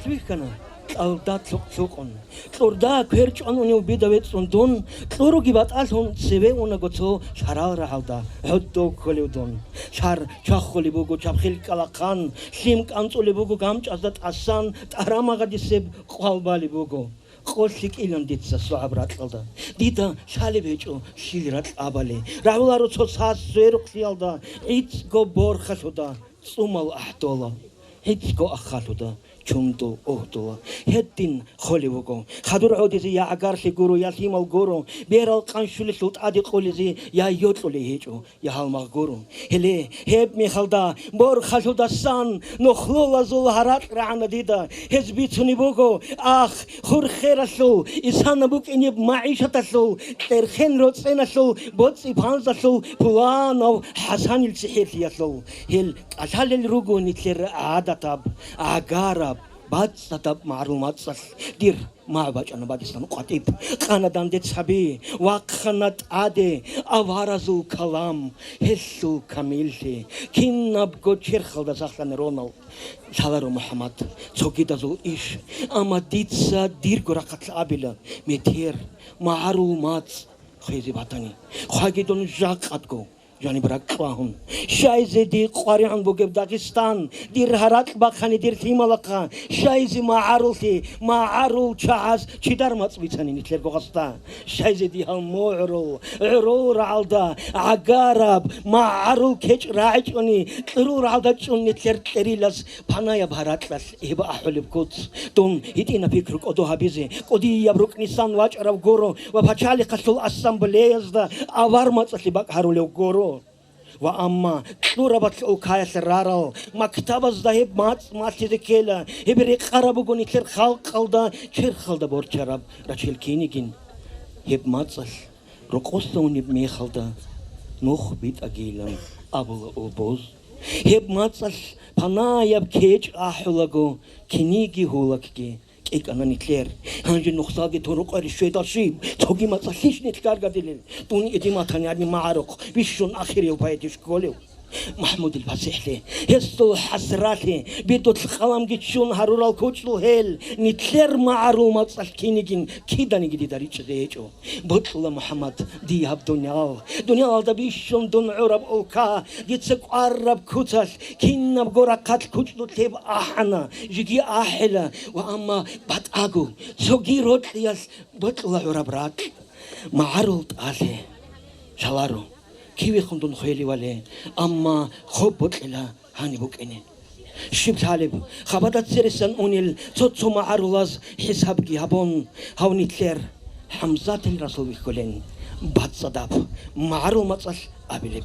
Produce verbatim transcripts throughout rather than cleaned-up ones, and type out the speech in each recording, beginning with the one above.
Вихьана кьалда лъукъ-лъукъун. Кьурда квер чӀван унев бида вецӀцӀун дун, кьуруги батӀалъун цеве унаго цо лъарал рагӀалда, гӀодов кколев дун. Лъар чвахулеб буго чабхил кӀкӀалахъан, лъим кӀанцӀулеб буго гамчӀазда тӀасан, тӀарамагъадисеб къвал балеб буго. Къо лъикӀилан дица согӀаб ракьалда. Дида лъалеб гьечӀо лъил ракь абали. РагӀуларо цо сас сверухълъиялда, гӀицӀго борхалъуда цӀумал ахӀдола, гӀицӀго аххалъуда чундул угьдула. Гьедин холев вуго. Хадур гӀодизе я гӀагарлъи гуро, я лъимал гуро, берал къанщулелъул тӀаде къулизе я йокьулей гьечӀо, я гьалмагъ гуро. Гьеле, гьеб мехалда борхалъудасан нухлулазул гьаракь рагӀана дида. Гьез бицунеб буго, ах, хурхералъул, исана букӀинеб магӀишаталъул, кьерхен роцӀеналъул, боцӀи-панзалъул, пуланав ХӀасанил цихӀирлъиялъул. Гьел кӀалъалел руго нилъер гӀадатаб, гӀагараб, бацӀцӀадаб магӀарул мацӀалъ. Дир магӀу бачӀана бадисан къватӀиб, къана данде цаби, вахъана тӀаде аваразул калам, гьелъул камиллъи. Кинабго черхалда сахлъана ронал. Лъаларо, МухӀаммад, цогидазул иш, амма дица дирго рахъалъ абила: метер, магӀарул мацӀ хвезе батани, хъваги дун жакъатго жаниб ракӀ кьвагьун. Щайзе дие къваригӀун бугеб Дагъистан, дир гьаракь бахъани дир лъималахъа, щайзе магӀаруллъи, магӀарул чагӀаз чидар мацӀ бицани нилъерго гъасда? Щайзе дие гьал мугӀрул, гӀурул рагӀалда гӀагараб магӀарул кечӀ рагӀичӀони, кьурул рагӀалда чӀун нилъер кьерилас панаяб гьаракьалъ гьеб ахӀулеб куц? Дун гьитӀинаб пикру кӀодо гьабизе, кӀудияб рукӀнисан вачӀарав гуро ва пачалихъалъул ассамблеязда авар мацӀалъе бакӀ гьарулев гуро. Ва амма кьурабалъ улкаялъ рарал мактабазда гьеб мацӀ малъизе ккела, гьеб рекъараб буго нилъер халкъалда черхалда борчараб рачел кинигин. Гьеб мацӀалъ рокъоса унеб мехалда нух битӀагийилан абула убуз. Гьеб мацӀалъ панаяб кечӀ ахӀулаго, киниги гьулакги кӀикӀана нилъер. Гьанже нухсаги тун рукъари щведал щиб, цоги мацӀалъищ нилъ гаргадилел? Дун идиматани гьаниб магӀарухъ бищун ахирияв поэтищ кколев? МахӀмудил пасихӀлъи, гьесул хӀасралъи, бидулъ къаламги ччун гьарурал кучӀдул гьел, нилъер магӀарул мацӀалъ кинигин киданиги дида ричӀчӀизе гьечӀо. Бокьула, МухӀаммад, дие гьаб дуниял. Дуниялалда бищун дун гӀураб улка, дица кӀвараб куцалъ кинабго рахъалъ кучӀдулъ гьеб ахӀана, жеги ахӀила, ва амма батӀаго, цоги рокьиялъ бокьула гӀураб ракь. МагӀарул тӀалъи, лъаларо, кивехун дун хвеливали, амма хоб бокьила гьаниб букӀине. Щиб лъалеб, хабада цересан унел цо-цо магӀарулаз хӀисабги гьабун, гьав нилъер ХӀамзатил расул вихьулин, бацӀцӀадаб магӀарул мацӀалъ абилеб.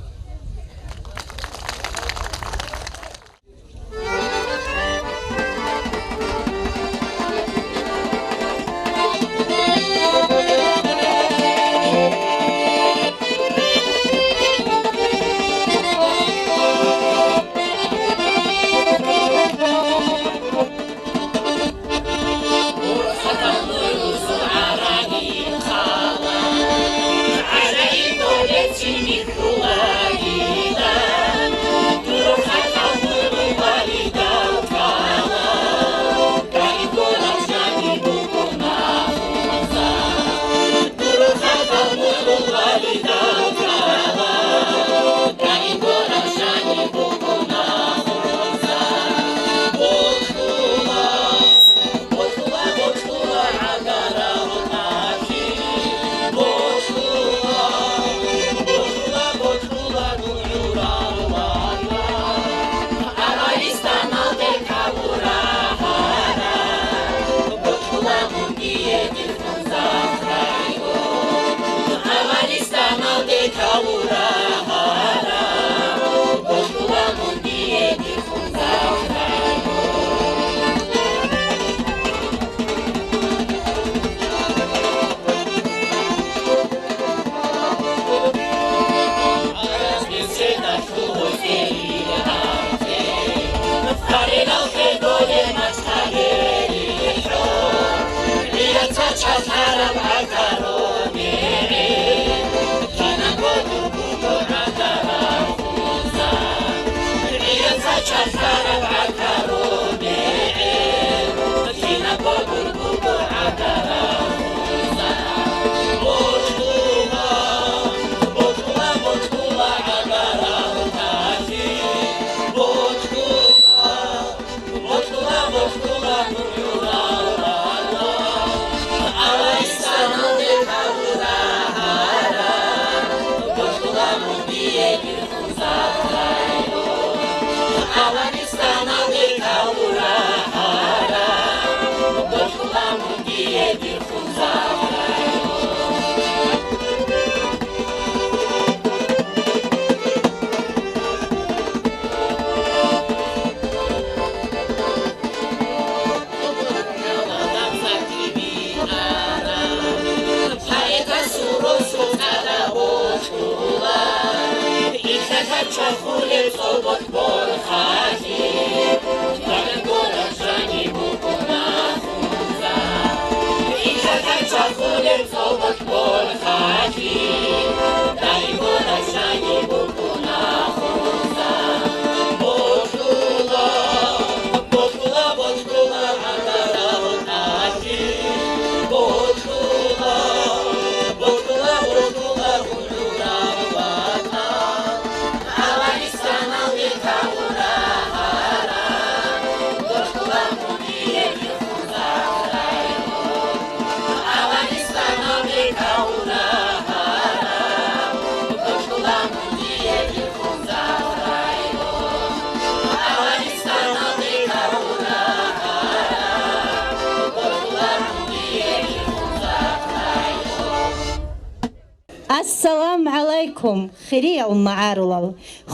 Ассаламу гӀалайкум, хириял магӀарулал,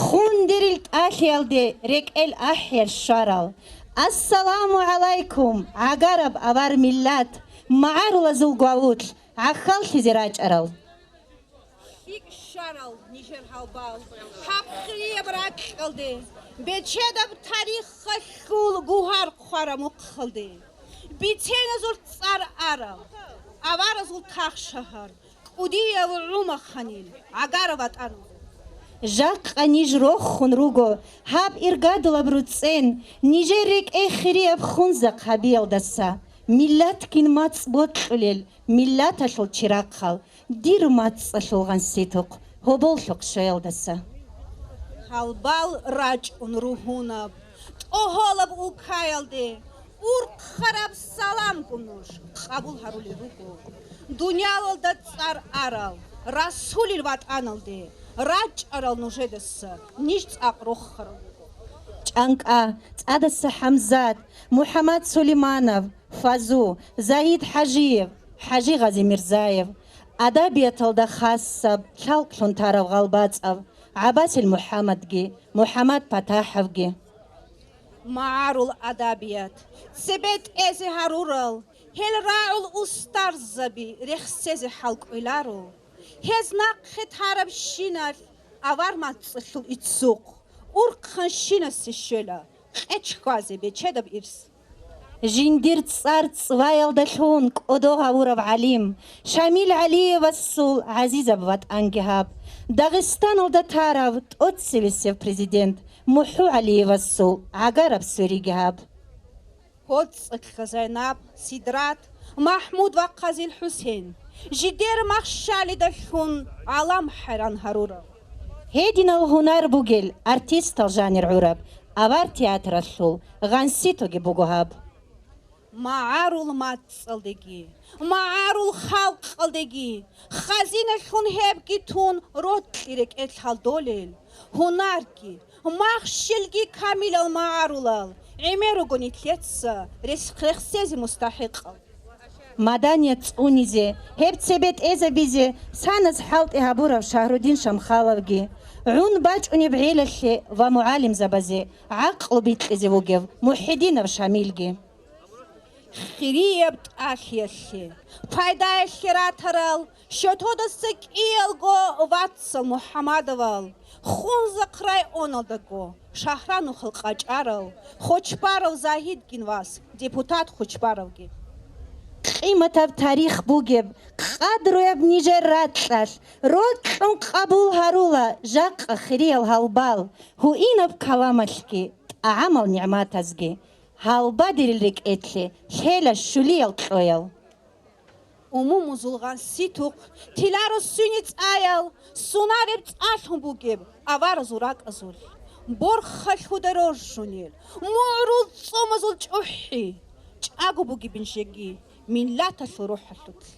хундерил тӀалъиялде рекӀел ахӀиялъ щварал. Ассаламу гӀалайкум, гӀагараб авар миллат, магӀарулазул гвалулъ, гӀахьаллъизе рачӀарал. ЛъикӀ щварал нижер гьалбал, гьаб хирияб ракьалде, бечедаб тарихалъул гугьар хъвараб мухъалде, биценазул цӀар арал, аваразул тахшагьар, кӀудияв гӀумаханил гӀагарав ватӀан. Жакъа ниж рохун руго гьаб иргадулаб руцӀцӀен, нижер рекӀей хирияб хунзахъ гьабиялдаса, миллатгин мацӀ бокьулел, миллаталъул чирахъал, дир мацӀалъул гъанситухъ гьоболлъухъ щвеялдаса. Гьалбал рачӀун ругьунаб, тӀогьолаб улкаялде, урхъараб саламгун нуж къабул гьарулел руго. Дуниялалда цӀар арал, расулил ватӀаналде рачӀарал нужедаса ниж цӀакъ рохарал руго. ЧӀанкӀа, ЦӀадаса ХӀамзат, МухӀаммад Сулейманов, Фазу, Загьид ХӀажиев, ХӀажи Гъазимирзаев, адабияталда хасаб лъалкълъун тарав гъалбацӀав ГӀаббасил МухӀаммадги, МухӀаммад ПатахӀовги. МагӀарул адабият цебетӀезе гьарурал, гьел рагӀул устарзаби рехсезе хӀалкӀвеларо. Гьез нахъе тарабщиналъ авар мацӀалъул иццухъ урхъанщинасе щвела къеч хьвазе бечедаб ирс. Жиндир цӀар цӀваялдалъун кӀодо гьавурав гӀалим, Шамил ГӀалиевасул гӀазизаб ватӀанги гьаб, Дагъистаналда тарав тӀоцевесев президент МухӀу ГӀалиевасул гӀагараб суриги гьаб. ГьоцӀалъ Зайнаб, Сидрат, МахӀмуд ва Хъазил ХӀусен, жидер махщалидалъун гӀалам хӀайран гьарурал. Гьединал гьунар бугел артистал жанир гӀураб авар театралъул гъанситоги буго гьаб. МагӀарул мацӀалдеги, магӀарул халкъалдеги хазиналъун гьебги тун рокьи рекӀелъ гьалдолел, гьунарги, махщелги камилал магӀарулал гӀемер руго нилъеца рес-, рехсезе мустахӀикъал. Маданият цӀунизе, гьеб цебетӀезабизе санас хӀалтӀи гьабурав Шагьрудин Шамхаловги, гӀун бачӀунеб гӀелалъе ва мугӀалимзабазе гӀакълу бикьизе вугев МухӀидинов Шамилги. Хирияб тӀалъиялъе, пайдаялъе ратарал, щотодаса кӀиялго вацал МухӀаммадовал, Хунзахъ районалдаго Шагьранухъал къачӀарал Хочбаров Загьидгин вас, депутат Хочбаровги. Къиматаб тарих бугеб, къадруяб нижер ракьалъ, рокьун къабул гьарула жакъа хириял гьалбал, гьуинаб каламалъги, тӀагӀамал нигӀматазги. Гьалбадерил рекӀелъе лъела щулиял кьоял. Умумузул гъанситухъ тиларо свиницӀаял, сунареб цӀалъун бугеб аваразул ракӀазулъ, борхалъуда роржунел, мугӀрул цӀумазул чӀухӀи, чӀаго бугебин жеги миллаталъул рухӀалъулъ.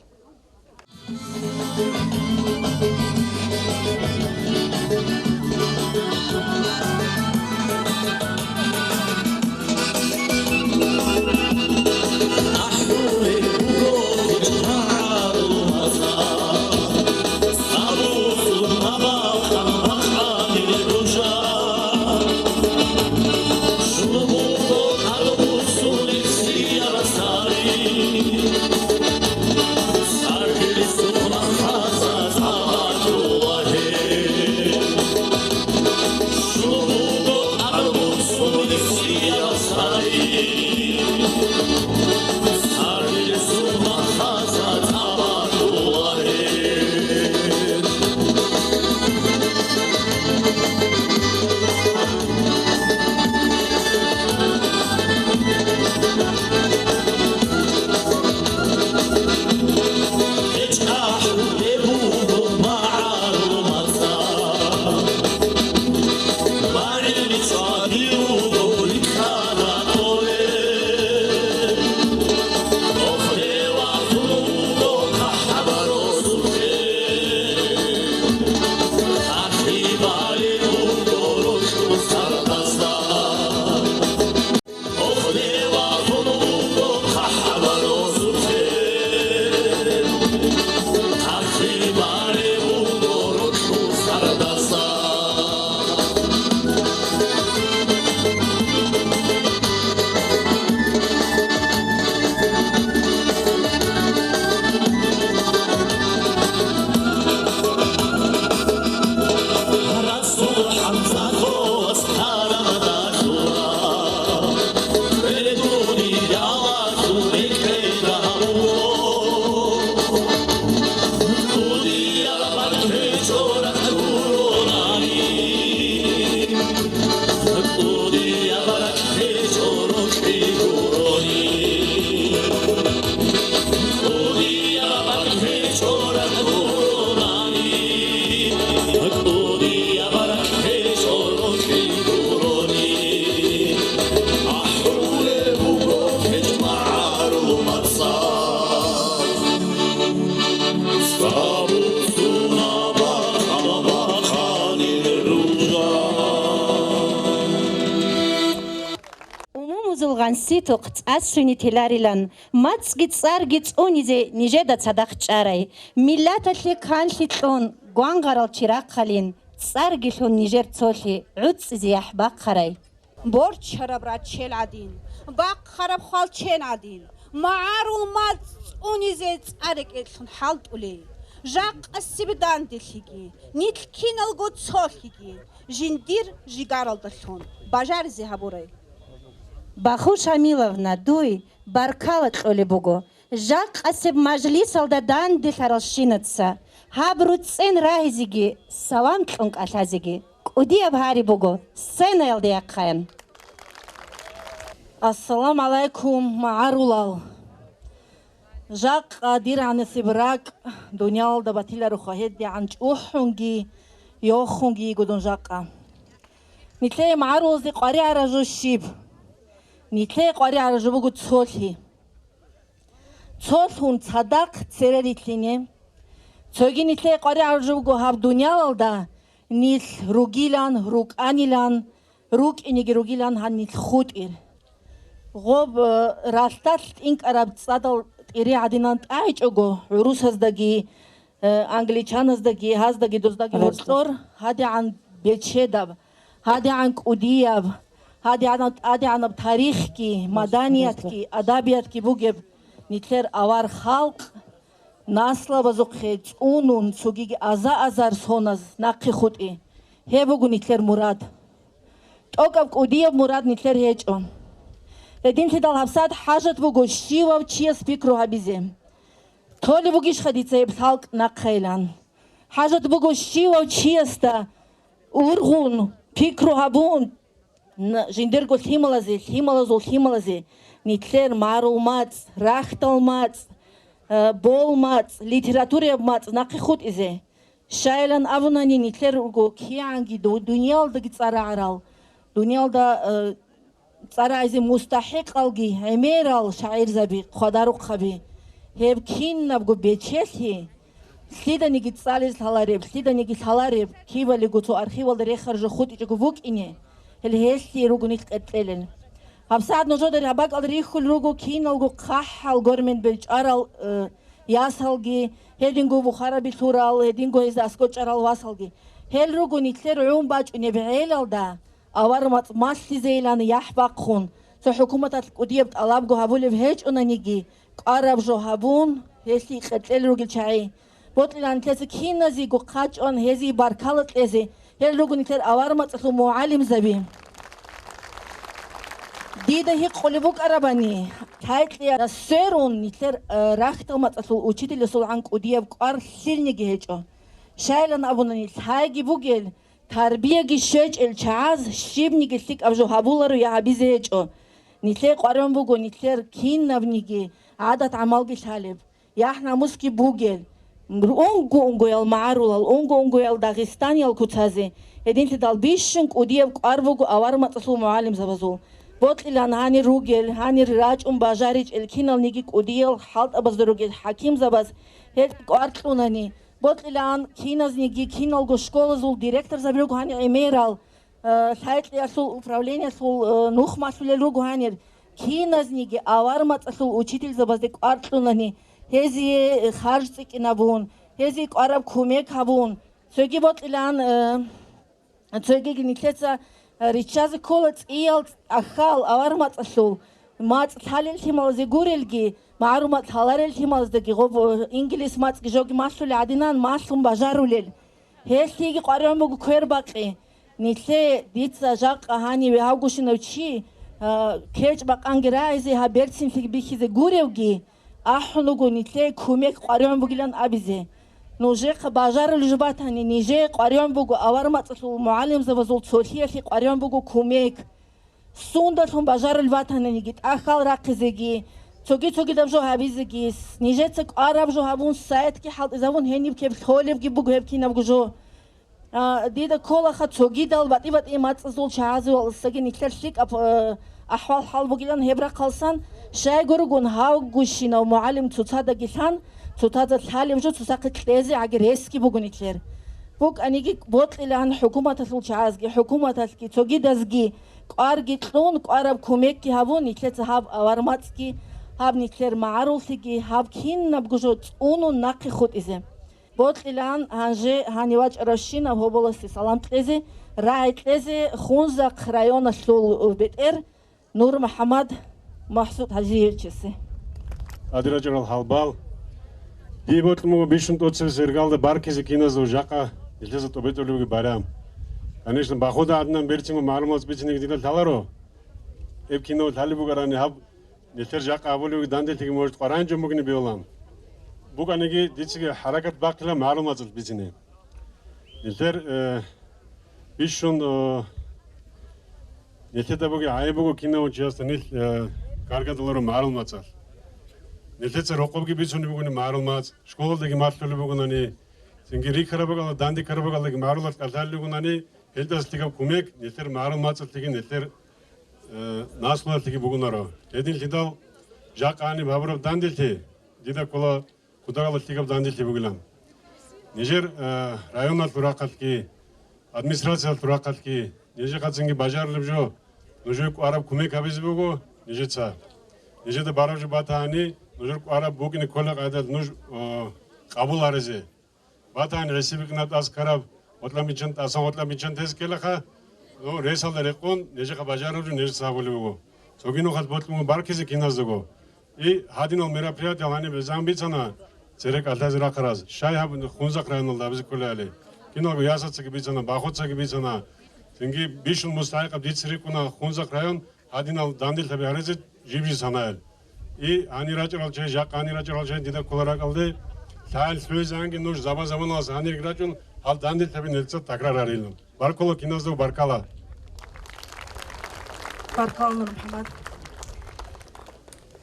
Ситухъ цӀа-сцуни теларилан, мацӀги цӀарги цӀунизе нижеда цадахъ чӀарай. Миллаталъе канлъи кьун, гвангъарал чи рахъалин, цӀарги лъун нижер цолъи гӀуцӀизе яхӀ бахъарай. Борчараб рачел гӀадин, бахъараб хвалчен гӀадин, магӀарул мацӀ цӀунизе цӀа рекӀелъун хӀалтӀулей. Жакъасеб данделъиги, нилъ киналго цолъиги, жиндир жигаралдалъун бажаризе гьабурай. Баху Шамиловна, дуй баркала кьолеб буго. Жакъасеб мажлисалда данделъаралщинаца гьаб руцӀцӀен рагьизеги, салам кьун кӀалъазеги кӀудияб гьари буго, сценаялде яхъаян. Ассаламу гӀалайкум, магӀарулал! Жакъа дир гӀанасеб ракӀ дуниялалда батилароха, гьедигӀан чӀухӀунги, йохунги йиго дун жакъа. Нилъее магӀарулазде къваригӀараб жо щиб? Нилъее къваригӀараб жо буго цолъи. Цолъун цадахъ цере рилълъине. Цоги нилъее къваригӀараб жо буго гьаб дуниялалда нилъ ругилан, рукӀанилан, рукӀинеги ругилан гьанилъ хутӀир. Гъоб, э, ралъдалъ тӀинкӀараб цӀадал тӀире гӀадинан тӀагӀичӀого, гӀурусаздаги, э, англичаназдаги, гьаздаги доздаги гьоркьор гьадигӀан бечедаб, гьадигӀан кӀудияб, гьадигӀанаб тӀадегӀанаб тарихги, маданиятги, адабиятги бугеб нилъер авар халкъ, наслабазухъе цӀунун, цогиги аза-азар соназ нахъе хутӀи. Гьеб буго нилъер мурад. ТӀокӀаб кӀудияб мурад нилъер гьечӀо. Гьединлъидал гьабсагӀат хӀажат буго щивав чияс пикру гьабизе. Толеб бугищха дица гьеб халкъ нахъайилан? ХӀажат буго щивав чиясда ургъун, пикру гьабун, н-, жиндирго лъималазе, лъималазул лъималазе, нилъер магӀарул мацӀ, рахьдал мацӀ, э, бол мацӀ, литератураяб мацӀ нахъе хутӀизе. Щайилан абунани, нилъер руго кигӀанги ду-, дуниялалдаги цӀарагӀарал, дуниялда, э, цӀарагӀизе мустахӀикъалги гӀемерал шагӀирзаби, хъвадарухъаби. Гьеб кинабго бечелъи, лъиданиги цӀализ лъалареб, лъиданиги лъалареб, кибалиго цо архивалда рехараб жо хутӀичӀого букӀине, гьел гьелъие руго нилъ къеркьелел. ГьабсагӀат нужеда раб бакӀалда рихьулел руго киналго хъахӀал гормент белчӀарал, э, ясалги, гьединго бухараби лъурал, гьединго гьезда аскӀор чӀарал васалги. Гьел руго нилъер гӀун бачӀунеб гӀелалда, авар мацӀ малъизейилан яхӀ бахъун, цо хӀукуматалъ кӀудияб тӀалабго гьабулеб гьечӀонаниги, кӀвараб жо гьабун, гьелъие къеркьел ругел чагӀи. Бокьилан нилъеца киназего хъачӀун, гьезие баркала кьезе, гьел руго нилъер авар мацӀалъул мугӀалимзаби. Дида гьикъулеб букӀарабани, лъай-кьеясда сверун нилъер, э, рахьдал мацӀалъул учителясул гӀан кӀудияб кӀвар лъилниги гьечӀо. Щайилан абунани, лъайги бугел, тарбияги щвечӀел чагӀаз щибниги лъикӀаб жо гьабуларо я гьабизе гьечӀо. Нилъее къваригӀун буго нилъер кинабниги гӀадат-гӀамалги лъалеб, яхӀ-намусги бугел, унго-унгоял магӀарулал, унго-унгоял дагъистаниял куцазе, гьединлъидал бищун кӀудияб кӀвар буго авар мацӀалъул мугӀалимзабазул. Бокьилан гьанир ругел, гьанир рачӀун бажаричӀел киналниги кӀудиял хӀалтӀабазда ругел хӀакимзабаз гьел кӀвар кьунани, бокьилан киназниги киналго школазул директорзаби руго гьанир гӀемерал, э, лъай-кьеялъул управлениялъул, э, нух малъулел руго гьанир, киназниги авар мацӀалъул учительзабазде кӀвар кьунани, гьезие харж цӀикӀкӀинабун, гьезие кӀвараб кумек гьабун, цоги бокьилан, э, цогиги нилъеца, э, риччазе ккола цӀиял тӀахьал авар мацӀалъул, мацӀ лъалел лъималазе гурелги, магӀарул мацӀ лъаларел лъималаздаги гъоб, э, инглис мацӀги жоги малъулел гӀадинан малъун бажарулел. Гьелъиеги къваригӀун буго квербакъи. Нилъее дица жакъа гьаниве гьавгощинав чи, а, кечӀ-бакъанги рагӀизе, гьаб берцинлъиги бихьизе гуревги, ахӀун вуго нилъее кумек къваригӀун бугилан абизе. Нужехъа бажарулеб жо батани, нижее къваригӀун буго авар мацӀалъул мугӀалимзабазул цолъиялъе къваригӀун буго кумек. Сундалъун бажарулеб батаниги, тӀахьал рахъизеги, цоги-цогидаб жо гьабизеги, с-, нижеца кӀвараб жо гьабун, сайтги хӀалтӀизабун, гьениб кеб лъолебги буго гьеб кинабго жо. А, дида кколаха цогидал батӀи-батӀи мацӀазул чагӀазул саги нилъер лъикӀаб, э, ахӀвал-хӀал бугилан гьеб рахъалсан, щайгургун гьавгущинав мугӀалим цоцадаги лъан, цоцазда лъалеб жо цоцахъе кьезе гӀаги ресги буго нилъер. БукӀаниги бокьилаан хӀукуматалъул чагӀазги, хӀукуматалъги, цогидазги кӀварги кьун, кӀвараб кумекги гьабун, нилъеца гьаб авар мацӀги, гьаб нилъер магӀаруллъиги, гьаб кинабго жо цӀунун нахъе хутӀизе. Бокьилаан гьанже гьанив вачӀаравщинаб гьоболасе салам кьезе, рагӀи кьезе Хунзахъ районалъул бетӀер Нур МухӀаммад МахӀсуд Гьажиевичасе. Тадир рачӀарал гьалбал. Дие бокьун буго бищун тӀоцебесеб иргалда баркизе киназул жакъа нилъеца тӀобитӀулебги байрам. Конечно, бахуда гӀадинан берцинго магӀлумат бицинеги дида лъаларо. Гьеб кинав лъалеб бугарани гьаб нилъер жакъа абулебги данделъиги, может, къваригӀинчӀун бугин бегьулан. БукӀаниги дицаги хӀаракат бахъила магӀлуматалъ бицине. Нилъер, э, бищун, э, нилъеда бугеб гӀайиб буго кинав чиясда нилъ, э, гаргадуларо магӀарул мацӀалъ. Нилъеца рокъобги бицунеб бугони магӀарул мацӀ, школалдаги малъулеб бугонани, цинги рихьараб бакӀалда, дандекараб бакӀалдаги магӀарулалъ кӀалъалел ругонани, гьелдаса лъикӀаб кумек нилъер магӀарул мацӀалъеги нилъер, э, наслуялъеги бугонаро. Гьединлъидал жакъа гьаниб гьабураб данделъи дида ккола кутакалда лъикӀаб данделъи бугилан. Нижер, э, районалъул рахъалъги, администрациялъул рахъалъги, нижехъа цинги бажарулеб жо, нужее кӀвараб кумек гьабизе буго нижеца. Нижеда бараб жо батани, нужер кӀвараб букӀине кколеб къайдалъ нуж, э, къабул гьаризе. Батани гӀиси бикьнаб тӀас ккараб, гъоркьан биччан, тӀасан гъоркьан биччан тез ккелаха, ну, ресалда рекъон, нижехъа бажараб жо нижеца гьабулеб буго. Цоги нухалъ бокьун буго баркизе киназдаго. И гьадинал мероприятиял гьаниб гӀезегӀан бицана церекӀ кӀалъазе рахъараз, щай гьаб Хунзахъ районалда абизе кколебали. Киналго Ясацаги бицана, Бахуцаги бицана. Цинги бищун мустахӀикъаб дица рикӀкӀуна Хунзахъ район гьадинал данделъаби гьаризе жиб-жиб санаел. И гьанир рачӀарал чагӀи, жакъа гьанир рачӀарал чагӀи дида ккола ракӀалде, лъагӀел лъугӀизегӀанги нуж заман-заманалъ гьанирги рачӀун гьал данделъаби нилъеца такрар гьарилан. Баркула киназдаго, баркала. Баркала, Нур МухӀаммад.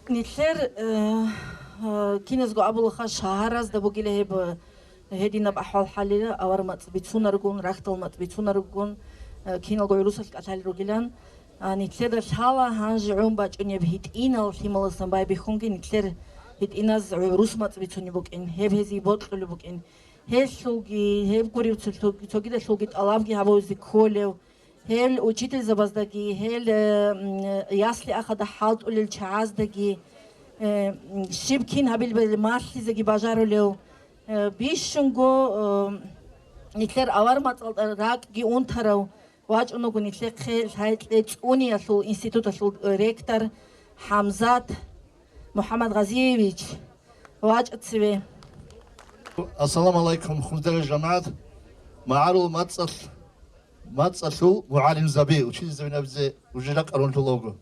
Нилъер, э, э, киназго абулаха, шагьаразда бугила гьеб, э, гьединаб ахӀвал-хӀалила, авар мацӀ бицунаргун, рахьдал мацӀ бицунаргун, э, киналго гӀурусалъ кӀалъалел ругилан. А, нилъеда лъала гьанже гӀун бачӀунеб гьитӀинал лъималасан байбихьунги нилъер гьитӀиназ гӀурус мацӀ бицунеб букӀин, гьеб гьезие бокьулеб букӀин. Гьелъулги, гьеб гуреб цо-, цогидалъулги тӀалабги гьабузе кколев, гьел учительзабаздаги, гьел, э, м, ясли ахада хӀалтӀулел чагӀаздаги, э, м, щиб кин гьабилебали малъизеги бажарулев, э, бищунго, э, нилъер авар мацӀалда ракӀги унтарав, вачӀун вуго нилъехъе лъай-кье цӀуниялъул институталъул ректор ХӀамзат МухӀаммадгъазиевич, вачӀа цеве. Ассаламу гӀалайкум, хунзарел жамагӀат. МагӀарул мацӀалъ, мацӀалъул мугӀалимзаби, учительзабин абизе уже ракӀарун лъулаго.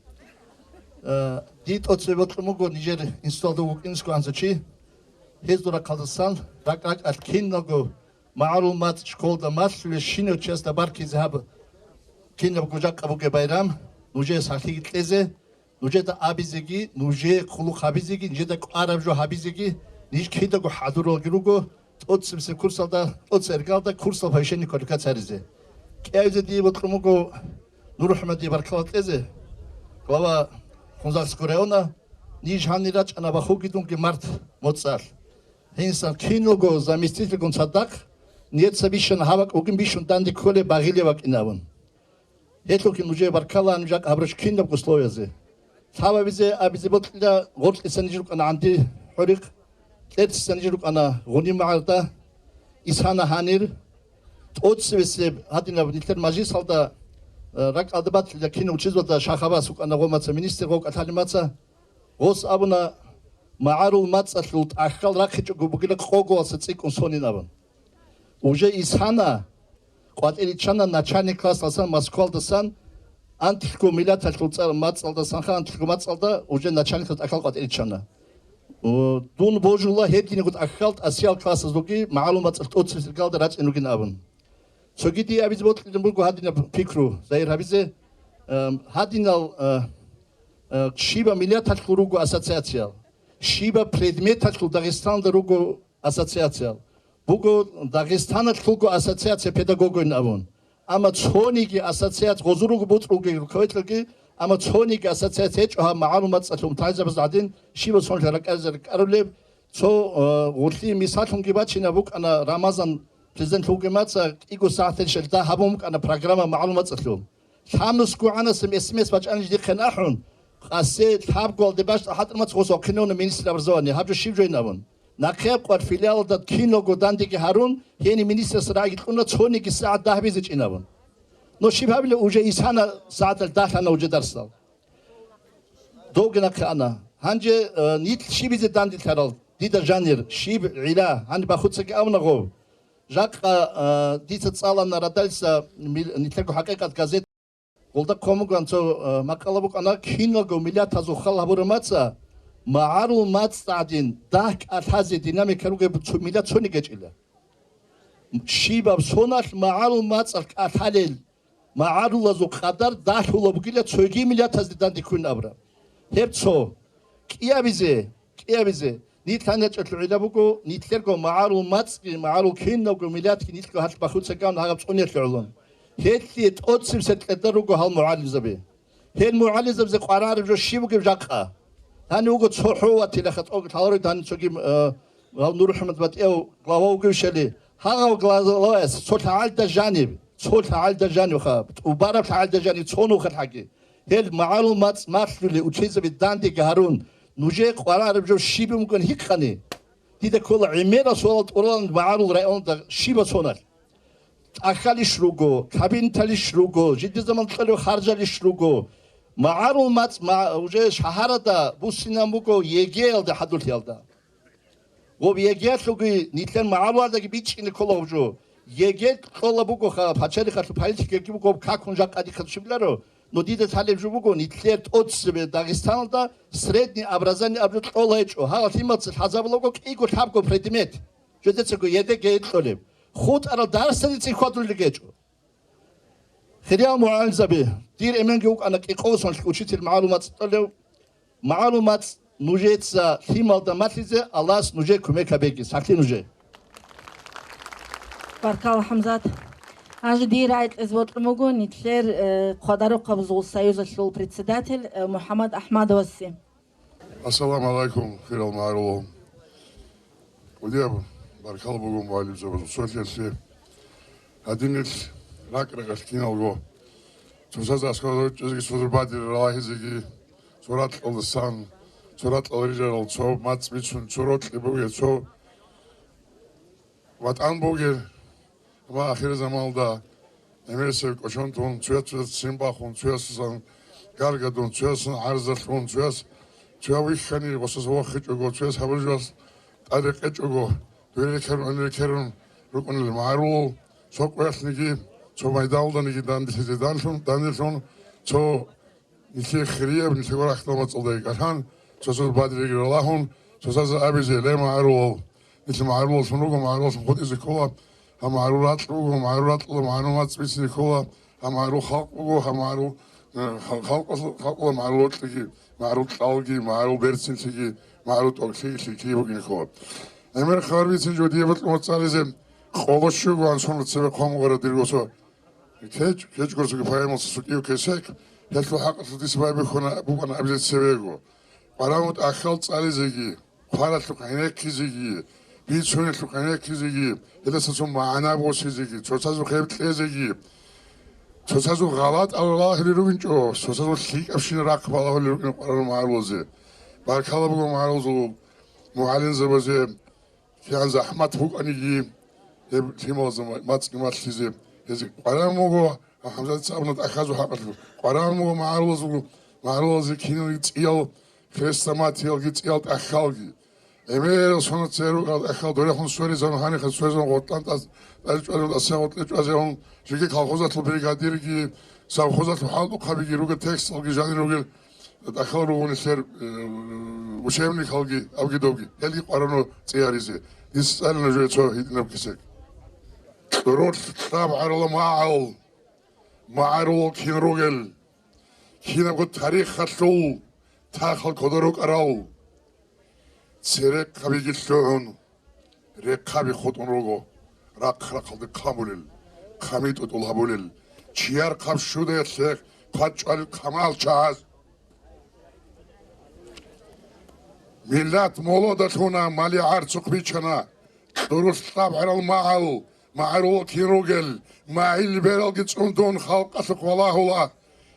Э, дие тӀоцебе бокьун буго нижер институталда вукӀинсго анцӀа чи. Гьезул рахъалдасан ракӀ-ракӀалъ киналго магӀарул мацӀ школда малъулел щинав чиясда баркизе гьаб кинабго жакъа бугеб байрам, нужее сахлъиги кьезе, нужеда абизеги, нужее хъулухъ гьабизеги, нижеда кӀвараб жо гьабизеги, ниж кидаго хӀадуралги руго, тӀоцебесеб курсалда, тӀоцебе иргалда курсал повышение квалификации гьаризе. КӀиабизе дие бокьун буго Нур МухӀаммадие баркала кьезе, глава Хунзахъского района, ниж гьанир рачӀана бахуги дунги март моцӀалъ. Гьенисан киналго заместительгун цадахъ, нижеца бищун гьаб бакӀ бугин бищун данде кколеб багъилев вакӀин абун. Гьелъулги нужее баркала гьаниб жакъа гьабураб кинабго условиязе. Лъабабизе абизе бокьила, гъоркьиса ниж рукӀана ГӀанди ХӀурихъ, кьерциса ниж рукӀана Гъуниб магӀарда, Исана гьанир, тӀоцебесеб гьадинаб нилъер мажлисалда, э, ракӀалда батила кинав чизвалда Шахабас вукӀана гъо маца министр, гъо кӀалъалин маца. Гъос абуна, магӀарул мацӀалъул тӀахьал рахъичӀого бугила къоголаса цӀикӀкӀун сонин абун. Уже Исана къватӀириччана начальник классалдасан, Москвалдасан, анлъго миллаталъул цӀар мацӀалдасанха, анлъго мацӀалда уже начальниклъа тӀахьал къватӀириччана. О, дун божула гьединго тӀахьал тӀасиял классазулги магӀарул мацӀалъ тӀоцебесеб иргалда рачӀин ругин абун. Цоги дие абизе бокьилан буго гьадинаб пикру загьир гьабизе, эм, гьадинал, э, э, щибаб миллаталъул руго ассоциациял, щибаб предметалъул Дагъистанда руго ассоциациял, буго Дагъистаналъулго ассоциация педагогойин абун. Амма цониги ассоциация гъозул руго, бутӀрулги, руководителги, амма цониги ассоциация гьечӀо гьаб магӀарул мацӀалъул мутагӀилзабаз гӀадин, щибаб сонлъи ракӀаризе ракӀарулеб. Цо, э, гъулъи мисаллъунги бачинаб букӀана Рамазан Жезен лъугӀуге маца, кӀиго сагӀател шелда гьабун букӀана программа магӀлумацалъул. Лъабнусго гӀанасеб эс эм эс бачӀана жидехъе ахӀун, къасе лъабгоялде бащтӀа хӀатӀа маца гъос вахъинавуна министр образования, гьаб жо щиб жойин абун. Нахъе къвар филиалалда киналго дандеги гьарун, гьениб министрас рагӀи кьуна цониги сагӀат дагь бизечӀин абун. Но щиб гьабила, уже исана сагӀатал дагьлъана уже дарсал. Довги нахъе ана. Гьанже, э, нилъ щибизе данделъарал, дида жанир, щиб гӀила, гьаниб бахуцаги абуна гъов. Жакъа, э, дица цӀалана радалиса мил-, нилъерго ХӀакъикъат газет. Гъолда хъомуган цо, э, макъала букӀана, киналго миллатазул хал гьабураб маца, магӀарул мацӀ гӀадин, дагь кӀалъазе динамика ругеб цо миллат цони гьечӀила. Щибаб соналъ магӀарул мацӀалъ кӀалъалел, магӀарулазул къадар дагьлъулаб бугила цоги миллатазде данде ккун абураб. Гьеб цо. КӀиабизе, кӀиабизе, нилъ гьанирчӀелъул гӀилла буго, нилъерго магӀарул мацӀги, магӀарул киналго миллатги нилъго гьалъ бахуцаган гьагаб цӀуниялъе гӀолон. Гьелъие тӀоцеб сетӀлъеда руго гьал мугӀалимзаби. Гьел мугӀалимзабизе къварараб жо щиб бугеб жакъа? Гьанив вуго цо хӀу ватила хатӀог лъаларой гьанив цоги, э, гьав НурмухӀамад БатӀияв глава вугевщали, гьагъав главаяс цо лъагӀалда жанив, цо лъагӀалда жанивха, тӀубараб лъагӀалда жанив цо нухалъ гьаги. Гьел магӀарул мацӀ малъули учезаби дандеги гьарун, нужее къварараб жо щиб бугин гьикъани, дида ккола гӀемерал суалал тӀуралан магӀарул районда щибаб соналъ. ТӀахьалищ руго, кабинеталищ руго, жиндир заман кьолев харжалищ руго. МагӀарул мацӀ ма-, уже шагьарада буссинан буго ЕГЭ-ялда хӀадурлъиялда. Гъоб ЕГЭ-ялъулги нилъер магӀарулалдаги бичӀчӀине ккола гъоб жо. ЕГЭ кьола бугоха, пачалихъалъул политикаги буго, какун жакъа дихъа щибиларо, но дида лъалеб жо буго, нилъер тӀоцебе Дагъистаналда средний образование аб жо кьола гьечӀо. Гьагъал лъималца лъазабулаго кӀиго-лъабго предмет. Жидецаго ЕГЭ кьолеб. ХутӀарал дарсаница хьвадулел гьечӀо. Хириял мугӀалимзаби, дир эменги вукӀана кӀикъосунлъ учитель магӀарул мацӀ кьолев. МагӀарул мацӀ нужеца лъималда малъизе Аллагьас нужее кумек гьабеги, сахлъи нужее. Баркалла, ХӀамзат. Гьанже дие рагӀи кьезе бокьун буго нилъер, э, хъвадарухъабазул союзалъул председатель, э, МухӀаммад АхӀмадовасе. Ассаламу гӀалайкум, хирал магӀарулал. КӀудияб баркал буго мугӀалимзабазул цолъиялъе. Гьадинил ракӀ-ракӀалъ киналго, цоцаз аскӀор чӀезеги, цо зурбадир ралагьизеги, цо ракьалдасан, цо ракьал рижарал, цо мацӀ бицун, цо рокьи бугел, цо ватӀан бугел, амма ахирзаманалда гӀемерисел кӀочон тун, цояс-цояс ццин бахун, цоясасан гаргадун, цоясан гӀарзалъун, цояс, цояв вихьани гъосас вохичӀого, цояс гьабуржуялъ тӀад рекъечӀого, дуе рекерун, гьанир рекерун рукӀунел магӀарулал, цо къоялъниги, цо майдалданиги данделъизе данлъун, данделъун, цо нилъее хирияб, нилъего рахьдал мацӀалдаги кӀалъан, цо-цо бадриги ралагьун, цоцазда абизе, ле, магӀарулал, нилъ магӀарулаллъун руго, магӀарулаллъун хутӀизе ккола, гьаб магӀарул ракь буго, магӀарул ракьалда магӀарул мацӀ бицине ккола, гьаб магӀарул халкъ буго, гьаб магӀарул, э, хал-, халкъалъ-, халкъалда магӀарул рокьиги, магӀарул кьалги, магӀарул берцинлъиги, магӀарул тӀокӀлъиги лъикӀлъи бугин ккола. ГӀемер хабар бицин жо дие бокьун цӀализе къоло щуго ансуна цебе хъван бугара дирго цо КечӀ, кечӀ гурсуги поэмалъ сукӀив кесек, гьелъул хӀакъалъулъ дица байбихьуна букӀана абизе цевего. Къвараму тӀахьал цӀализеги, хъваралъухъ гӀенеккизеги, бицунелъухъ гӀенеккизеги, гьелдаса цо магӀна босизеги, цоцазухъ гьеб кьезеги, цоцазухъ гъалатӀал ралагьулел ругинчӀо, цоцазухъ лъикӀабщинаб рахъ балагьулел рукӀин къваран магӀарулазе. Баркала буго магӀарулазул мугӀалимзабазе. КигӀан захӀмат букӀаниги, гьеб лъималазда ма-, мацӀги малъизе, гьезие къваран буго, ХӀамзатица абуна тӀахьазул хӀакъалъулъ, къваран буго магӀарулазул, магӀарулазе киналги цӀиял хрестоматиялги цӀиял тӀахьалги. ГӀемерал сонаца рукӀарал тӀахьал дорехун сверизавун, гьанихъа сверизавун, гъоркьан тӀас-, тӀаде чӀвазевун, тӀаса гъоркье чӀвазевун, жеги колхозалъул бригадирги, совхозалъул хӀалтӀухъабиги ругел, тексталги жанир ругел, тӀахьал ругони лъер, э, учебникалги, абги-добги, гьелги къварано цӀияризе. Дис цӀалина жо цо гьитӀинаб кесек. Кьурулъ лъабгӀарала магӀал, магӀарулал кин ругел, кинабго тарихалъул тахал кодор рукӀарал, церехъабиги лъугӀун, рехъаби хутӀун руго, рахъ-рахъалде хъамулел, хъами тӀутӀул гьабулел, чияр хъаб щудаялъе хъвачӀвал хъамал чагӀаз. Миллат молодалъуна, мали гӀарцухъ бичана, кьурулъ лъабгӀарал магӀал, МагӀарулал кин ругел, магӀил бералги цӀундун халкъалъухъ валагьула,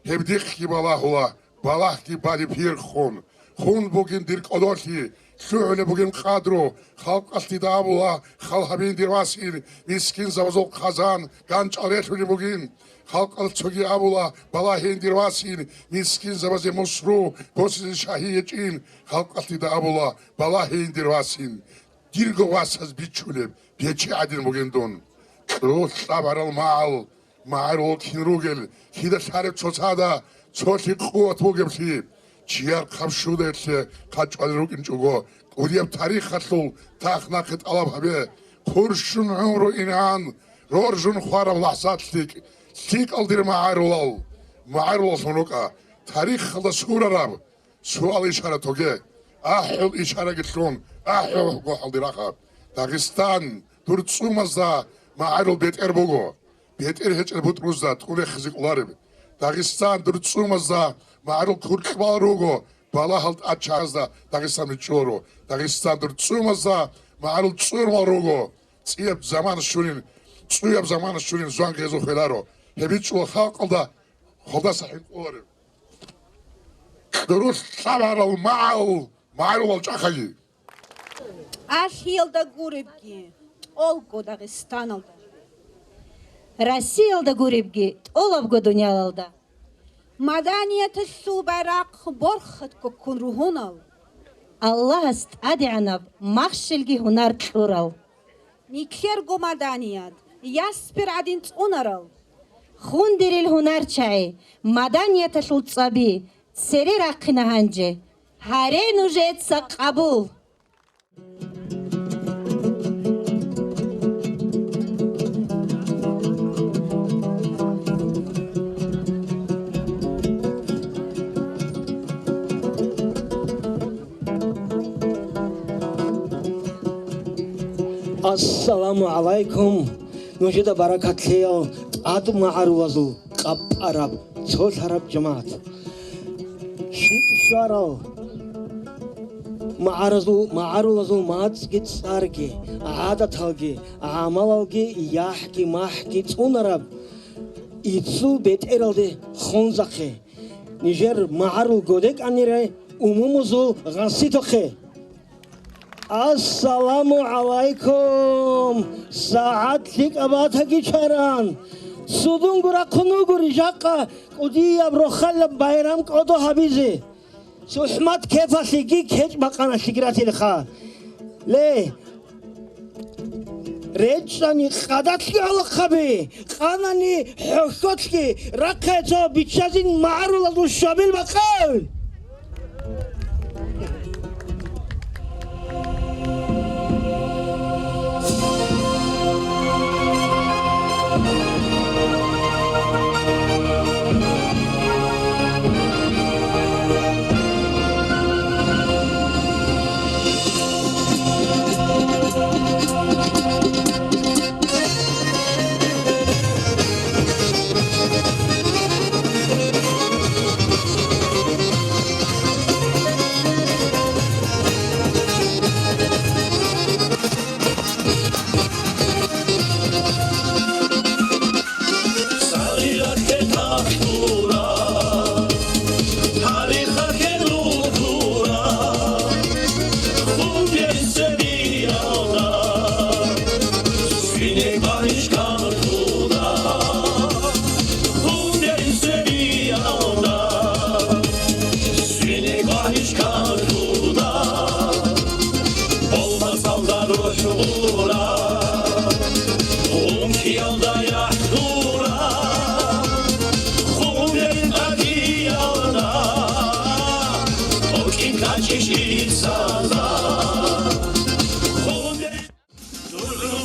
гьеб дихъги балагьула, балагьги балеб пирхун. Хун бугин дир кӀодолъи, лъугӀулеб бугин къадру, халкъалъ дида абула, хал гьабин дир васин, мискинзабазул хъазан, ганчӀал релълъулеб бугин. Халкъалъ цоги абула, балагьин дир васин, мискинзабазе мусру босизе шагьи гьечӀин. Халкъалъ дида абула, балагьин дир васин. Дирго васаз бичулеб бечи гӀадин бугин дун. Кьурулъ кьабарал магӀал, магӀарулал кин ругел, кида лъареб цоцада цолъи къуват бугеблъи. Чияр хъаб щудаялъе хъачӀвалел рукӀинчӀого, кӀудияб тарихалъул тахнахъе тӀалаб гьабе. Хъурщун гӀумру ингӀан, роржун хвараб лахӀзат лъикӀ, лъикӀал дир магӀарулал, магӀарулаллъун рукӀа, тарихалда сурараб. Суал ишара тоге, ахӀул ишараги лъун, ахӀуго гьалдирахъа. Дагъистан, дур цӀумазда магӀарул бетӀер буго. БетӀер гьечӀел бутӀрузда тӀурехизе кӀолареб. Дагъистан, дур цӀумазда магӀарул куркьбал руго, балагьал тӀад чагӀазда Дагъистан бичӀчӀуларо. Дагъистан, дур цӀумазда магӀарул цӀурмал руго. ЦӀияб замана щурин, цӀуяб замана щурин зуан гъезул хвеларо. Гьеб бичӀчӀула халкъалда холдаса хӀинкъулареб. Кьурулъ лъабарал магӀал, магӀарулал чӀахъаги. ТӀалъиялда гуребги, тӀолго Дагъистаналда. Россиялда гуребги, тӀолабго дунялалда. Маданияталъул байрахъ борхатго ккун ругьунал. Аллагьас тӀадегӀанаб махщелги гьунар кьурал. Нилъерго маданият, яспер гӀадин цӀунарал. Хундерил гьунарчагӀи, маданияталъул цӀаби, цере рахъина гьанже. Гьаре нужеца къабул! Ассаламу гӀалайкум, нужеда баракатлъеял тӀад магӀарулазул къапараб, цолъараб жамагӀат. ЛъикӀ щварал магӀаразул, магӀарулазул мацӀги цӀарги, гӀадаталги, гӀамалалги, яхӀги махӀги цӀунараб иццул бетӀералде хунзахъе. Нижер магӀарул годекӀанира умумузул гъанситохъе. Ассаламу гӀалайкум! СагӀат лъикӀаб батаги чаран! Цудунго рахъун вугури жакъа кӀудияб рохалаб байрам кӀодо гьабизе. СухӀмат кепалъиги кечӀ бакъаналъиги ратилха. Ле, речӀчӀани къадалъги гӀолохъаби, къанани хӀохьолъги, рахъе цо биччазин магӀарулазул щабил бакъав.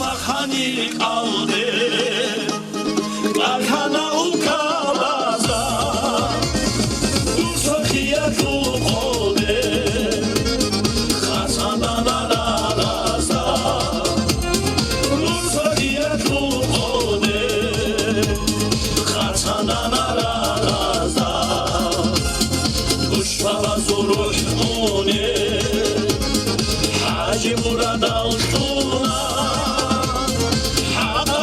Маханил кӀалде, кӀалхана улкабаза, Усохиялъул къоде, хасанана раза, Усохиялъул къоде, хасанана раза. Душманазул рухӀ гьуне, ХӀажимурадал лъуна, хӀакъа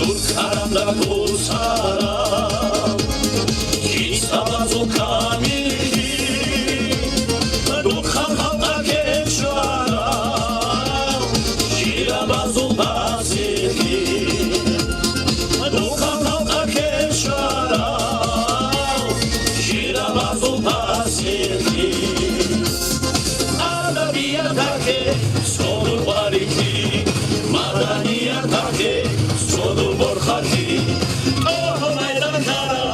Каранда кусарал, кицабазул камиллъи, духъан халкъалъе щварал, жирабазул басихъи, духъан халкъалъе щварал, жирабазул басихъи. Адабияталъе цо дур къварилъи, маданияталъе цо дур борхалъи. ТӀогьол майдан ккара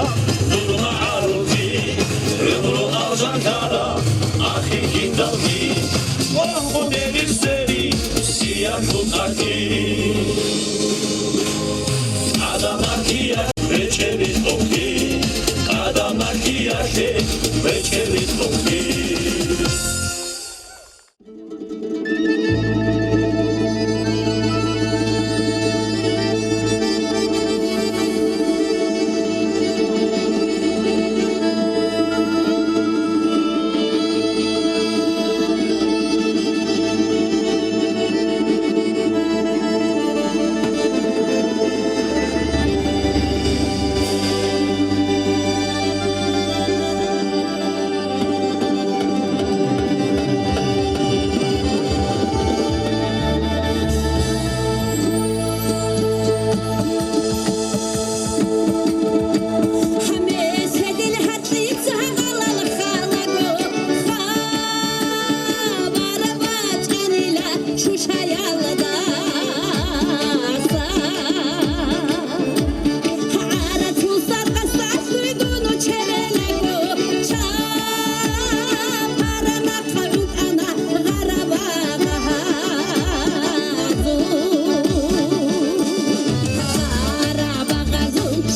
дур магӀарулги, гӀумру алжан ккара ахир киндалги. Къван гъудерил сери сиялъул къаги. Адам макиялъ речӀеби тӀокӀи, Адам макиялъе речӀеби тӀокӀи.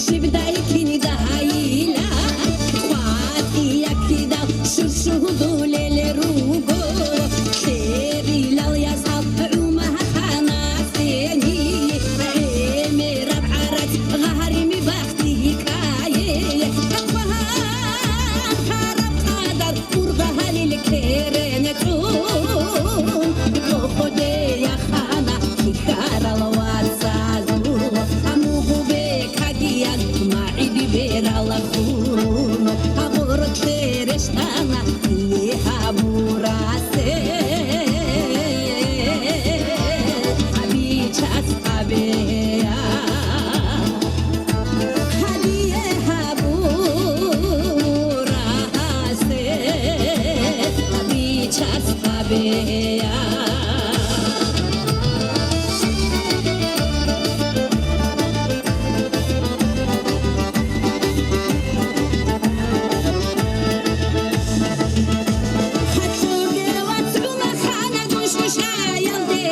Щибдай кинида гьайила, хъватӀияккидал шуршугьудулел руго, лъерилал ясал гӀумахӀанасени, гӀемераб гӀарац гъагьарими бахтикае, хъван-хъвараб къадар ургъа гьалил керен цӀун, кӀоходеяхъана хьарал вацазул, амугъубе кагиял магӀиби бералахун, гъоркье рещтӀана гьабурасе, гьабичас гьабея. Гьадие гьабурасе, гьабичас гьабея. Хъалъуге вацӀула хана душмушаялде,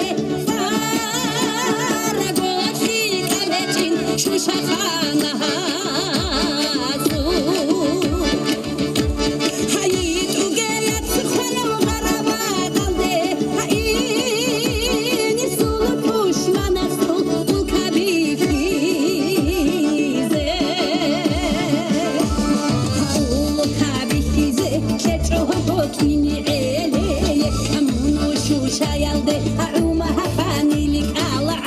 фарагоци кабечӀин шушахана гьазул. ГьайитӀуге яц хвалав гъарабаталде, гьаинисул тушманасул улкабихьизе. Гьаул кабихьизе кьечӀого кини гӀеле, мун шушаялде гӀумахӀанили кӀалгӀа,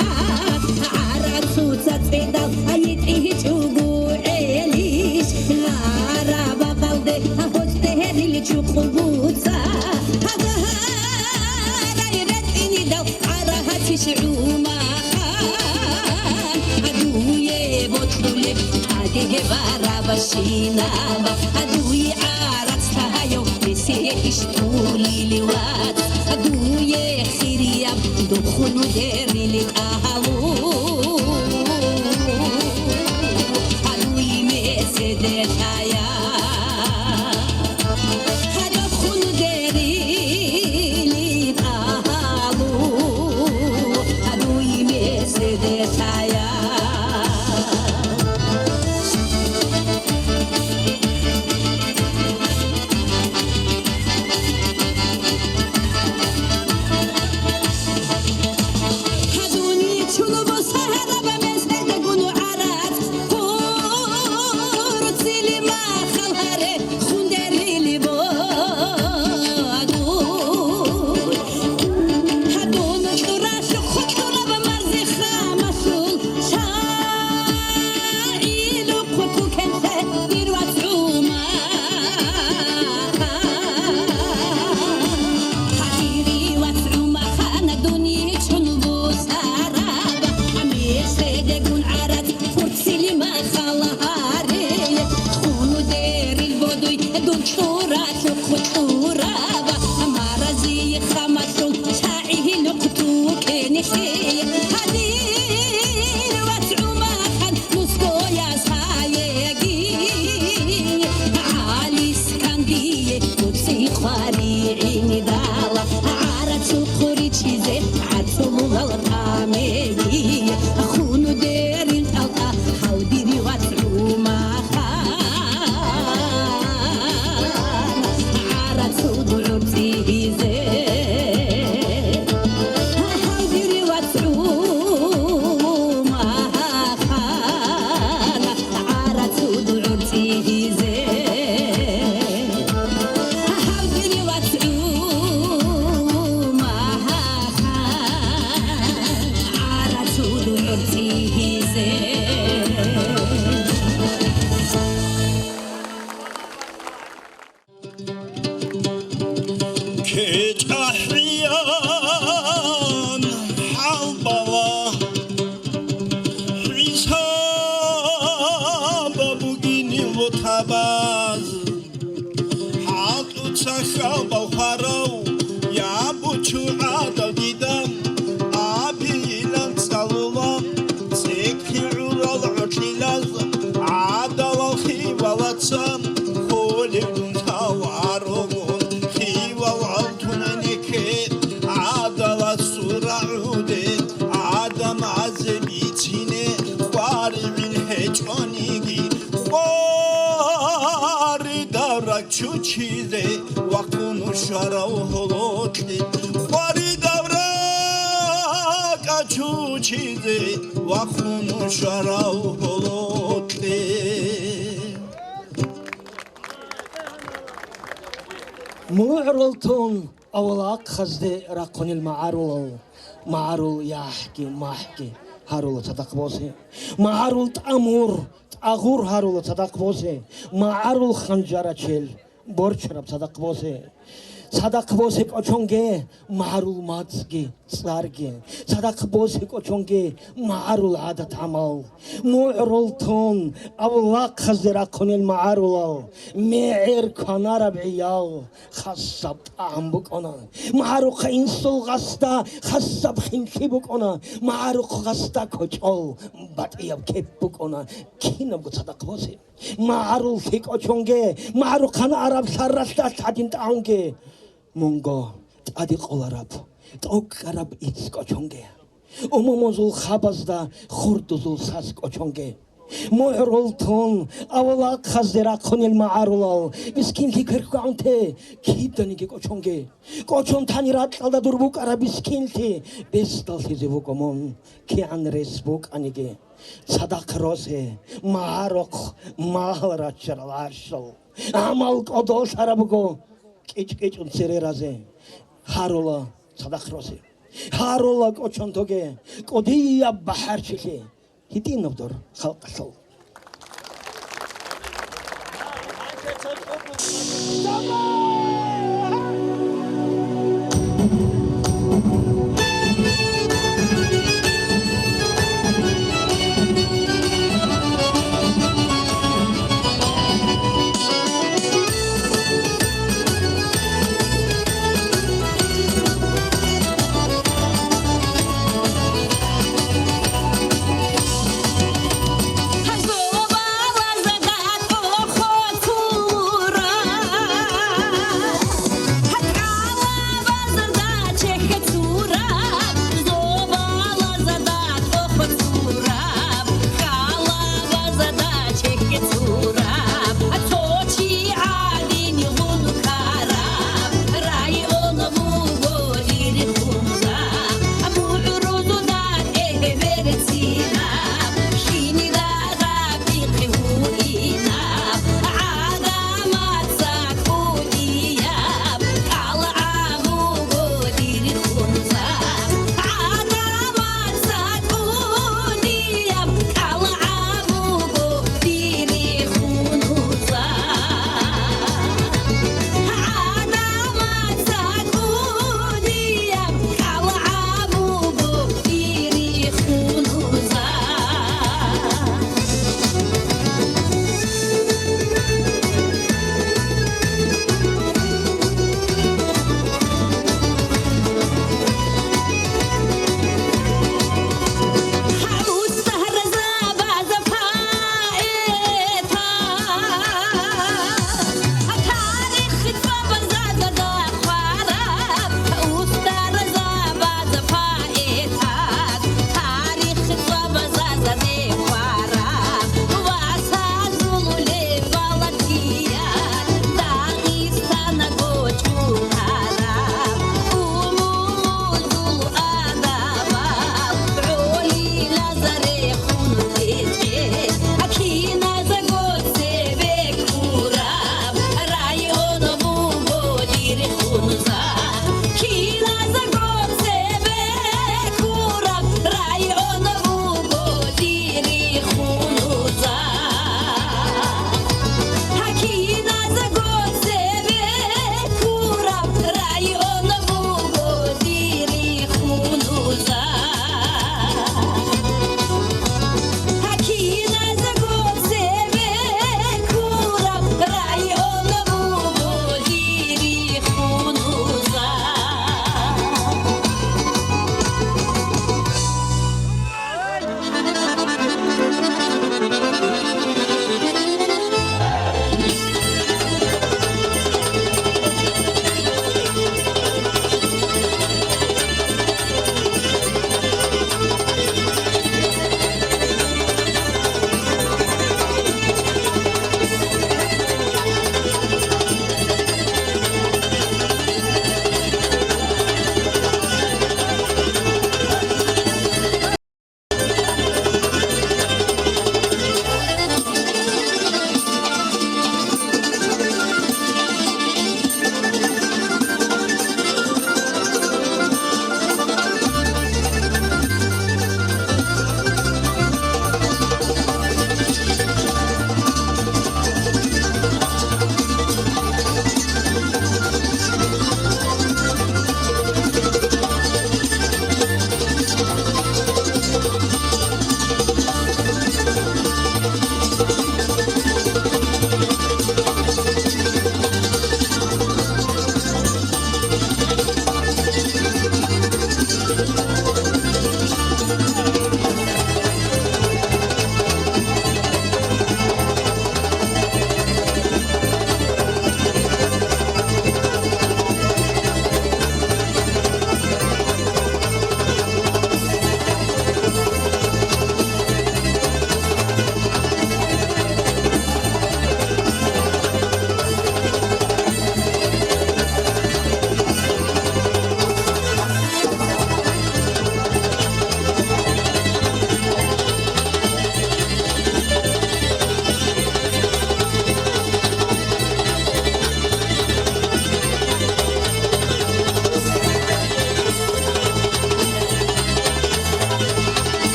гӀарацуца цӀедал гьайитӀи гьечӀого гӀелищ, гӀарабакъалде гьоцӀ тегьерил чукъу буца, гьагагьарай ретӀинидал гӀарагьатищ гӀумахӀан, гьадуе боцӀулеб тӀадегье барабащинаб, гьадуе гӀарац лъагьаяв меседищ тулили вац, гьадуе хирияб духун дерили тӀагьаву, гьадуе меседе лъая. Гьадухъун дерили тӀагьалу, гьадуй меседе лъая. Табаз хӀалтӀуца хьабал хварав, я бучу гӀадал дида, абилан цӀалула, цӀикӀкӀи гӀурал гӀоркьилаз, гӀадалал хивалаца, холев дун таварогун, хивал гьалтун неке, гӀадаласул рагӀуде, гӀадамазе бицине, къваригӀел гьечӀониги, къваридал ракӀ чучизе вахъун щварав гьолокьи, къваридал ракӀ чучизе вахъун щварав гьолокьи. МугӀрул тун авлахъазде рахъунел магӀарулал, магӀарул яхӀги махӀги гьарула цадахъ босе, магӀарул тӀамур, тӀагъур гьарула цадахъ босе, магӀарул ханжарачел борчараб цадахъ босе. Цадахъ босе кӀочонге магӀарул мацӀги цӀарги, цадахъ босе кӀочонге магӀарул гӀадат-гӀамал. МугӀрул тун авлахъазде рахъунел магӀарулал, мегӀер кванараб гӀиял хасаб тӀагӀам букӀуна. МагӀарухъа инсул гъасда хасаб хинлъи букӀуна. МагӀарухъ гъасда кочӀол батӀияб кеп букӀуна. Кинабго цадахъ босе. МагӀаруллъи кӀочонге, магӀарухъан араб лъаралъдалъ гьадин тӀагӀунге. Мунго тӀаде къолараб, тӀокӀкӀараб ицц кӀочонге. Умумузул хабазда хурдузул сас кӀочонге. МугӀрул тун авлахъазде рахъунел магӀарулал, мискинлъи кверхъвагӀунте киданиги кӀочонге. КӀочон тани ракьалда дур букӀараб мискинлъи бесдаллъизе буго мун, кигӀан рес букӀаниги. Цадахъ росе, магӀарухъ магьал раччарал гӀаршал, гӀамал кӀодолъараб буго кӀичӀ-кӀичӀун цере разе. Гьарула цадахъ росе. Гьарула кӀочон тоге, кӀудияб бахӀарчилъи гьитӀинаб дор халкъалъул.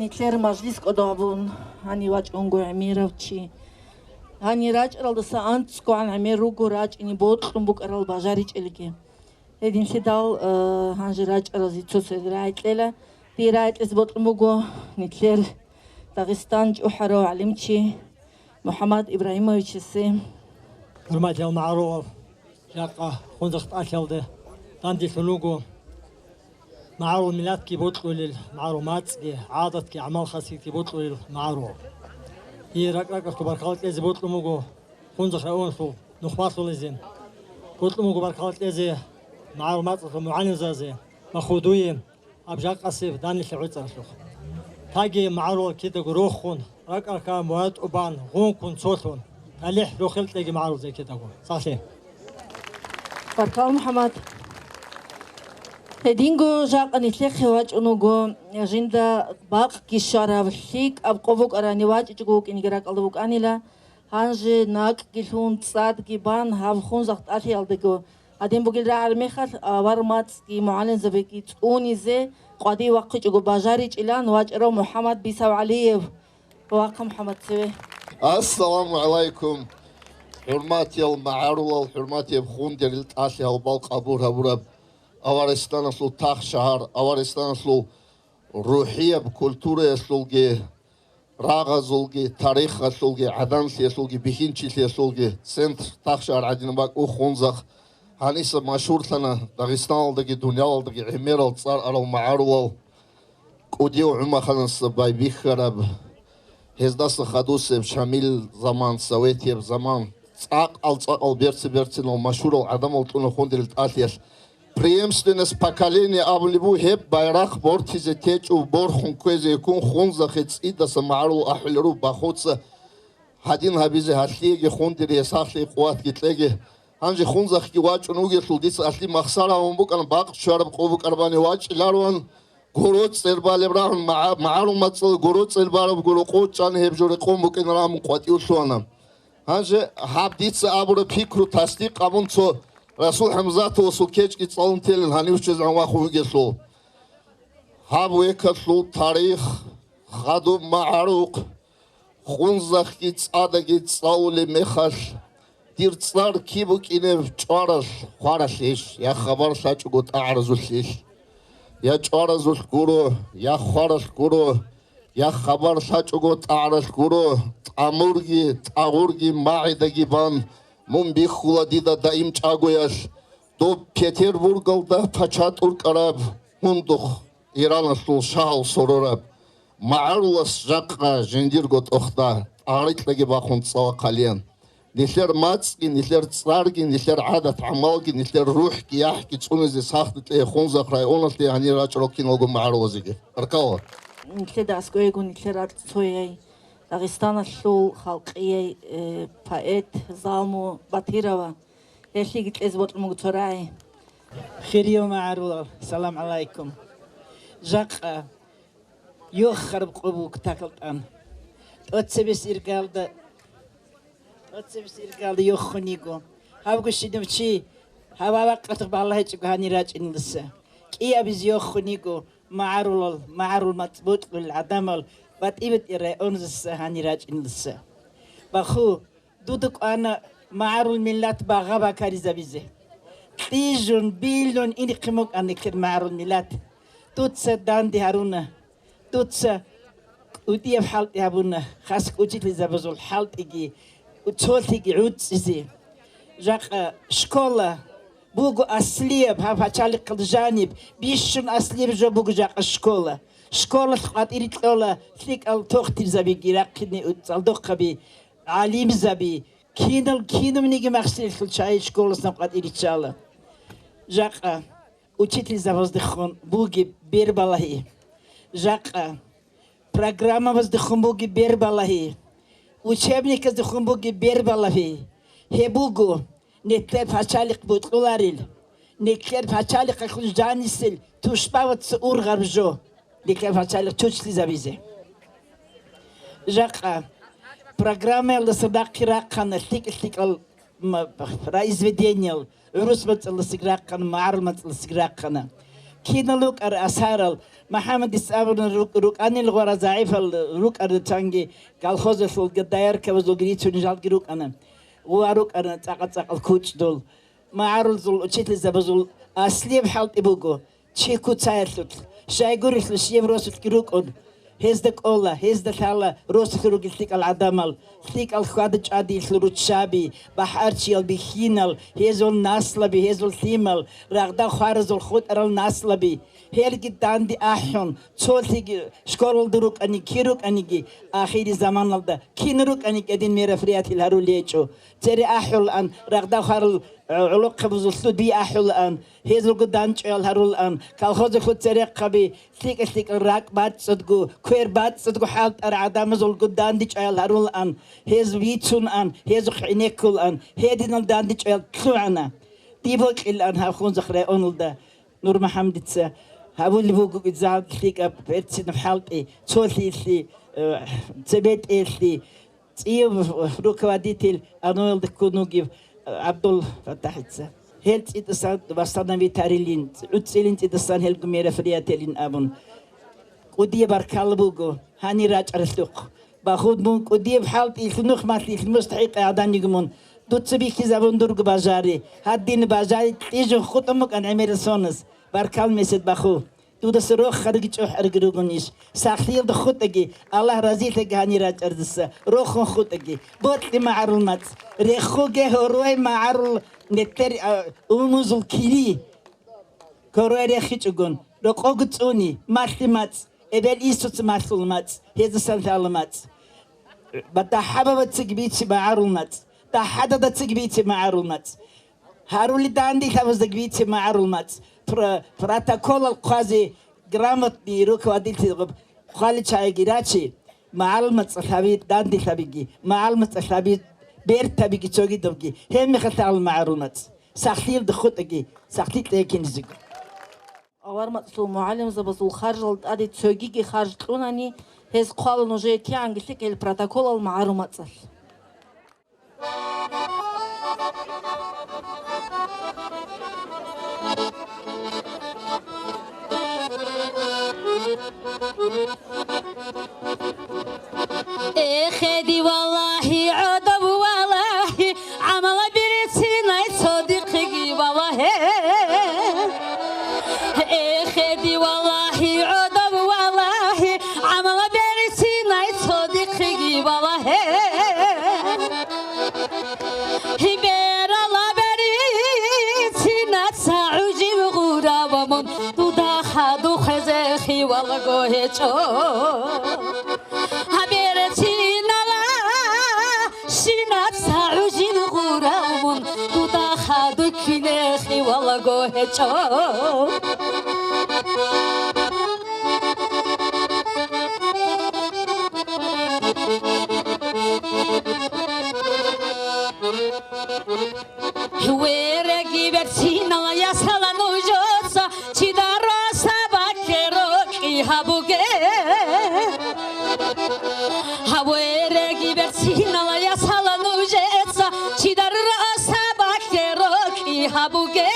Нилъер мажлис кӀодо гьабун, гьанив вачӀунго гӀемерав чи. Гьанир рачӀаралдаса анцӀгогӀан гӀемер руго рачӀине бокьун букӀарал бажаричӀелги. Гьединлъидал, э, гьанже рачӀаразе цо-цояз рагӀи кьела. Дие рагӀи кьезе бокьун буго нилъер Дагъистан чӀухӀарав гӀалимчи МухӀаммад Ибрагьимовичасе. ХӀурматиял магӀарулал, жакъа Хунзахъ тӀалъиялда данделъун вуго магӀарул миллатги бокьулел, магӀарул мацӀги, гӀадатги, гӀамал-хасиятги бокьулел магӀарул. Дие ракӀ-ракӀалъго баркала кьезе бокьун буго Хунзахъ районалъул нухмалъулазин. Бокьун буго баркала кьезе магӀарул мацӀалъул мугӀалимзазе, махудуе, гьаб жакъасеб данделъи гӀуцӀаралъухъ. Таги магӀарулал кидаго рохун, ракӀарха мугьатӀубан, гъункун цолъун, талихӀ рохел кьеги магӀарулзе кидаго. Сахлъи. Баркал, МухӀаммад. Гьединго жакъа нилъехъе вачӀун вуго, жинда бакъги щвараб, лъикӀаб къо букӀарани вачӀичӀого вукӀинеги ракӀалда букӀанила, гьанже накӀги лъун, цӀадги бан, гьаб Хунзахъ тӀалъиялдаго гьадин бугел рагӀараб мехалъ, авар мацӀги мугӀалимзабиги цӀунизе къвадив вахъичӀого бажаричӀилан вачӀарав МухӀаммад БисавгӀалиев. Вахъа, МухӀаммад, цеве. Ассаламу гӀалайкум, хӀурматиял магӀарулал, хӀурматияб хундерил тӀалъи гьалбал къабул гьабураб Аваристаналъул тахшагьар, Аваристаналъул рухӀияб культураялъулги, рагъазулги, тарихалъулги, гӀаданлъиялъулги, бихьинчилъиялъулги центр тахшагьар гӀадин бакӀ Хунзахъ гьаниса машгьурлъана Дагъистаналдаги дунялалдаги гӀемерал цӀар арал магӀарулал. КӀудияв ГӀумаханасда байбихьараб, гьездаса хадусеб Шамил заман, советияб заман, цӀакъал-цӀакъал берци-берцинал машгьурал гӀадамал кьуна хундерил тӀалъиялъ. Преемственность поколения абулеб буго гьеб байрахъ бортизе течӀев, борхун кквезе ккун, Хунзахъе цӀидасан магӀарул ахӀулел руго бахуца гьадин гьабизе, гьалъиеги хундерие сахлъи къуватги кьеги. Гьанже Хунзахъги вачӀун вугелъул, дица алъи махсар гьавун букӀана, бакъ ччвараб къо букӀарабани вачӀилароан, гуро цӀербалеб рагьун, магӀа-, магӀарул мацӀалда гуро цӀербараб гуро къо чӀана, гьеб жо рекъон букӀинаран къватӀивлъуана. Гьанже гьаб дица абураб пикру тасдикъ гьабун цо Расул ХӀамзатовасул кечӀги цӀалун телин гьанив щвезегӀан вахун вугелъул. Гьаб векалъул тарих, хадуб магӀарухъ, Хунзахъги цӀадаги цӀалулеб мехалъ, дир цӀар киб букӀинеб чӀваралъ, хваралъищ, я хабар лъачӀого тӀагӀаразулъилъ. Я чӀваразулъ гуро, я хваралъ гуро, я хабар лъачӀого тӀагӀаралъ гуро, тӀамурги, тӀагъурги, магӀидаги бан, мун бихьула дида даим чӀагоялъ, доб Петербургалда пача тӀуркӀараб, мундухъ Ираналъул шагьал сорораб, магӀарулас жакъа жиндирго тӀохда, тӀагъарикьаги бахун цӀала хъалиян. Нилъер мацӀги, нилъер цӀарги, нилъер гӀадат-гӀамалги, нилъер рухӀги, яхӀги цӀунизе сахлъи кье Хунзахъ районалъе гьанир рачӀарал киналго магӀарулазеги. Баркалла. Нилъеда аскӀовего нилъер ракь цояй, Дагъистаналъул халкъияй, э, поэт Залму Батирова. Гьелъиеги кьезе бокьун буго цо рагӀи. Хириял магӀарулал, салам гӀалайкум. Жакъа йохараб къо буго кутакалда тӀан. ТӀоцебесеб иргалда, тӀоцебесеб иргалда йохун йиго. Гьабго щинав чи гьава вакъалъухъ балагьичӀого гьанир рачӀиналдаса. КӀиабизе йохун йиго магӀарулал, магӀарул мацӀ бокьулел гӀадамал, БатӀи-БатӀиял районазаса гьанир рачӀиналдаса. Баху, дуда кӀвана магӀарул миллат багъа-бакаризабизе. Кьижун, билун инихъин букӀана нилъер магӀарул миллат. Дуца данде гьаруна. Дуца кӀудияб хӀалтӀи гьабуна, хасго учительзабазул хӀалтӀиги, цолъиги гӀуцӀизе. Жакъа школа буго аслияб гьаб пачалихъалда жаниб, бищун аслияб жо буго жакъа школа. Школалъ къватӀире кьола лъикӀал тохтирзабиги рахъине, цӀалдохъаби, гӀалимзаби, кинал-, кинабниги махсилалъул чагӀи школалъ къватӀире риччала. Жакъа учительзабаздехун бугеб бербалагьи, жакъа программабаздехун бугеб бербалагьи, учебниказдехун бугеб бербалагьи, гьеб буго нилъер пачалихъ бокьуларел, нилъер пачалихъалъул жанисел тушбабаца ургъараб жо, нилъер пачалихъ чучлъизабизе. Жакъа программаялдаса нахъе рахъана лъикӀ-лъикӀал м-, произведениял, гӀурус мацӀалдасаги рахъана, магӀарул мацӀалдасаги рахъана. Кинал рукӀар асарал, МухӀаммадица абуна, рук-, рукӀанил гъвара загӀипал рукӀарал, цанги колхозалъулги, дояркабазулги рицунел жалги рукӀана. Ва рукӀана цӀакъа-цӀакъал кучӀдул. МагӀарулазул учительзабазул аслияб хӀалтӀи буго, чи куцаялъулъ, щайгурелъул щиб росулъги рукӀун, гьезда кӀола, гьезда лъала росулъ ругел лъикӀал гӀадамал, лъикӀал хьвада-чӀвадиялъул руччаби, бахӀарчиял бихьинал, гьезул наслаби, гьезул лъимал, рагъда хваразул хутӀарал наслаби, гьелги данде ахӀун, цолъиги школалда рукӀани, кир рукӀаниги, ахири заманалда кин рукӀаниги гьедин мероприятиял гьарулел гьечӀо. Цере ахӀулаан, рагъда хварал гӀолохъабазул лъуди ахӀулаан, гьезулго данчӀваял гьарулаан, колхозалъул церехъаби, лъикӀа-лъикӀал ракӀ бацӀцӀадго, квер бацӀцӀадго хӀалтӀарал гӀадамазулго дандечӀваял гьарулаан, гьез вицунаан, гьезухъ гӀенеккулаан, гьединал дандечӀваял лъугӀана. Дие бокьилаан гьаб Хунзахъ районалда. НурмухӀаммадица гьабулеб буго иза лъикӀаб берцинаб хӀалтӀи, цолъиялъе, э, цебетӀеялъе, цӀияб руководитель АНОялда ккун вугев ГӀабдул-ФатахӀица. Гьел цӀидасан восстановить гьарилин, гӀуцӀилин цӀидасан гьелго мероприятиялин абун. КӀудияб баркала буго гьанир рачӀаралъухъ. Бахун мун кӀудияб хӀалтӀи, лъунухъ малъи, мустахӀикъи гӀадан йиго мун. Дуца бихьизабун дурго бажари. Гьадин бажари кьижун хутӀун букӀан гӀемерисонас. Баркал месед баху. Дудаса рохарги чӀухӀарги ругонищ. Сахлъиялда хутӀаги, Аллагь разилъаги гьанир рачӀарзаса. Рохун хутӀаги. Бокьи магӀарул мацӀ. Рехуге гьорой магӀарул нетер, а, умузул кили. Гьорой рехичӀогон. Рокъого цӀуни. Малъи мацӀ. Эбел-инсуца малъула мацӀ, гьезасан лъала мацӀ. Ба-, дагьабабацаги бице магӀарул мацӀ, дагьададацаги бице магӀарул мацӀ. Гьарули данделъабаздаги бице магӀарул мацӀ. Про-, протоколал хъвазе грамотный руководительгъаб хъваличаяги рачи, магӀарул мацӀалъаби данделъабиги, магӀарул мацӀалъаби бертабиги цогидабги, гьебмехалъ лъала магӀарул мацӀ. Сахлъиялда хутӀаги, сахлъи кьекинизего. Авар мацӀлъул мугӀалимзабазул харжал тӀаде цогиги харж кьунани, гьез хъвала нужее кигӀанги лъикӀ гьел протоколал магӀарул мацӀалъ. Эхеди валлагьи, гӀодов валлагьи, гӀамала берцинай цо дихъиги валагье. Эхеди валагьи, гӀодов валагьи, гӀамала берцинай цо дихъиги валагье. Гьиберала берцинаца гӀужив гъурава мун, дуда хадуб хвезе хивалго гьечӀо. Гьаберцинала щинаца гӀужин гъурав мун, дуда хадуб кине хивалго гьечӀо. Вереги берцинал ясала нужеца, чидаро сабаке рокӀи гьабуге. Гьавереги берцинал ясала нужеца, чидаро сабаке рокӀи гьабуге.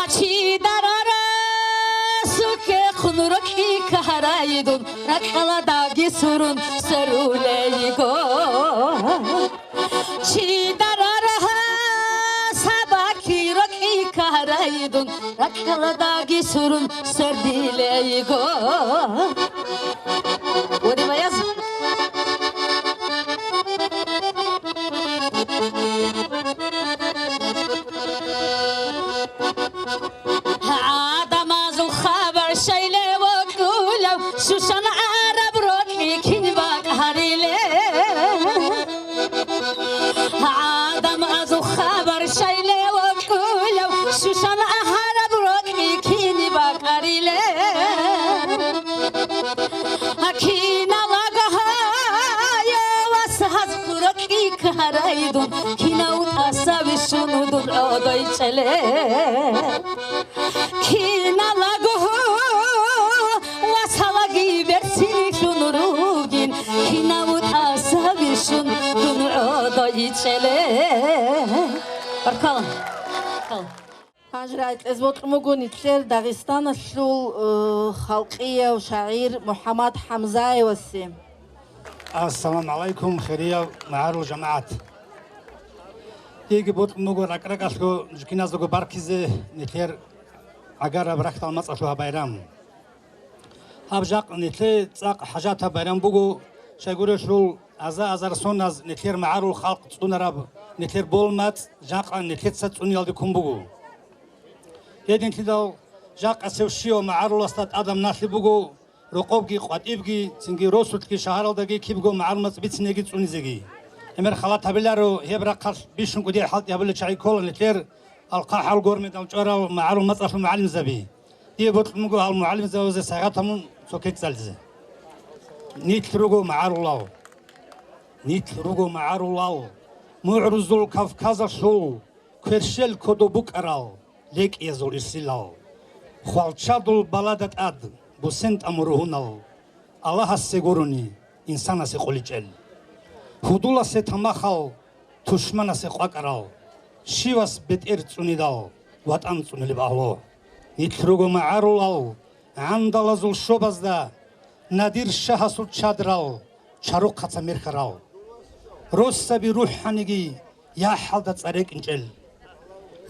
Ачидарара суке хун рокӀи ккарайдун, ракьаладаги сурун сверулейго. Чидарара сабаки рокӀи ккарайдун, ракьаладаги сурун свердилейго. Ури баяз. ГӀадамазул хабар щайле вокьулев, щущан гӀараб рокьи кин бакӀ гьариле. ГӀадамазул хабар щайле вокьулев, щущан гӀараб рокьи кин бакӀариле. Киналаго гьайо вас гьаз курокьи ккарайдун, кинав тӀаса вищун дун гӀодой чӀеле. Киналаго васалаги берцинлъун ругин, кинав тӀаса вищун дун гӀодой чӀеле. Баркала. Баркала. Гьанже рагӀи кьезе бокьун буго нилъер Дагъистаналъул, э, халкъияв шагӀир МухӀаммад ХӀамзаевасе. Ассаламу гӀалайкум, хириял магӀарул жамагӀат! Диеги бокьун буго ракӀ-ракӀалъго жикиназдаго баркизе нилъер гӀагараб рахьдал мацӀалъул гьаб байрам. Гьаб жакъа нилъее цӀакъ хӀажатаб байрам буго, щайгурелъул аза-азар соназ нилъер магӀарул халкъ цӀунараб нилъер бол-мацӀ жакъа нилъеца цӀуниялде ккун буго. Гьединлъидал жакъасев щивав магӀаруласда тӀадаб налъи буго рокъобги къватӀибги, цинги росулъги шагьаралдаги кибго магӀарул мацӀ бицинеги цӀунизеги. ГӀемер халат гьабиларо, гьеб рахъалъ бищун кӀудияй хӀалтӀи гьабулел чагӀи ккола нилъер Алхъа-хӀал гормидал чӀварал магӀарул мацӀалъул мугӀалимзаби. Дие бокьун буго гьал мугӀалимзабазе сайгъат гьабун цо кек цӀализе. Нилъ руго магӀарулал. Нилъ руго магӀарулал, мугӀрузул Кавказалъул кверщел кодоб букӀарал лекӀиязул ирсилал. Хвалчадул балада тӀад буссен тӀамуру гьунал, Аллагьасе гурони инсанасе къуличӀел. Гьудуласе тамахал, тушманасе къвакӀарал, щивас бетӀер цӀунидал ватӀан цӀунилеб агьлу. Нилъ руго магӀарулал, гӀандалазул щобазда, Надир-шагьасул чадрал, чарухъаца мерхьарал. Росаби рухӀаниги яхӀалда цӀа рекӀинчӀел,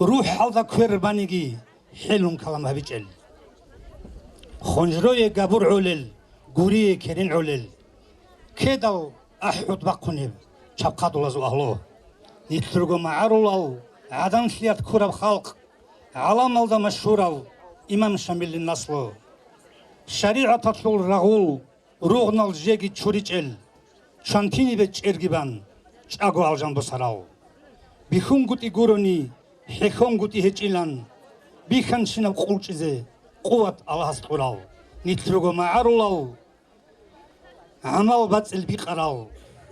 рухӀалда квер баниги хӀелун калам гьабичӀел. Хонжрое габур гӀолел, гурие керен гӀолел, кедал ахӀуд бахъунеб чабхъадулазул агьлу. Нилъ руго магӀарулал, гӀаданлъиялъ ккураб халкъ, гӀаламалда машгьурав имам Шамилил наслу. ШаригӀаталъул рагъул ругънал жеги чуричӀел, чвантинибе чӀерги бан, чӀаго алжан босарал. БихьунгутӀи гурони, хӀехьонгутӀи гьечӀилан, бихьанщинаб къулчӀизе къуват Аллагьас кьурал. Нилъ руго магӀарулал, гӀамал бацӀцӀил бикъарал,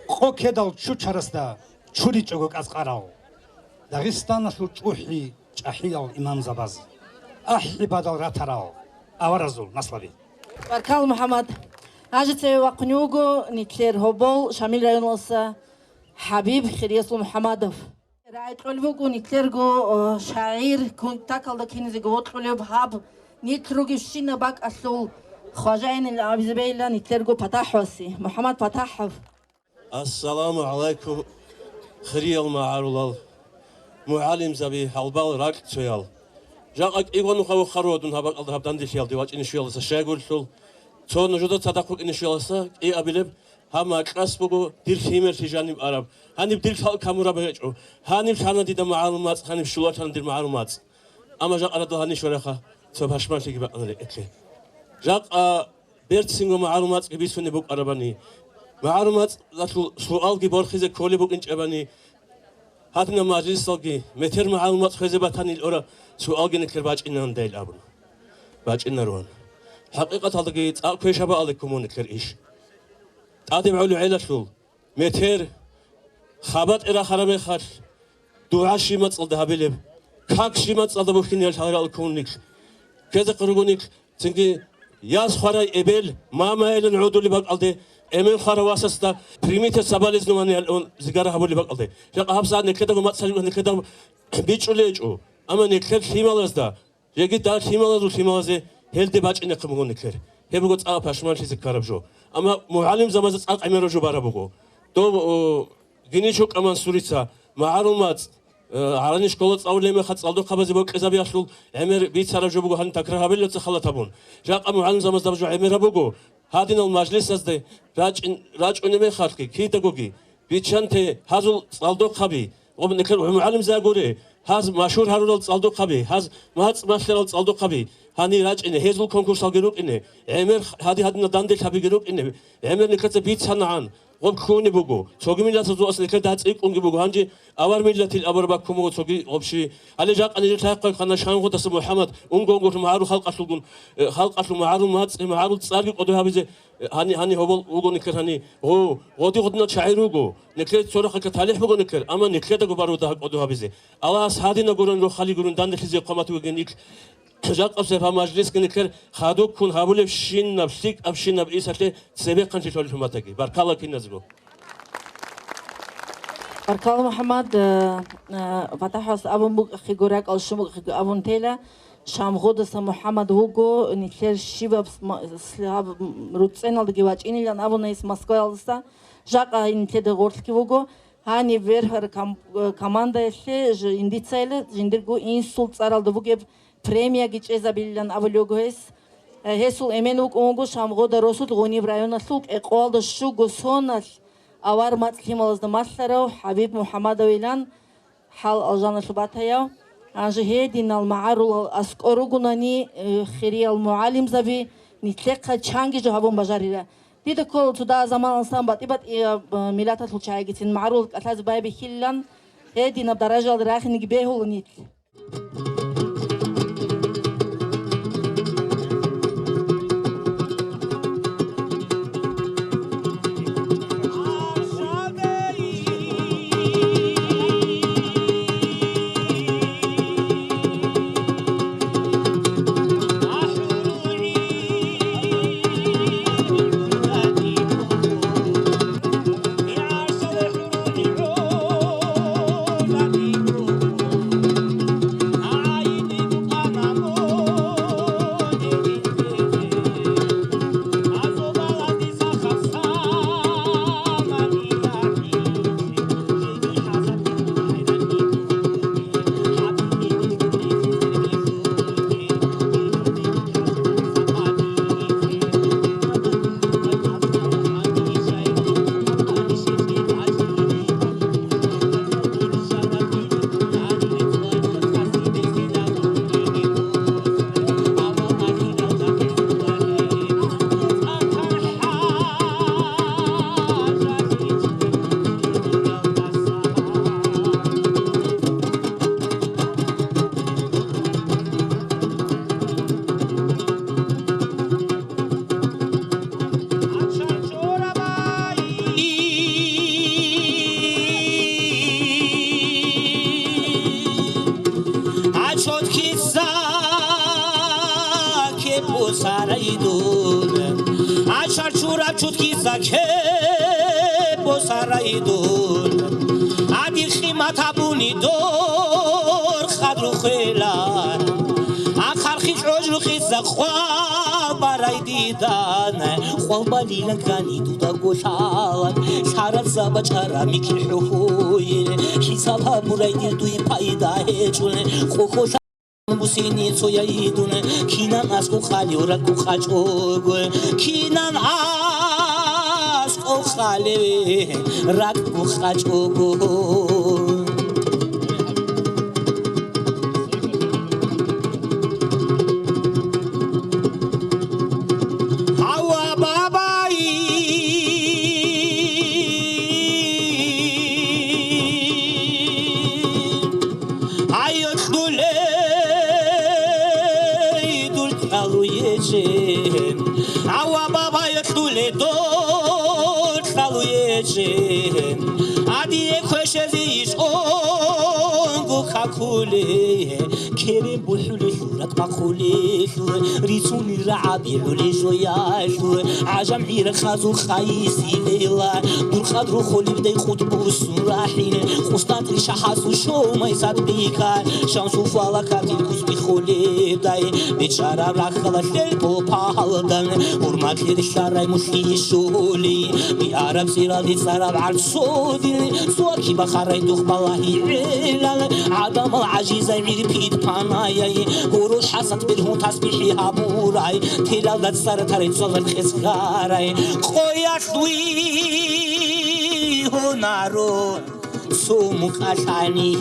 къо кедал чучарасда чуричӀого кӀацӀкъарал. Дагъистаналъул чӀухӀи чӀахӀиял имамзабаз, ахӀи бадал ратарал аваразул наслаби. Баркал, МухӀаммад. Гьанже цеве вахъунев вуго нилъер гьобол Шамил районалъуса ХӀабиб Хириясул МухӀаммадов. РагӀи кьолеб буго нилъерго, о, шагӀир, кутакалда киназего вокьулев гьаб, нилъ ругевщинаб бакӀалъул хважаинил абизабейилан нилъерго ПатахӀасе, МухӀаммад ПатахӀов. Ассаламу гӀалайкум, хириял магӀарулал, мугӀалимзаби, гьалбал ракьцоял! Жакъа кӀигъванухъа вухаро дун гьаб бакӀалда гьаб данделъиялде вачӀине щвеласа щайгурелъул, цо нужеда цадахъ вукӀине щвеласа кӀиабилеб, гьаб макьас буго дир лъимерлъи жаниб араб, гьаниб дир лъалъ камураб гьечӀо, гьаниб лъана дида магӀарул мацӀ, гьаниб щулалъана дир магӀарул мацӀ. Амма жакъа радал гьанив щварахъа, цо пашманлъиги бакӀана рекӀелъе. Жакъа берцинго магӀарул мацӀги бицунеб букӀарабани, магӀарул мацӀалъул суалги борхизе кколеб букӀинчӀебани, гьадинаб мажлисалги, метер магӀарул мацӀ хвезе батани ил ора суалги нилъер бачӀинандайл абун. БачӀинаруан. ХӀакъикъаталдаги цӀакъ квешабаалде ккун мун нилъер иш. ТӀадеб гӀоло гӀелалъул, метер, хабатӀе рахараб мехалъ, дугӀа щиб мацӀалда гьабилеб, как щиб мацӀалда бухьиниял гьарал ккун нилъ. Ккезехъе руго нилъ, цинги, яс хварай эбел, мамайилан гӀодулеб бакӀалде, эмен хварав васасда «Примите соболезнования» ян зигара гьабулеб бакӀалде. Жакъа гьабсагӀат нилъедаго мацӀ лъалеб, нилъеда бичӀчӀулей гьечӀо. Амма нилъер лъималазда, жеги дагь лъималазул лъималазе гьелде бачӀинехъе буго нилъер. Гьеб буго цӀакъ пашманлъизе ккараб жо. Амма мугӀалимзабазда цӀакъ гӀемераб жо бараб буго. Дов, о, Гиничукъа Мансурица магӀарул мацӀ, э, гӀарани школа цӀалулеб мехалъ цӀалдохъабазе бокьизабиялъул гӀемер бицараб жо буго гьаниб такрар гьабилеб ца халат гьабун. Жакъа мугӀалимзабазда жо гӀемераб буго. Гьадинал мажлисазде рачӀин-, рачӀунеб мехалъги, кидагоги, биччанте гьазул цӀалдохъаби, ва нилъер мугӀалимзаби гури, гьаз машгьур гьарурал цӀалдохъаби, гьаз мацӀ малъарал цӀалдохъаби, гьанир рачӀине, гьезул конкурсалги рукӀине, гӀемер гьади-гьадинал данделъабиги рукӀине, гӀемер нилъеца бицанагӀан, гъоб ккунеб буго, цоги миллатазул ас нилъеда цӀикӀкӀунги буго, гьанже авар миллатил абураб баккун буго цоги гъоб щи. Гьале жакъа нилъер лъайхъа хъана Шангъудаса МухӀаммад, унго-унгорлъун магӀарул халкъалъулгун, э, халкъалъул магӀарул мацӀи, магӀарул цӀарги кӀодо гьабизе, э, гьани, гьани гьобол вуго нилъер гьани. Гъо, гъодигъудина чагӀи руго, нилъер цо рахъалъа талихӀ буго нилъер, амма нилъедаго баруда гьакӀодо гьабизе. Аллагьас гьадинаб гурун рохали гурун данделъизе хъвамат бугин ил. Жакъаб сефа мажлисги нилъер хадубккун гьабулебщинаб, лъикӀабщинаб исалъе цебехъанлъи лъолел хӀуматаги. Баркалла киназго. Баркала, МухӀаммад, э, э, ПатахӀас абун букӀахъего, ракӀал щун букӀахъего абун тела, Шамгъодаса МухӀаммад вуго, нилъер щибаб сма-, с-, гьаб, м, руцӀцӀеналдаги вачӀинилан абуна гьес Москваялдаса, жакъа нилъеда гъорлъги вуго. Гьаниб верхӀар кам-, э, командаялъе ж-, жиндицайила жиндирго инсул цӀаралда бугеб премияги чӀезабилилан абулеб буго гьес. Э, гьесул эмен вукӀун вуго Шамгъода росулъ Гъуниб районалъул КӀекъоялда щуго соналъ авар мацӀ лъималазда малъарав ХӀабиб МухӀаммадовилан, хӀал алжаналъуб батаяв. Гьанже гьединал магӀарулал аскӀор ругонани, э, хириял мугӀалимзаби, нилъехъа чанги жо гьабун бажарила. Дида ккола цо дагьаб заманалдасан батӀи-батӀияб, э, миллаталъул чагӀигицин магӀарулал кӀалъазе байбихьилилан, гьединаб даражаялда рахинеги бегьула нилъ. Ачоткица кепо сарайдун, ачарчураб чоткица кепо сарайдун, гьадин къимат гьабуни дор къадру хвела, ахъархъи чӀожухъица къвал барай дидан, къвал балилан ккани дуда голъалан, лъараб забачара микьи хӀухьуе, хӀисаб гьабурай дир дуе пайда гьечӀун, къохолъа бусини цояйдун, кинан аскӀов хъалев ракӀ къачӀого, кинан аскӀов хъалев ракӀ къачӀого. Гьава, бабай, гьайо кьулей дур кьалуе жен. Гьава, бабай, кьулей дур кьалуе жен. Гьадие квешезе иш онго какулей. Керен бухӀулелъул, ракӀ бахъулелъул, рицунел рагӀаби гӀолей жоялъул, гӀажам гӀирахъазул хайисилейла, дур къадру холебдай къутбусун рахӀин, Къустантин шагьасул шов Майсадбика, Шамсул фалакатил кусбихолебдай, бичараб рахьалалъел попалдан, гьурматлъи рилълъарай мулъи щоли, биараб цӀиралде цӀараб гӀарцодин, цоаки бахарай дух балагьи гӀелал, гӀадамал гӀажизай гӀирпид панаяй, гьурул хӀасад бергьун тасбихӀи гьабурай, телалда цӀар тарай цӀалар хъесгарай, къоялъ вигьунаро цо мукӀалъани.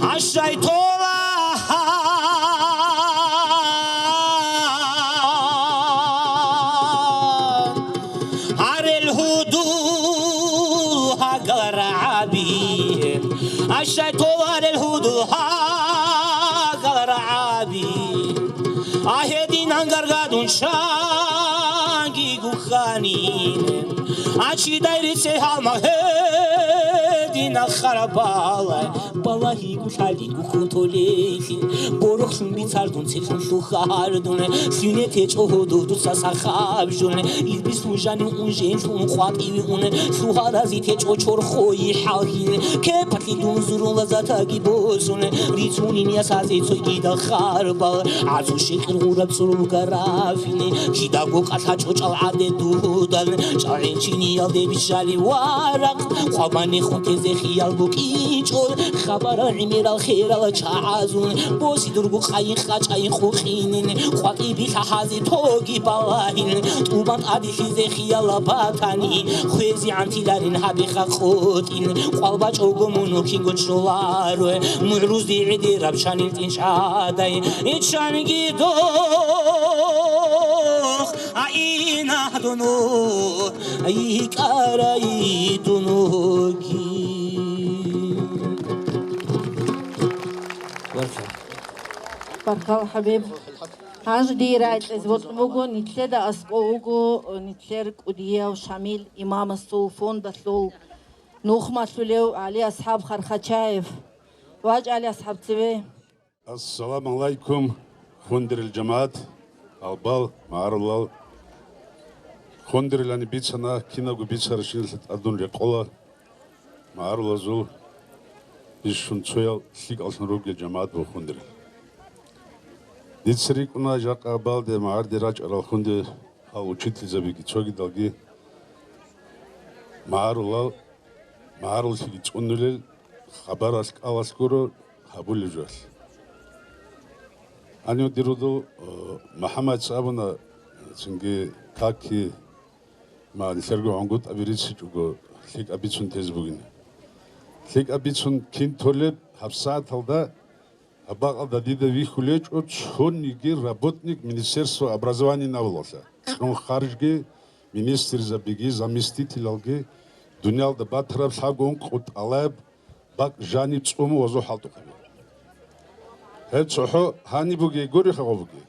Гьащай тола гьарел гьудул гьагал рагӀаби, гьащай тола гьарел гьудул гьагал рагӀаби. А гьединан гаргадун чанги гуккани, а чидай реццей гьалмагъ гьединал харабала, балагьи гулъали гуккун толейги. Бицардун цехун лъухьардун, лъине течӀо гьудул дуца сахаб жун, илбис лужани унжен лъун къватӀиве ун, лъугьарази течӀо чорхое хӀалхьин, кепалъи дун зурун лазатаги босун, рицунин ясазе цойгидал харбал, гӀацу шикъир гъураб цӀурул гарафин, кидаго кӀалъа чӀочӀал гӀаде дудан, чӀалгӀинчиниялде бищали варакъ, хъвабани хутезе хиял букӀинчӀо, хабарал гӀемерал херал чагӀазун, боси дургу къайи къачӀай къукъинин, къватӀиби лъагьази тоги балагьин, тӀубан тӀаде лъизе хияла батани, хвезегӀан тиларин гьабиха къотӀин, къвал бачӀого муну кинго чӀоларо, мугӀрузде гӀедераб чанил тӀинчӀадай, иччанги дох, аинагь дуну, икӀарай дуноги. Баркал, ХӀабиб. Гьанже дие рагӀи кьезе бокьун буго, нилъеда аскӀов вуго нилъер кӀудияв Шамил имамасул фондалъул нухмалъулев ГӀали-асхӀаб Хархачаев. ВачӀа, ГӀали-асхӀаб, цеве. Ассаламу гӀалайкум, хундерил жамагӀат, гьалбал, магӀарулал. Хундерилани бицана, кинабго бицаращиналъе тӀадун рекъола магӀарулазул бищун цоял лъикӀаллъун ругел жамагӀат ва хундерил. Дица рикӀкӀуна жакъа гьабалде магӀарде рачӀарал хунде гьал учительзабиги цогидалги магӀарулал, магӀаруллъиги цӀунулел хабаралъ кӀалалъ гуро гьабулеб жоялъ. Гьанив дир рудул, э, МухӀаммадица абуна, цинги какги, ма, нилъерго гӀунгутӀаби рицичӀого, лъикӀаб бицун тезе бугин. ЛъикӀаб бицун кин толеб гьабсагӀаталда, гьаб бакӀалда дида вихьулечӀо цониги работник Министерства образования навалалъа. Кьун харжги, министрзабиги, заместителалги, дуниялда батараб лъабго ункъо тӀалаб бакӀ жаниб цӀуму вазу хӀалтӀухъаби. Гьеб цохӀо гьаниб бугей гури хагъо бугей.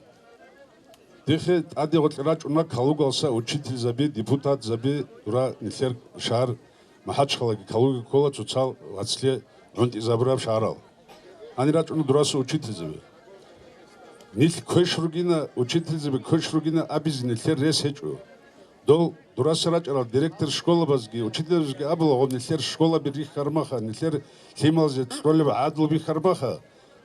Дихъе тӀаде гъоркье рачӀуна Калугалса учительзаби, депутатзаби, дура нилъер шагьар МахӀачхъалаги Калуги ккола цоцал вацлъе гӀунтӀизабураб шагьарал. Гьанир рачӀуна дураса учительзаби. Нилъ квеш ругина, учительзаби квеш ругина абизе нилъер рес гьечӀо. Дол дураса рачӀарал директор школабазги, учительзабазги абулаго нилъер школаби рихьармаха, нилъер лъималазе кьолеб гӀадлу бихьармаха,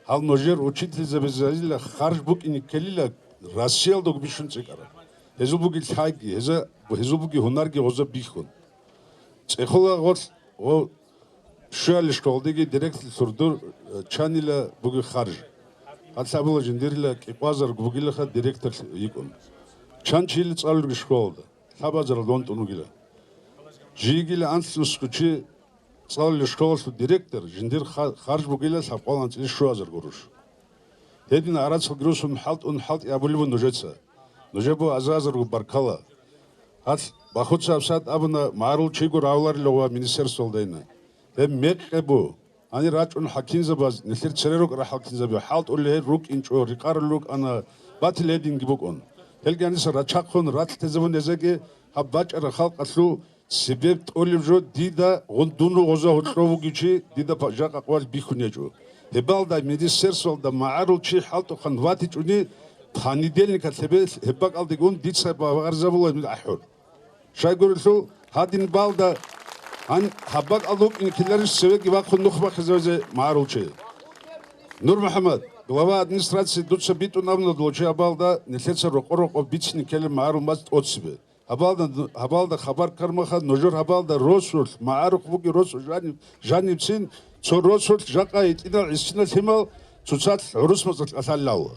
гьал нужер учительзабазила харж букӀине ккелила Россиялдаго бищун цӀикӀкӀараб. Гьезул бугел лъайги, гьеза-, гьезул бугел гьунарги гъоза бихьун. ЦӀехола гъорлъ гъо-, щуялищ гъолдеги директорлъур дур, э, чанила бугеб харж. Гьалъ абула жиндирила кӀикъвазарго бугилаха директор йикӀун. Чан чили цӀалулги школалда, лъабазаралда вантӀун вугила. Жийгила анлънусго чи цӀалулев школалъул директор, жиндир ха-, харж бугила лъабкъвал анцӀила щуазар гуруш. Гьедин гӀарацалги русун хӀалтӀун хӀалтӀи абулеб нужеца. Нужеб азазарго баркала. Гьалъ Бахуца Абсат абуна, магӀарул чиго равларила ва министерстволдайна. Гьеб мекъи бу. Гьанир рачӀун хӀакимзабаз, нилъер цере рукӀарал хӀакимзаби, хӀалтӀулел гьел рукӀинчӀо, рикъарал рукӀана, батил гьединги букӀун. Гьелги гьаниса рачахъун, ракьтезабун гьезеги гьаб бачӀараб халкъалъул цебе тӀолеб жо дида гъун-, дун гъоза гьоркьов вугев чи дида па-, жакъа къвал бихьун гьечӀо. Гьебалда министерствалда магӀарул чи хӀалтӀухъан ватичӀони, понедельникалъ гьебе гьеб бакӀалдегун дица багъарзабула ахӀур. Щайгурелъул гьадин балда гьан гьаб бакӀалда вукӀине ккеларищ цевеги вахъун нух бахъизавизе магӀарул чи. Нур МухӀаммад, глава администрации, дуца битӀун абуна долчи гьабалда нилъеца рокъо-рокъо бицине ккелеб магӀарул мацӀ тӀоцебе. Гьабалда, гьабалда хабар кармаха, нужер гьабалда росулъ, магӀарухъ бугеб росулъ жаниб-, жанибцин, цо росулъ жакъа гьитӀинал гӀисинал лъимал цоцалъ гӀурус мацӀалъ кӀалъалелалла.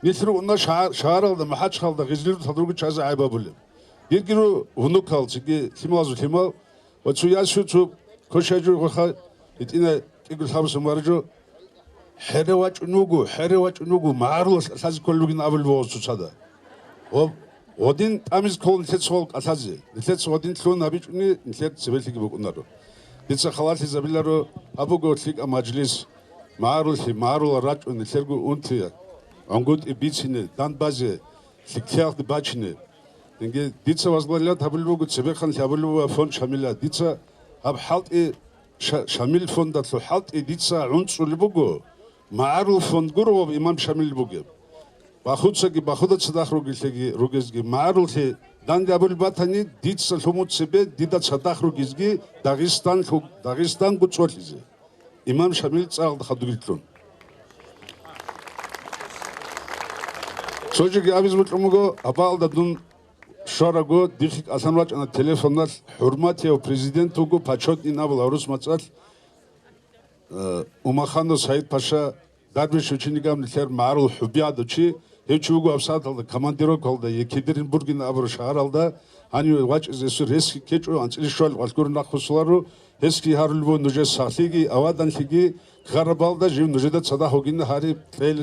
Нилъ ругьуна шагьар-, шагьаралда, МахӀачхъалда, Гъизлирута руго чазе гӀайбабулеб. Дирги ру внукал, цинги лъималазул лъимал, ва цо ясу цо кошайжугъаха, гьитӀина кӀиго лъабусан варжу, ХӀере вачӀун вуго, хӀере вачӀун вуго, магӀарулас кӀалъазе кколел ругин абулеб буго цоцазда. Гъо-, гъодин тӀамиз ккола нилъеца гъол кӀалъазе, нилъеца гъодин лъун гьабичӀони, нилъер цебелъиги букӀунаро. Дица халалъизабиларо, гьаб буго лъикӀаб мажлис, магӀаруллъи, магӀарулал рачӀун нилъерго унти, гӀунгутӀи бицине, дандбазе, лъикӀлъиялде бачине. Инги дица возглавлять гьабулеб буго, цебехъанлъи гьабулеб буго фонд Шамила. Дица гьаб хӀалтӀи, Ша-, Шамил фондалъул хӀалтӀи дица гӀунцӀулеб буго. МагӀарул фонд гуро гъоб имам Шамил бугеб. Бахуцаги бахуда цадахъ ругелъеги ругезги, магӀаруллъи данде абулеб батани, дица лъуму цебе дида цадахъ ругезги Дагъистан лъу-, Дагъистан гуцӀолъизе. Имам Шамил цӀакъ хадурлъун. Цо жеги абиз букӀун буго, абаалда дун щвараго, дихъе кӀалъан вачӀана телефоналъ, хӀурматияв президент вуго, почётный абула гьарус мацӀалъ, э, Умаханов Саид-Паша, Дарбиш ученикаб нилъер магӀарул хӀубиадав чи, гьев чи вуго абсааталда командировкалда Екатеринбургин абураб шагьаралда, гьанив вачӀизе гьесул ресги ккечӀо, анцӀила щвал валъгурун нахъвуссуларо, гьесги гьарулеб нужер сахлъиги, аваданлъиги, ккарабалда жив нужеда цадахъ вугин гьари кьел,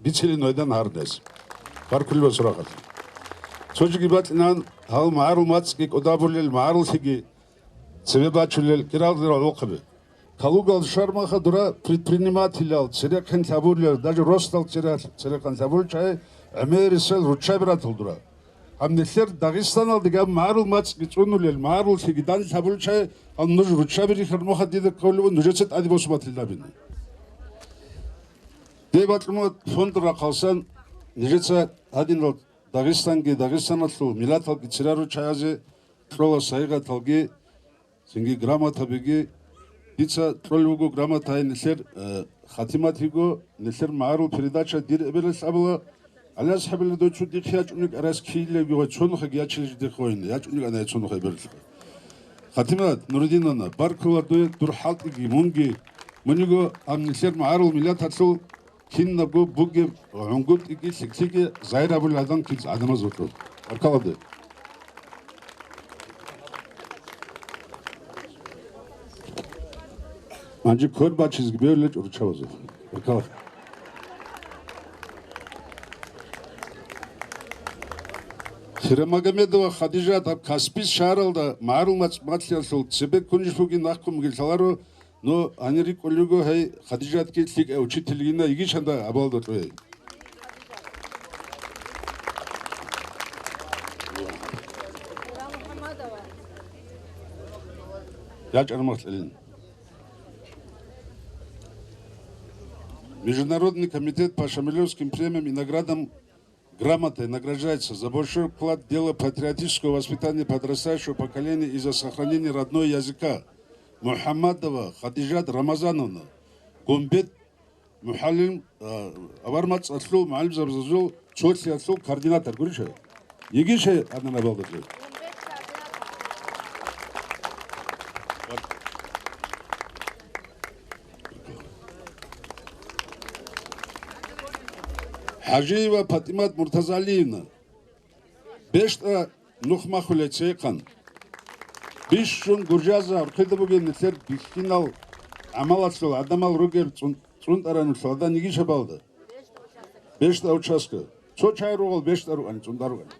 бицилин гьайдан гьарнес. Баркулеб сурахъалъ. Цо жеги бакьинан, гьал магӀарул мацӀги кӀодабулел, магӀаруллъиги цебе бачулел киралдирал гӀолохъаби. Калугал шармаха дура предпринимателял, церехъин лъабулел, даже ростал церехъ-, церехъан лъабулчай, гӀемерисел руччаби ратал дура. Гьаб нилъер Дагъистаналдеги гьаб магӀарул мацӀги цӀунулел, магӀаруллъиги данде лъабулчай, гьаб нуж руччаби рихьармуха дида кколев нужеца тӀаде босун батилдабина. Дей бакьму фонд рахъалсан нижеца гьадинал Дагъистанги, Дагъистаналъул миллаталги церару чаязе кьола сайгъаталги, цинги грамотабиги. Дица кьолеб буго грамота гьай нилъер, э, Хатимат йиго, нилъер магӀарул передача дир эбелалъ абула, ГӀалиасхӀабилла дой цо дихъ ячӀуник арас ккейилавги ва цонухъеги ячилищ дихъ гьойин, ячӀуник ана цонухъе берлъа. Хатимат Нурудиновна, баркула дуе дур хӀалтӀиги, мунги, мун йиго гьаб нилъер магӀарул миллаталъул Кинабго бугеб гӀунгутӀиги лъикӀлъиги загьир гьабулел гӀадан кин гӀадамаз вокьо. Баркалла дир. Гьанже квер бачизеги бевлъичӀо руччабазул. Баркалла. Хирамагомедова Хадижат гьаб Каспийск шагьаралда магӀарул мацӀалъиялъул цебе ккунищ бугин нахъ кумги лъаларо. Ну, гьанир рикӀкӀулего, гьей, Хадижатги лъикӀай учитель йина, йигищ гьанда абалда кьо гьей. Я чӀармахъ кьелин. Международный комитет по Шамилевским премиям и наградам грамотой награждается за большой вклад в дело патриотического воспитания подрастающего поколения и за сохранение родного языка Мухаммадова Хадижат Рамазановна, Гумбет мухӀалим, а, авармацӀалъул мугӀалимзабазул цолъиялъул координатор гурищ гьай? Йигищ гьай гьанна абалда? ХӀажиева ПатӀимат Муртазалиевна, БещтӀа нух махулей цейхъан. Бищун гуржаза гьоркьида бугеб нилъер бихьинал гӀамалалъул гӀадамал ругел цӀун-, цӀунтӀара нулъ гьалда нигищабалда. БещтӀа участка. Цо чай ругъал бещтӀа рукӀани, цӀунтӀа рукӀани.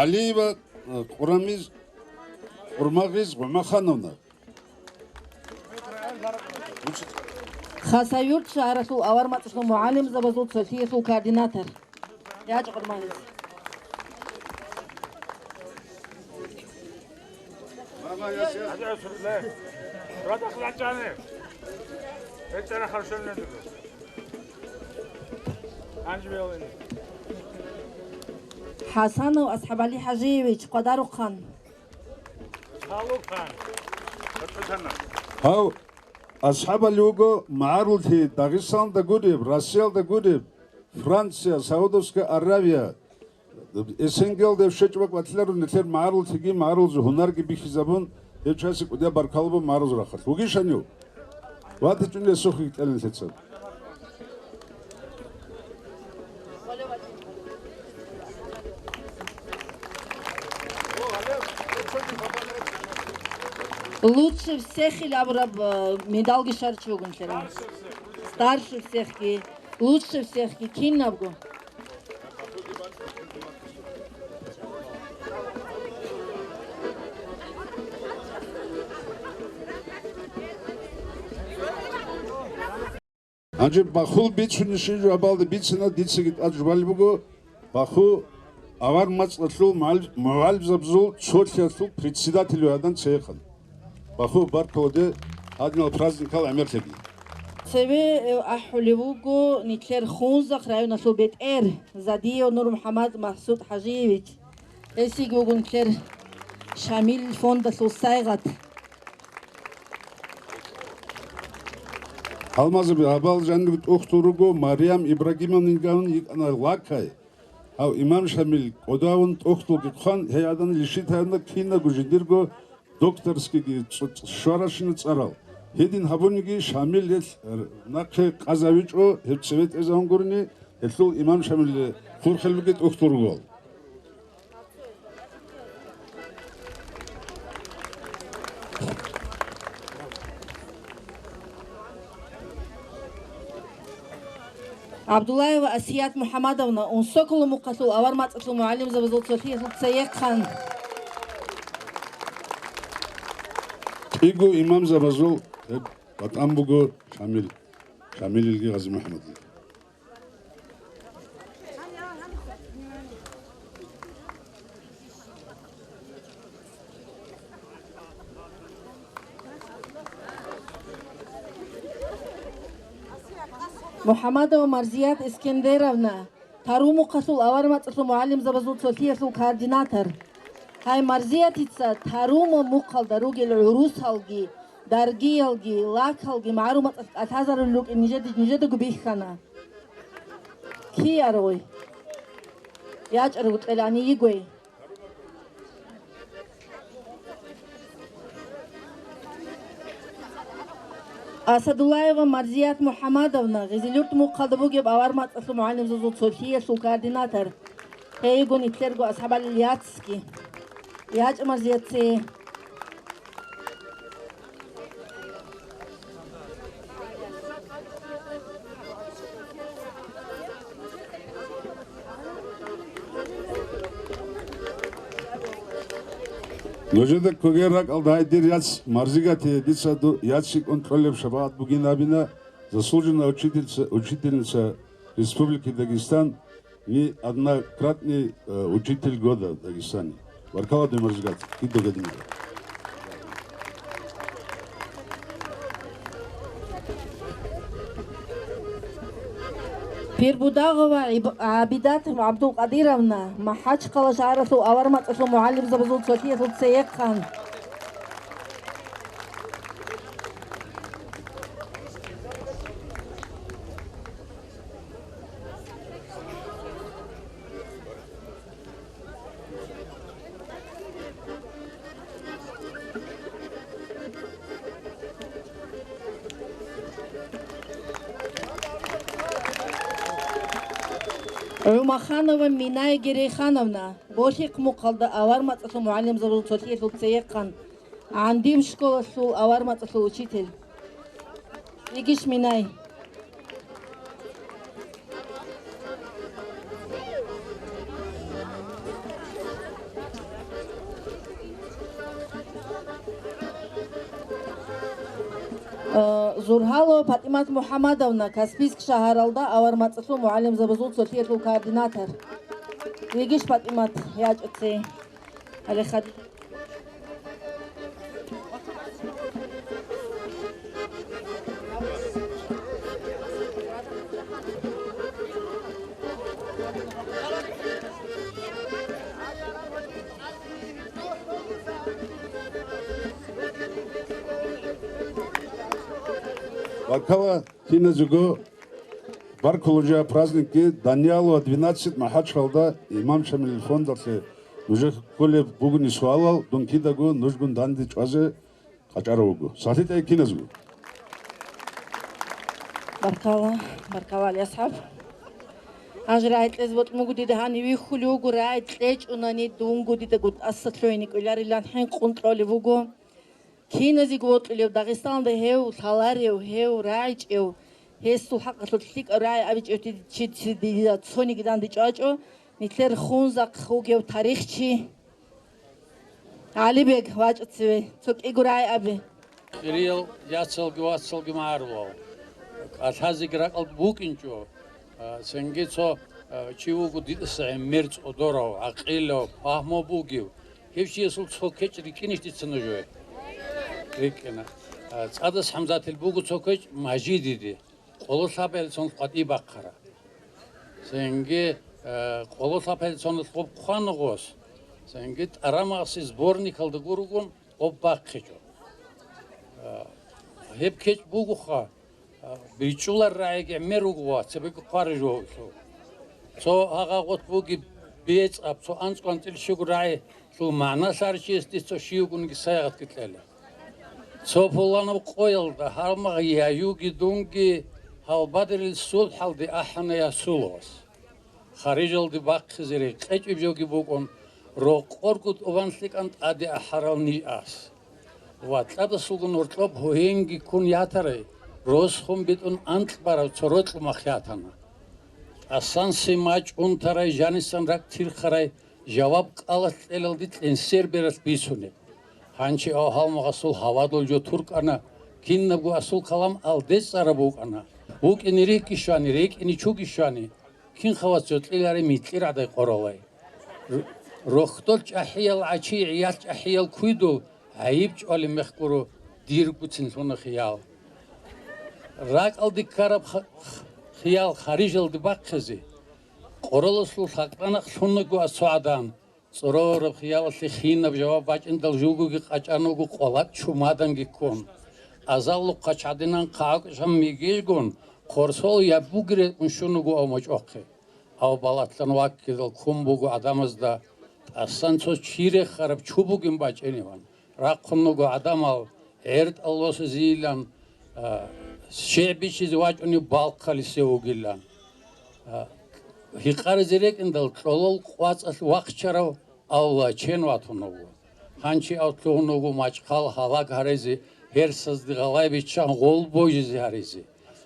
ГӀалиева, э, Къурамиз, Къурмагъиз ГъумахӀановна. Хасавюрт шагьаралъул авармацӀалъул мугӀалимзабазул цолъиялъул координатор. ЯчӀ Къурмагъиз. ХӀасанов АсхӀабали ХӀажиевич, Къадарухъан. Гьав АсхӀабали вуго магӀаруллъи Дагъистанда гуреб, Россиялда гуреб, Франция, Саудовская Аравия, СНГ-алда щвечӀеб бакӀ батиларо нилъер магӀаруллъиги, магӀарулзул гьунарги бихьизабун, гьев чиясе кӀудияб баркалла буго магӀарулзул рахъалъ. Вугищ гьанив? ВатичӀунел сухиги кьела нилъеца. Лучше всех-ил абураб, э, медалги щварав чи вугин лъела. Старше всех-ги, лучше всех-ги, кинабго. Гьанже бахул бицунищин жо абалда бицина, дицаги тӀад жубалеб буго, баху авар мацӀалъул мугӀал-, мугӀалимзабазул цолъиялъул председатель вагӀадан цейхъан. Баху баркалде гьадинал праздникал гӀемерлъеги. Цеве, э, ахӀулев вуго нилъер Хунзахъ районалъул бетӀер Задиев НурмухӀаммад МахӀсуд-ХӀажиевич. Гьесие вуго нилъер Шамил фондалъул сайгъат. Гьалмазаби, гьабал жаниб тӀухьдул руго Мариям Ибрагимовниган йикӀана лакай. Гьав имам Шамил кӀодавун тӀухьдулги хъван, гьей гӀадан лишитарна кинабго жиндирго докторскийги цӀ-, цӀ-, щваращина цӀарал. Гьедин гьабуниги, Шамил гьелъ нахъе къазавичӀо, гьеб цеве тӀезавун гурони, гьелъул имам Шамиле хурхел бугеб тӀухьдул ругел. ГӀабдуллаева Асият МухӀаммадовна, Унсоколо мухъалъул авар мацӀалъул мугӀалимзабазул цолъиялъул цейехъан. КӀиго имамзабазул гьеб батӀан буго Шамил, Шамилилги ГъазимухӀаммадилги. МухӀаммадова Марзият Искендеровна, Тарумухъалъул авар мацӀалъул мугӀалимзабазул цолъиялъул координатор. Гьай Марзиятица Тарума мухъалда ругел гӀурусалги, даргиялги, лакалги магӀарул мацӀалъ кӀалъазарулел рукӀин нижеда-, нижедаго бихьана. Кияр гъой? ЯчӀарго кьелани йигой. Асадуллаева Марзият МухӀаммадовна, Гъизилюрт мухъалда бугеб авар мацӀалъул мугӀалимзабазул цолъиялъул координатор. Гьей йиго нилъерго асхӀабалил яцги. ЯчӀ Марзиятцее. Нужеда ккогел ракӀалда гьай дир яц Марзигатие дица ду-, яц щикӀун кьолеб шапагӀат бугин абина заслуженная учительница, учительница Республики Дагестан, неоднократный, э, учитель года в Дагестане. Баркала, Марзигат, кидогадина. Пирбудагъова ГӀиб-, ГӀабидат ГӀабдулкъадировна, МахӀачхъала шагьаралъул авар мацӀалъул мугӀалимзабазул цолъиялъул цейехъан. ГӀумаханова Минай Герейхановна, Болъихъ мухъалда авар мацӀалъул мугӀалимзабазул цолъиялъул цейехъан, ГӀандиб школалъул авар мацӀалъул учитель. Йигищ, Минай? Э, Зургьалова ПатӀимат МухӀаммадовна, Каспийск шагьаралда авар мацӀалъул мугӀалимзабазул цолъиялъул координатор. Йигищ, ПатӀимат, ячӀа цей. Гьале хадуб. Баркала. Киназего баркулужа праздникги Даниялова двенадцать МахӀачхъалда имам Шамилил фондалъе нужехъе кколеб бугони суалал, дун кидаго нужгун данде чӀвазе къачӀарав вуго. СахлъитӀай киназего. Баркала, баркала, АлиасхӀаб. Гьанже рагӀи кьезе бокьун буго дида, гьанив вихьулев вуго, рагӀи кьечӀунани дунго дидаго тӀаса лъугьине кӀоларилан хӀинкъун кьолев вуго. Киназего вокьулев, Дагъистаналда гьев лъаларев, гьев рагӀичӀев, гьесул хӀакъалъулъ лъикӀаб рагӀи абичӀев чи дида цониги данде чӀвачӀо, нилъер Хунзахъ вугев тарихчи ГӀалибег вачӀа цеве, цо кӀиго рагӀи абе. Кирил яцалги вацалги магӀарулал. КӀалъазеги ракӀалда букӀинчӀо, а, цинги цо, а, чи вуго дидаса гӀемер цӀодорав, гӀакъилав, пагьму бугев. Гьев чиясул цо кечӀ рикӀкӀинищ дица нужее? РикӀкӀина. А, ЦӀадас ХӀамзатил буго цо кечӀ Мажидиде, къоло лъабалъе цонлъ къватӀибе бахъараб. Цинги, а, къоло лъабалъе цонлъ гъоб хъвана гъос. Цинги ТӀарамагъасил сборникалда гуругун гъоб бахъичӀо. А, гьеб кечӀ бугоха, а, бичӀчӀулар рагӀиги гӀемер руго ва цебеги хъвараб жо вуго. Цо гьагъа гъот бугеб бецӀаб, цо анцӀго-анцӀила щуго рагӀилъул магӀна лъарав чиясде цо щивгунги сагӀатги кьела. Цо пуланаб къоялда гьалмагъ я юги дунги гьалбадерил сулхӀалде ахӀана я сулугъас. Харижалде бахъизе рекъечӀеб жоги букӀун, рокъорго тӀубан лъикӀан тӀаде ахӀарал ниж ас. Ва ТӀадасулгун гьоркьоб гьугьинги ккун ятарай, росхун битӀун анкь барав цо рокьумахъ ятана. ТӀасан сима чӀунтарай, жанисан ракӀ тирхарай, жаваб кӀалалъ кьелалде кьенсер бералъ бицунеб. Гьанчи ав гьалмагъасул гьавадул жо туркӀана, кинабго асул калам алдецӀараб букӀана. ВукӀине рихьги щвани, рекӀине чуги щвани, кин хавас жо кьелареб микьи рагӀдай къоролай. Р-, рохьдол чӀахӀиял гӀачи, гӀиял чӀахӀиял куйдул гӀайиб чӀвалеб мех гуро диргоцин лъуна хиял. РакӀалде ккараб х-, х-, хиял харижалде бахъизе, къороласул лъакъранахъ лъунаго асугӀадан, цӀорораб хиялалъе хинаб жаваб бачӀиндал жугоги къачӀанаго къвалакь чумаданги ккун. Азаллухъа чадинан хъагӀакӀ жан мигижгун, хъорсол яб бугере унщунаго ав мочӀохъе. Ав балатлъан ваккидал ккун буго гӀадамазда, тӀасан цо чи рехараб чу бугин бачӀиневан. Рахъун руго гӀадамал гӀертӀал росизейилан, а, щегӀ бичизе вачӀунеб балхъалисев вугилан. А, гьикъаризе рекӀиндал кьолол къвацӀалъ вахчарав авлачен ватун вуго. Гьанчи ав лъугьун вуго мачхъал гьалаг гьаризе, гьерсазде гъалай биччан гъол божизе гьаризе.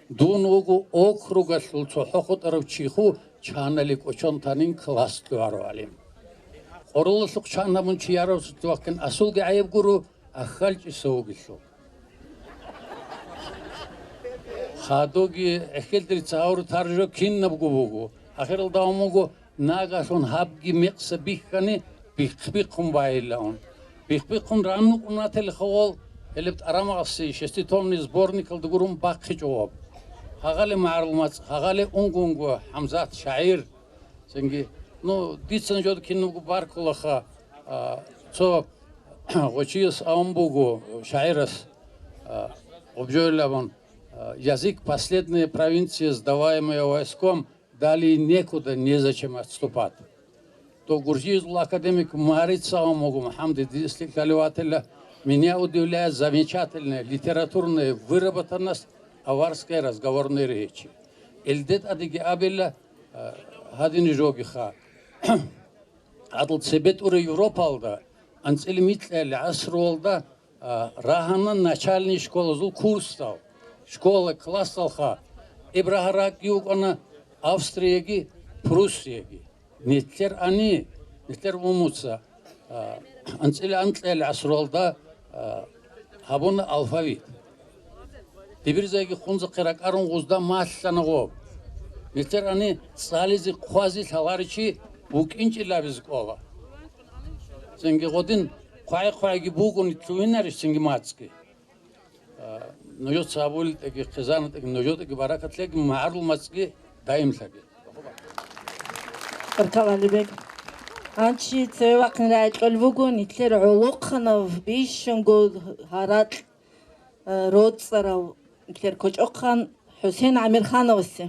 Дун вуго округалъул цохӀо хутӀарав чи ху, чанали кӀочон танин класс лъугьарав гӀалим. Къоролалъухъ чан гьабун чи ярав сутӀи вахъин асулги гӀайиб гуро, аххалчӀиса вугелъул. Хадуги эхелдерица гьавру таржо кинабго буго. Ахирал давам буго, нагагьлъун гьабги мекъса бихьани, бихъ-бихъун байилаун. Бихъ-бихъун раннукъун рател хавал, гьелеб ТӀарамагъаси шеститомный сборникалда гурун бахъичӀо ваб. Гьагъали магӀарул мацӀ, гьагъали унго-унго ХӀамзат шагӀир. Цинги, ну, дицан жо кинабго баркулаха, а, цо гъочияс авун буго, шагӀирас, а, гъобжойлабун, а, язык — последняя провинция, сдаваемая войском, далее некуда, незачем отступать. То гуржиязул академик Марица авун буго, МухӀаммад Идрис лъикӀлъаливателла, меня удивляет замечательная литературная выработанность аварской разговорной речи. Илде тӀадеги абила, а, гьадин жогиха. Гьадал цебетӀуре Европалда, анцӀила микьалъ гӀасруялда, а, рагьана начальный школазул курсдал, школа классдалха, иб рагьаракги вукӀана Австрияги Пруссияги. Нилъер ани, нилъер умуца, а, анцӀила анкьиял гӀасруялда, а, гьабуна алфавит. Дибирзайги хунзахъе ракӀарун гъузда малъана гъоб. Нилъер ани цӀализе хъвазе лъаларев чи букӀинчӀила абизе кӀола. Цинги гъодин хъвай-хъвайги бугони лъугьинарищ цинги мацӀги. А, нужеца абулитӀаги, хъизанатӀаги, нужетӀаги баракат лъеги, магӀарул мацӀги даимлъаги. Баркалла, Алибек. Гьанчи цеве вахъин рагӀи кьолеб буго нилъер гӀолохъанав бищунго гьаракь, э, роцӀцӀарав нилъер кочӀохъан ХӀусен ГӀамирхановасе.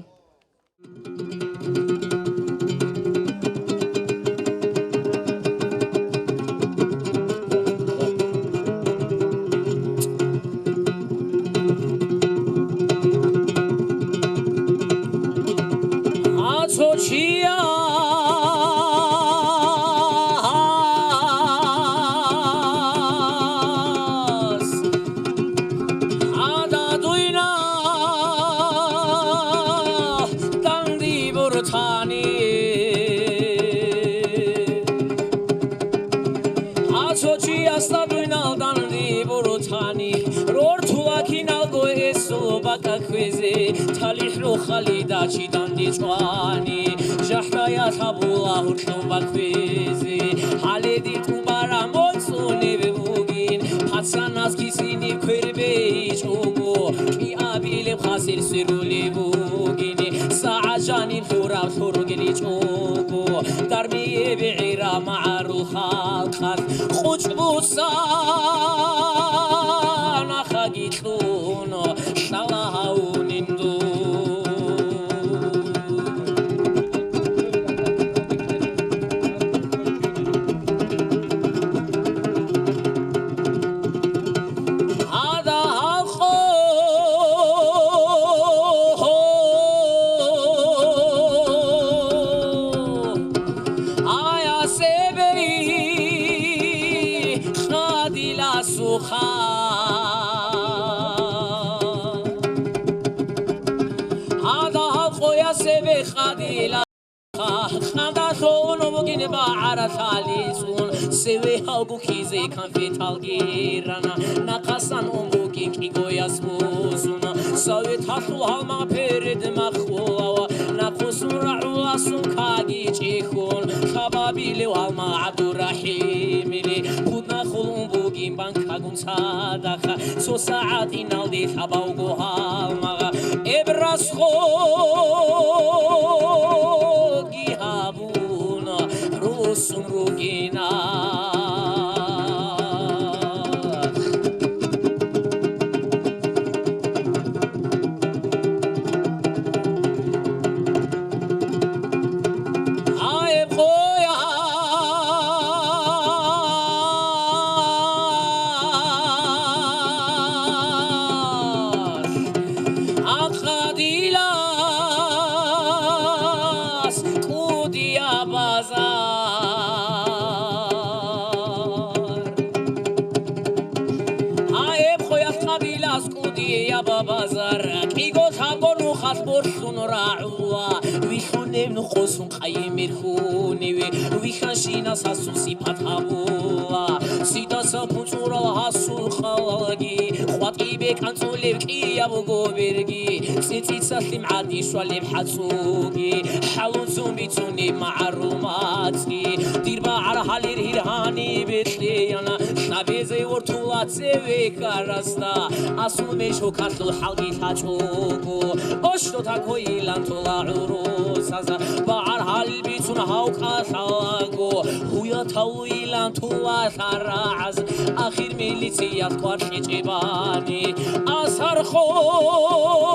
Таквезе талихӀ рохалида чи данде чӀвани, жахӀраялъ гьабула гьоркьов баквезе. Гьале дир тӀубараб моцӀунеб бугин, пацанас кисиниб квербейчӀого, кӀиабилеб хасир сверулеб бугин, сагӀат жаниб лъураб лъургиличӀого, дармияб гӀира магӀарул халкъалъ къучӀбусан ахаги кьун лъала гьавнин дун. Гьада гьалкъо ая себей къадила суха. Гьада гьалкъоя себе къадила. Къандалъун бугин багӀаралъалицун, севе гьавгу кизе конфеталги рана, нахъасан ун бугин кӀигояс бузуна, советалъул гьалмагъ перед махулава, нахъусун рагӀуласун каги чӀехун, хабабилев гьалмагъ ГӀабдурахӀимили, пуднахул ун бугин банкагун цадахъ, цо сагӀат иналде лъабавго гьалмагъ, эб расходги гьабуна, русун ругина. Гьаиб къоялъ акъадилас кӀудияб базар. Гьаиб къоялъ къадилас кӀудияб базар. КӀиго лъабго нухалъ борлъун рагӀула, вилълъунеб нухъосун къайи мирхуневе, вихьанщинас гьасул сипат гьабула. Цидаса пуцӀурал гьасул къалалги, къватӀибе кӀанцӀулеб кӀияб гоберги, цӀицӀица лъим гӀади щвалеб хӀацӀуги, хӀалуцун бицунеб магӀарул мацӀги. Дир багӀар гьалир гьир гьанибе кьеяна, лъабезе вортула цеве ккарасда, асул мешукалъул хӀалги лъачӀого, ошто такойилан тола гӀурусаза, багӀар гьалбицун гьав кӀалъалаго, гьуя тавлуйилан тула лъарагӀаз, ахир милициялъ квар кьечӀебани, асар хотӀун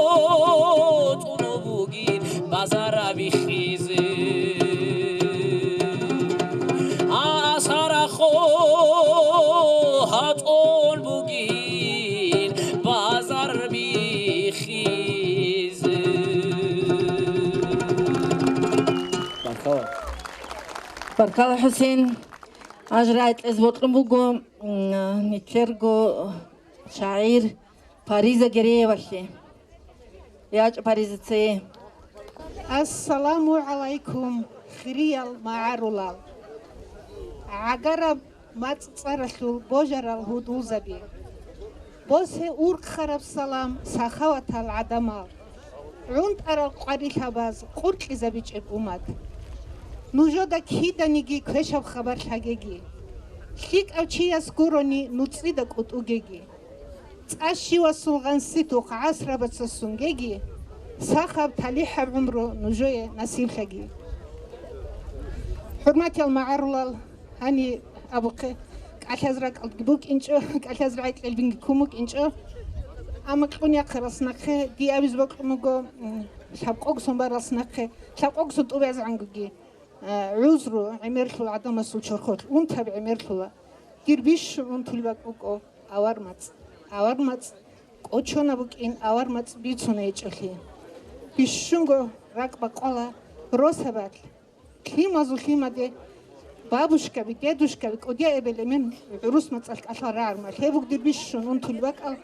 бугин базарабихизе. Асарахъо гьатӀун бугин базар бихизе. Баркала. Баркала, ХӀусен. Ажрай кьез бокьун буго, м, нилъерго шагӀир Париза Гереевалъе. ЯчӀ Париза цее. Ассаламу гӀалайкум, хириял магӀарулал! ГӀагараб мацӀцӀаралъул божарал гьудулзаби! Босе урхъараб салам, сахаватал гӀадамал! ГӀунтӀарал къварилъабаз къуркьизабичӀеб уммат! Нужеда киданиги квешаб хабар лъагеги! ЛъикӀав чияс гурони нуцӀида кӀутӀугеги! ЦӀа щивасул гъанситухъ гӀасрабаца сунгеги, сахаб талихӀаб гӀумру нужее насиблъаги. ХӀурматиял магӀарулал, гьани абухъе, кӀалъаз ракӀалдги букӀинчӀо, кӀалъаз рагӀи кьелбинги ккун букӀинчӀо. Амма кьун яхъаралъ нахъе, дие абизе бокьун буго, м, лъабкъогсон баралъ нахъе, лъабкъогсон тӀубазегӀангуги. Э, гӀузру гӀемерлъула гӀадамасул чорхолъ, унтаби гӀемерлъула. Дир бищун унтулеб бакӀ букӀо авармацӀ. АвармацӀ кӀочонаб букӀин, авармацӀ бицунеб гьечӀолъи. Бищунго ракӀ бакъвала росабалъ. Лъимазул лъимаде бабушкаби, дедушкаби, кӀудияй эбел-эмен гӀурус мацӀалъ кӀалъал рагӀармал. Гьеб буго дир бищун унтулеб бакӀал.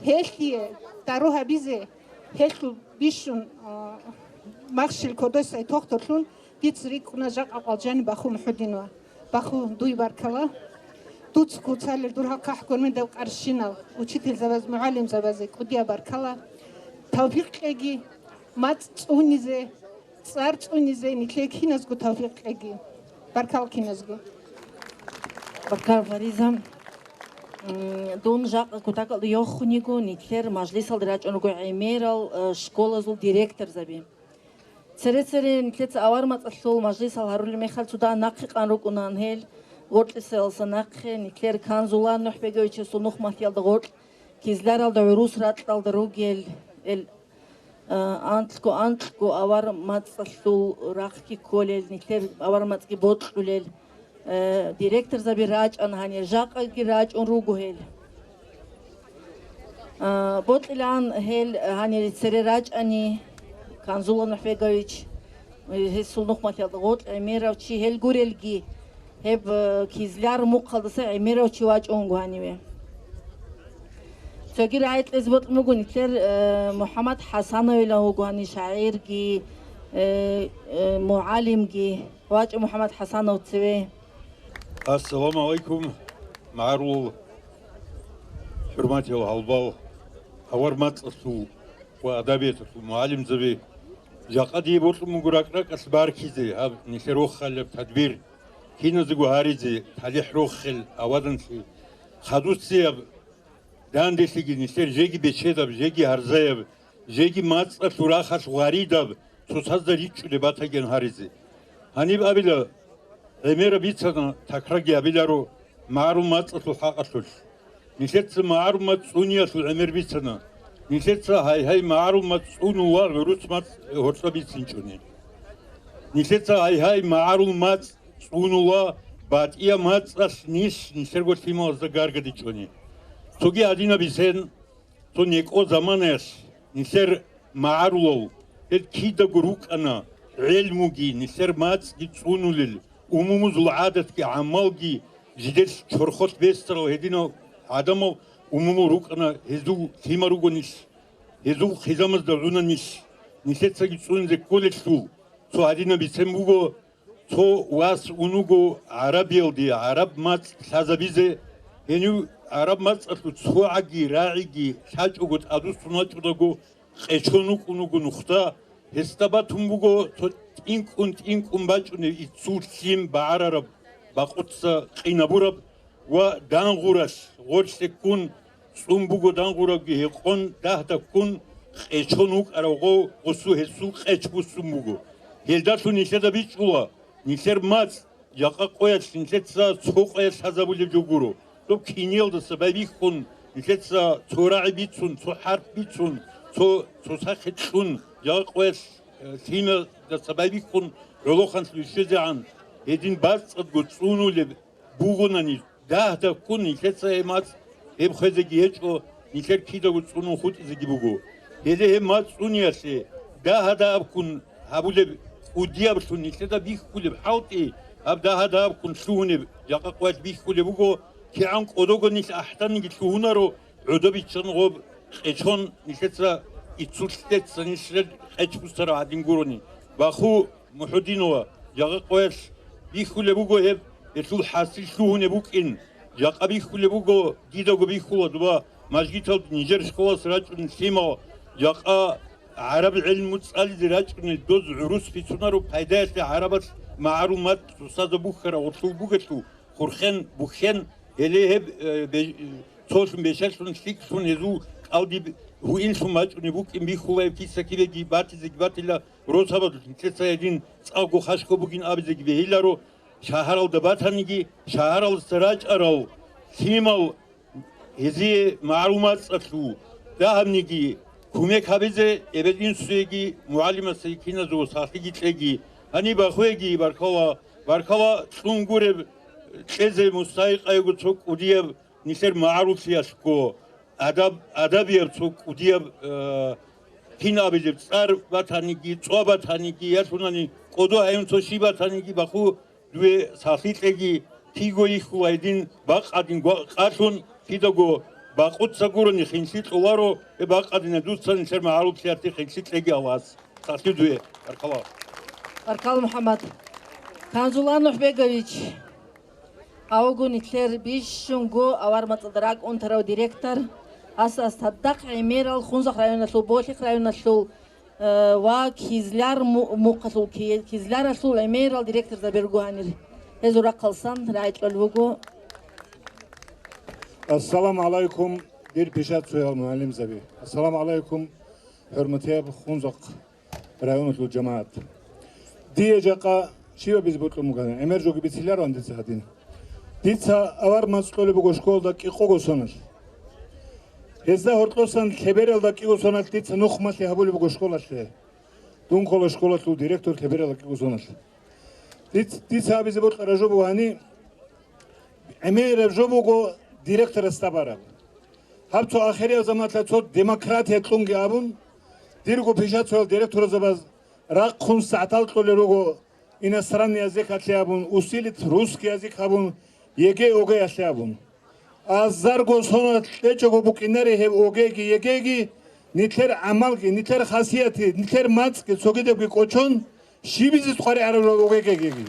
Гьелъие дару гьабизе, гьелъул бищун, а, махщел кодосай тохтолъун, дица рикӀкӀуна жакъа къвалжани Баху МухӀудинова. Баху, дуе баркала. Дуца куцалел дур гьал хъахӀ гурмидал къарщинал учительзабаз, мугӀалимзабазе кӀудияб баркала. тавфикъ кьеги, мацӀ цӀунизе, цӀар цӀунизе нилъее киназго тавфикъ кьеги. Баркал киназго. Баркал, Фариза. М, дун жакъа кутакалда йохуниго, нилъер мажлисалда рачӀун руго гӀемерал, э, школазул директорзаби. Цере-цере нилъеца авар мацӀалъул мажлисал гьарулел мехалъ цо дагьа нахъе къан рукӀунаан гьел, гъоркьисеялса нахъе, нилъер Канзулан НухӀбеговичасул нухмалъиялда гъоркь, Кизляралда гӀурус ракьалда ругел, эл, а, анкьго-анкьго авар мацӀалъул рахъги кколел, нилъер авар мацӀги бокьулел, э, директорзаби рачӀана гьанир, жакъаги рачӀун руго гьел. А, бокьилаан гьел гьанир цере рачӀани, Канзула НухӀбегович, гьесул нухмалъиялда гъоркь гӀемерав чи гьел гурелги, гьеб, э, Кизляр мухъалдаса гӀемерав чи вачӀун вуго гьаниве. Цоги рагӀи кьезе бокьун буго нилъер, э, МухӀаммад ХӀасановилан вуго гьанив шагӀирги, э, э, мугӀалимги. ВачӀа МухӀаммад ХӀасанов цеве. Ассаламу гӀалайкум, магӀарул, хӀурматиял гьалбал, авар мацӀалъул ва адабияталъул мугӀалимзаби! Жакъа дие бокьун буго ракӀ-ракӀалъ баркизе гьаб нилъер рохалеб тадбир, киназего гьаризе, талихӀ рохел, аваданлъи, хадусияб данделъиги нилъер жеги бечедаб, жеги гьарзаяб, жеги мацӀалъул рахалъ гъваридаб цоцазда ричӀчӀулеб батаген гьаризе. Гьаниб абила, гӀемераб бицана, такраги гьабиларо магӀарул мацӀалъул хӀакъалъулъ. Нилъеца магӀарул мацӀ цӀуниялъул гӀемер бицана. Нилъеца гьай-гьай магӀарул мацӀ цӀунула гӀурус мацӀ гьоркьоб бицинчӀони. Нилъеца гьай-гьай магӀарул мацӀ цӀунула батӀияб мацӀалъ нилъ, нилъерго лъималазда гаргадичӀони. Цоги гьадинаб бицен, цо некӀо заманаялъ нилъер магӀарулал, гьел кидаго рукӀана гӀелмуги, нилъер мацӀги цӀунулел, умумузул гӀадатги гӀамалги, жидер чорхолъ бесарал гьединал гӀадамал умумул рукӀана, гьезул лъимал руго нилъ, гьезул хъизамазда гӀуна нилъ, нилъецаги цӀунизе кколелъул. Цо гьадинаб бицен буго, цо вас ун вуго гӀарабиялде гӀараб мацӀ лъазабизе, гьенив гӀараб мацӀалъул цогӀаги рагӀиги лъачӀого тӀадвуссун вачӀунаго, къечон вукӀун вуго нухда, гьесда батун буго цо тӀинкӀун-тӀинкӀун бачӀунеб иццул лъим багӀарараб, бакъуца къинабураб ва дангъуралъ гъорлъе ккун, цӀун буго дангъурабги гьекъон, дагьда ккун, къечон вукӀарав гъов гъусу гьесул къеч буссун буго. Гьелдалъун нилъеда бичӀчӀула, нилъер мацӀ жакъа къоялъ нилъеца цо къоялъ лъазабулеб жо гуро. Доб киниялдаса байбихьун, нилъеца цо рагӀи бицун, цо хӀарп бицун, цо, цо сахе кьун, жакъа къоялъ, э, лъимадаса байбихьун гӀолохъанлъи щвезегӀан, гьедин бацӀцӀадго цӀунулеб бугонани, дагьда ккун нилъеца гьеб мацӀ, гьеб хвезеги гьечӀо, нилъер кидаго цӀунун хутӀизеги буго. Гьеле гьеб мацӀ цӀуниялъе дагьа-дагьаб ккун гьабулеб кӀудияблъун нилъеда бихьулеб хӀалтӀи, гьаб дагьа-дагьаб ккун лъугьунеб жакъа къоялъ бихьулеб буго, кигӀан кӀодого нилъ ахӀданиги лъугьунаро, гӀодобиччан гъоб къечон нилъеца иццулъеца нилъер къеч буссараб гӀадин гурони. Баху МухӀудинова, жакъа къоялъ бихьулеб буго гьеб, гьелъул хӀасил лъугьунеб букӀин. Жакъа бихьулеб буго, дидаго бихьула, доба мажгиталде нижер школалъ рачӀунел лъимал, жакъа гӀараб гӀелму цӀализе рачӀунел доз гӀурус бицунаро, пайдаялъе гӀарабалъ магӀарул мацӀ цоцазда бухьараб гъорлъул бугелъул, хурхен, бухьен, гьеле гьеб, э, бе-, цолъун, бешалъун, лъикӀлъун гьезул кӀалдиб гьуинлъун бачӀунеб букӀин бихьула гьеб киса-кибеги батизеги батила, росабалъ нилъеца гьедин цӀакъго хашго бугин абизеги бегьиларо, шагьаралда батаниги, шагьаралдаса рачӀарал лъимал гьезие магӀарул мацӀалъул дагьабниги кумек гьабизе, эбел-инсуеги, мугӀалимасеги киназего сахлъиги кьеги. Гьаниб бахуеги, баркала, баркала кьун гуреб кьезе мустагӀикъайго цо кӀудияб нилъер магӀаруллъиялъго, адаб-, адабияб цо кӀудияб, э, кин абилеб, цӀар батаниги, цӀва батаниги, ялъунани кӀодо гьаюн цо щиб батаниги, баху дуе сахлъи кьеги, киго йихьула гьедин бакъ гьадин гва-, къалъун, кидаго бакъуца гурони хинлъи кьоларо, гьеб бакъ гьадинаб дуца нилъер магӀаруллъиялъе хинлъи кьеги Аллагьас. Сахлъи дуе, баркала. Баркала, МухӀаммад. Канзулан НухӀбегович. Авго нилъер бищунго авар мацӀалда ракӀ унтарав директор, Ас-, ас цадахъ гӀемерал Хунзахъ районалъул, Болъихъ районалъул, э, ва Кизляр му-, мухъалъул, Ки-, Кизляралъул гӀемерал директорзаби руго гьанир. Гьезул рахъалсан рагӀи кьолеб буго. Ассаламу гӀалайкум, дир пишацоял мугӀалимзаби. Ассаламу гӀалайкум, хӀурматияб Хунзахъ районалъул жамагӀат. Дие жакъа щибабизе бокьун бугони, гӀемер жоги бицилароан дица гьадин. Дица авар мацӀ кьолеб буго школалда кӀикъого соналъ. Гьезда гьоркьосан лъебералда кӀиго соналъ дица нухмалъи гьабулеб буго школалъе. Дун ккола школалъул директор лъебералда кӀиго соналъ. Диц-, дица абизе бокьараб жо буго гьани, гӀемераб жо буго директорасда бараб. Гьаб цо ахирияб заманалъ цо демократия кьунги абун, дирго пишацоял директорзабаз рахъун сагӀатал кьолел руго иностранный языкалъе абун, усилит русский язык абун, ЕГЭ ОГЭялъе абун. Азарго соналъ кьечӀого букӀинаре гьеб ОГЭги ЕГЭги, нилъер гӀамалги, нилъер хасияти, нилъер мацӀги цогидабги кӀочон, щибизе къваригӀараб жо ОГЭги ЕГЭги.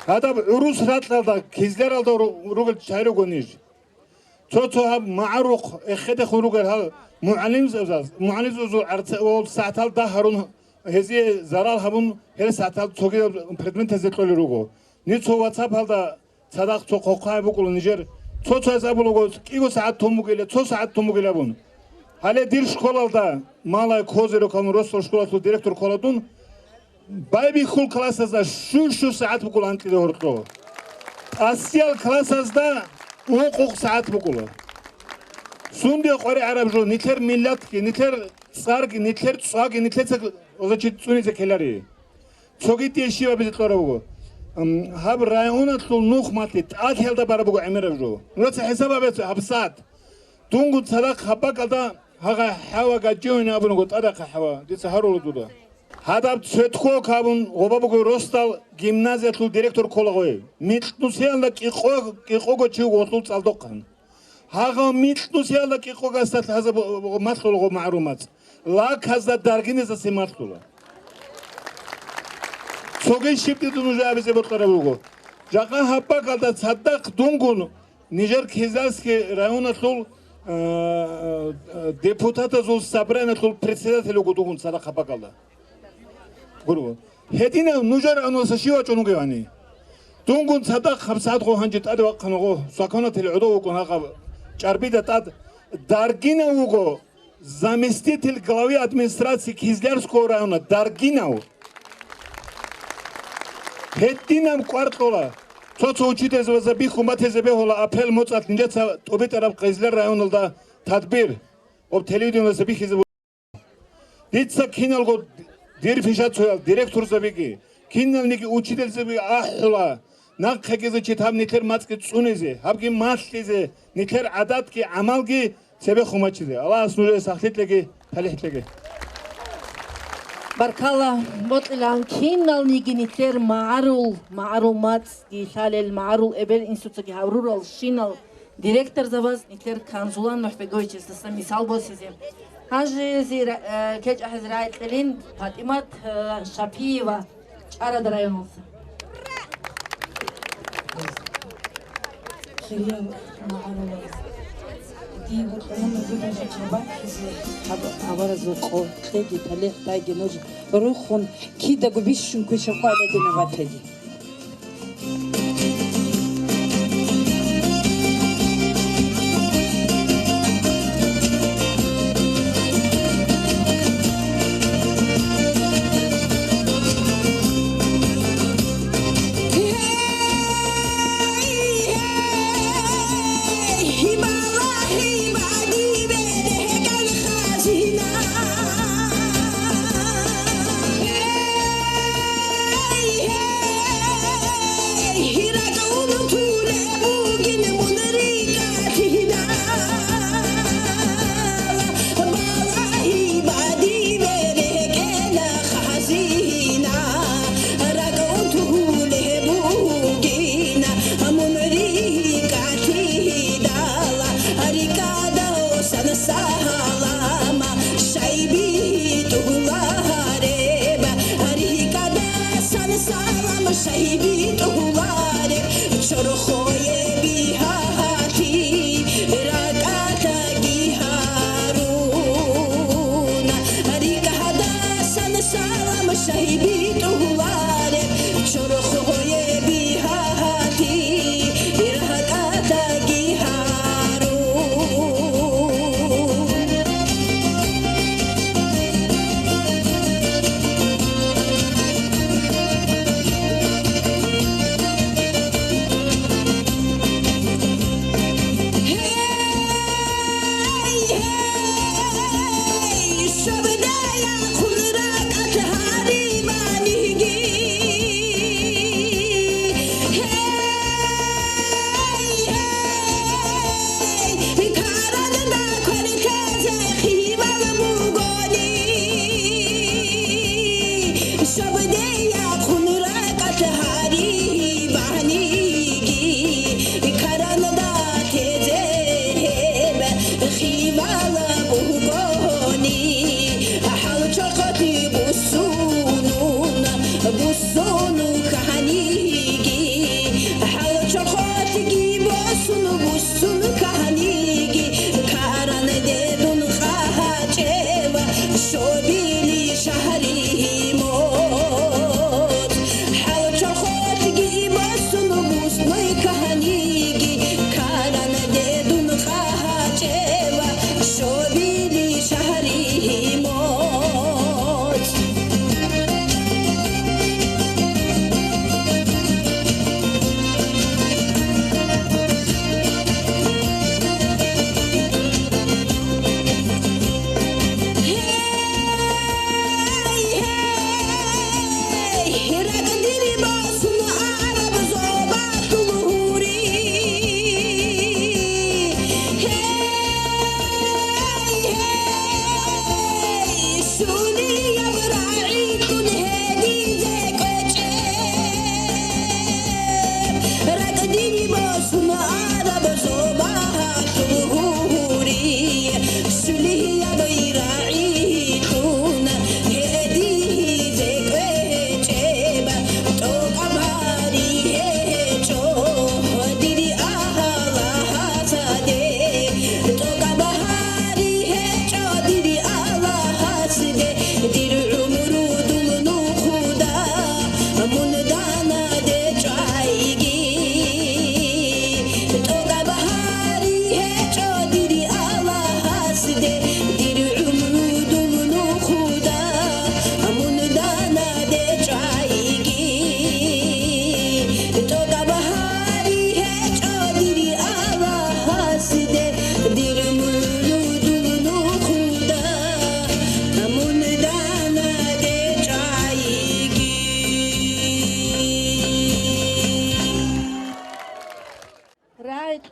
Гьадаб гӀурус ракьалда, Кизляралда ру-, ругел чагӀи руго ниж. Цо-цо гьаб магӀарухъ эхедехун ругел гьал мугӀалимзабаз, мугӀалимзабазул гӀарцаул сагӀатал дагь гьарун, гьезие зарал гьабун, гьел сагӀатал цогидал предметазе кьолел руго. Ниж цо WhatsApp-алда цадахъ цо хъохъай букӀула нижер, цо-цояз абулаго, кӀиго сагӀат тун бугила, цо сагӀат тун бугила абун. Гьале дир школалда, Малая Козыревка абун росдал школалъул директор ккола дун, байбихьул классазда щу-щу сагӀат букӀула анкьида гьоркьо. ТӀасиял классазда ункъукъ сагӀат букӀула. Сунде къваригӀараб жо, нилъер миллатги, нилъер цӀарги, нилъер цӀваги, нилъеца, значит, цӀунизе ккелари. Цоги дие щибабизе кьураб буго. Ам, гьаб районалъул нухмалъи тӀалъиялда бараб буго гӀемераб жо. Нураца хӀисаб гьабе гьабсагӀат. Дунгун цадахъ гьаб бакӀалда гьагъа хӀава гачӀивине абунаго, тӀадахъа хӀава, дица гьарула дуда. Гьадаб цветкок абун гъоба буго росдал гимназиялъул директор ккола гъой. Микьнусиялда кӀикъо-, кӀикъого чи вуго гъолъул цӀалдохъан. Гьагъав микьнусиялда кӀикъогасда лъазаб-, малъула гъо магӀарул мацӀ. Лаказда даргинезасе малъула. Цоги щиб дида нуж абизе бокьараб буго. Жакъа гьаб бакӀалда цадахъ дунгун нижер Кизлярский районалъул, э, э, депутатазул собраниялъул председатель вуго дугун цадахъ гьаб бакӀалда. Гургъу. Гьединав нужер ануса щив вачӀун вугевани? Дунгун цадахъ гьабсагӀатго гьанже тӀаде вахъанаго, законодатель гӀодов вукӀун гьагъаб чӀарбида тӀад, даргинав вуго заместитель главы администрации Кизлярского района, даргинав. Гьединаб кӀвар кьола. Цо-цо учительзабазда бихьун батизе бегьула апрель моцӀалъ нижеца тӀубитӀараб Кизляр районалда тадбир. Об телевидениялъа бихьизе Дица киналго дир пишацоял директорзабиги, киналниги учительзаби ахӀула, нахъеги зачит гьаб нилъер мацӀги цӀунизе, гьабги малъизе, нилъер гӀадатги гӀамалги цебехун бачизе. Аллагьас нужее сахлъи кьеги, талихӀ кьеги. Баркалла, бокьилан киналниги нилъер магӀарул, магӀарул мацӀги лъалел, магӀарул эбел институцаги гьаврурал щинал директорзабаз нилъер Канзулан НухӀбеговичасдаса мисал босизе. Гьанже зи ра-, э, кечӀахӀезе рагӀи кьелин ПатӀимат, э, Шапиева, ЧӀарада районалдаса. Хириял магӀарулаз, дие бокьуна нужеда жо чабахъизе. Гьаб аваразул къо кьеги, талихӀ тайги нуж рухун кидаго бищун квешаб къвалидина батаги.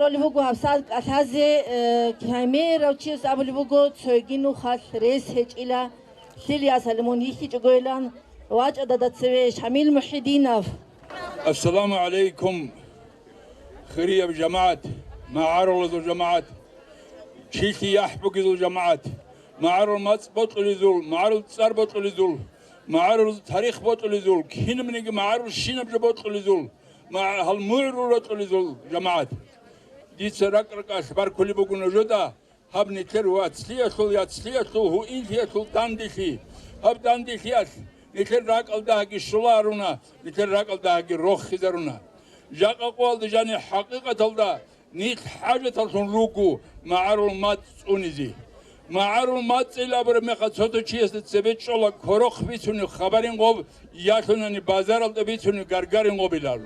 Абулеб буго гьабсагӀат кӀалъазе, э, гьаймерав чияс абулеб буго, цоги нухалъ рес гьечӀила, лъил ясалимун йихьичӀогойилан, вачӀа дада цеве Шамил Мухьидинов. Ассаламу гӀалайкум, хирияб жамагӀат, магӀарулазул жамагӀат, чилъи яхӀ бугезул жамагӀат, магӀарул мацӀ бокьулезул, магӀарул цӀар бокьулезул, магӀарул тарих бокьулезул, кинабниги магӀарул щинаб жо бокьулезул, ма-, гьал мугӀрул рокьулезул жамагӀат. Дица ракӀ-ракӀалъ баркулеб буго нужеда, гьаб нилъер вацлъиялъул, яцлъиялъул, гьуинлъиялъул данделъи. Гьаб данделъиялъ нилъер ракӀалдагьаги щула гьаруна, нилъер ракӀалдагьаги рохизаруна. Жакъа къоялда жаниб хӀакъикъаталда нилъ хӀажаталлъун руго магӀарул мацӀ цӀунизе. МагӀарул мацӀил абураб мехалъ цо-цо чиясда цебе чӀола кверухъ бицунеб хабарин гъоб, ялъунани базаралда бицунеб гаргарин гъобилан.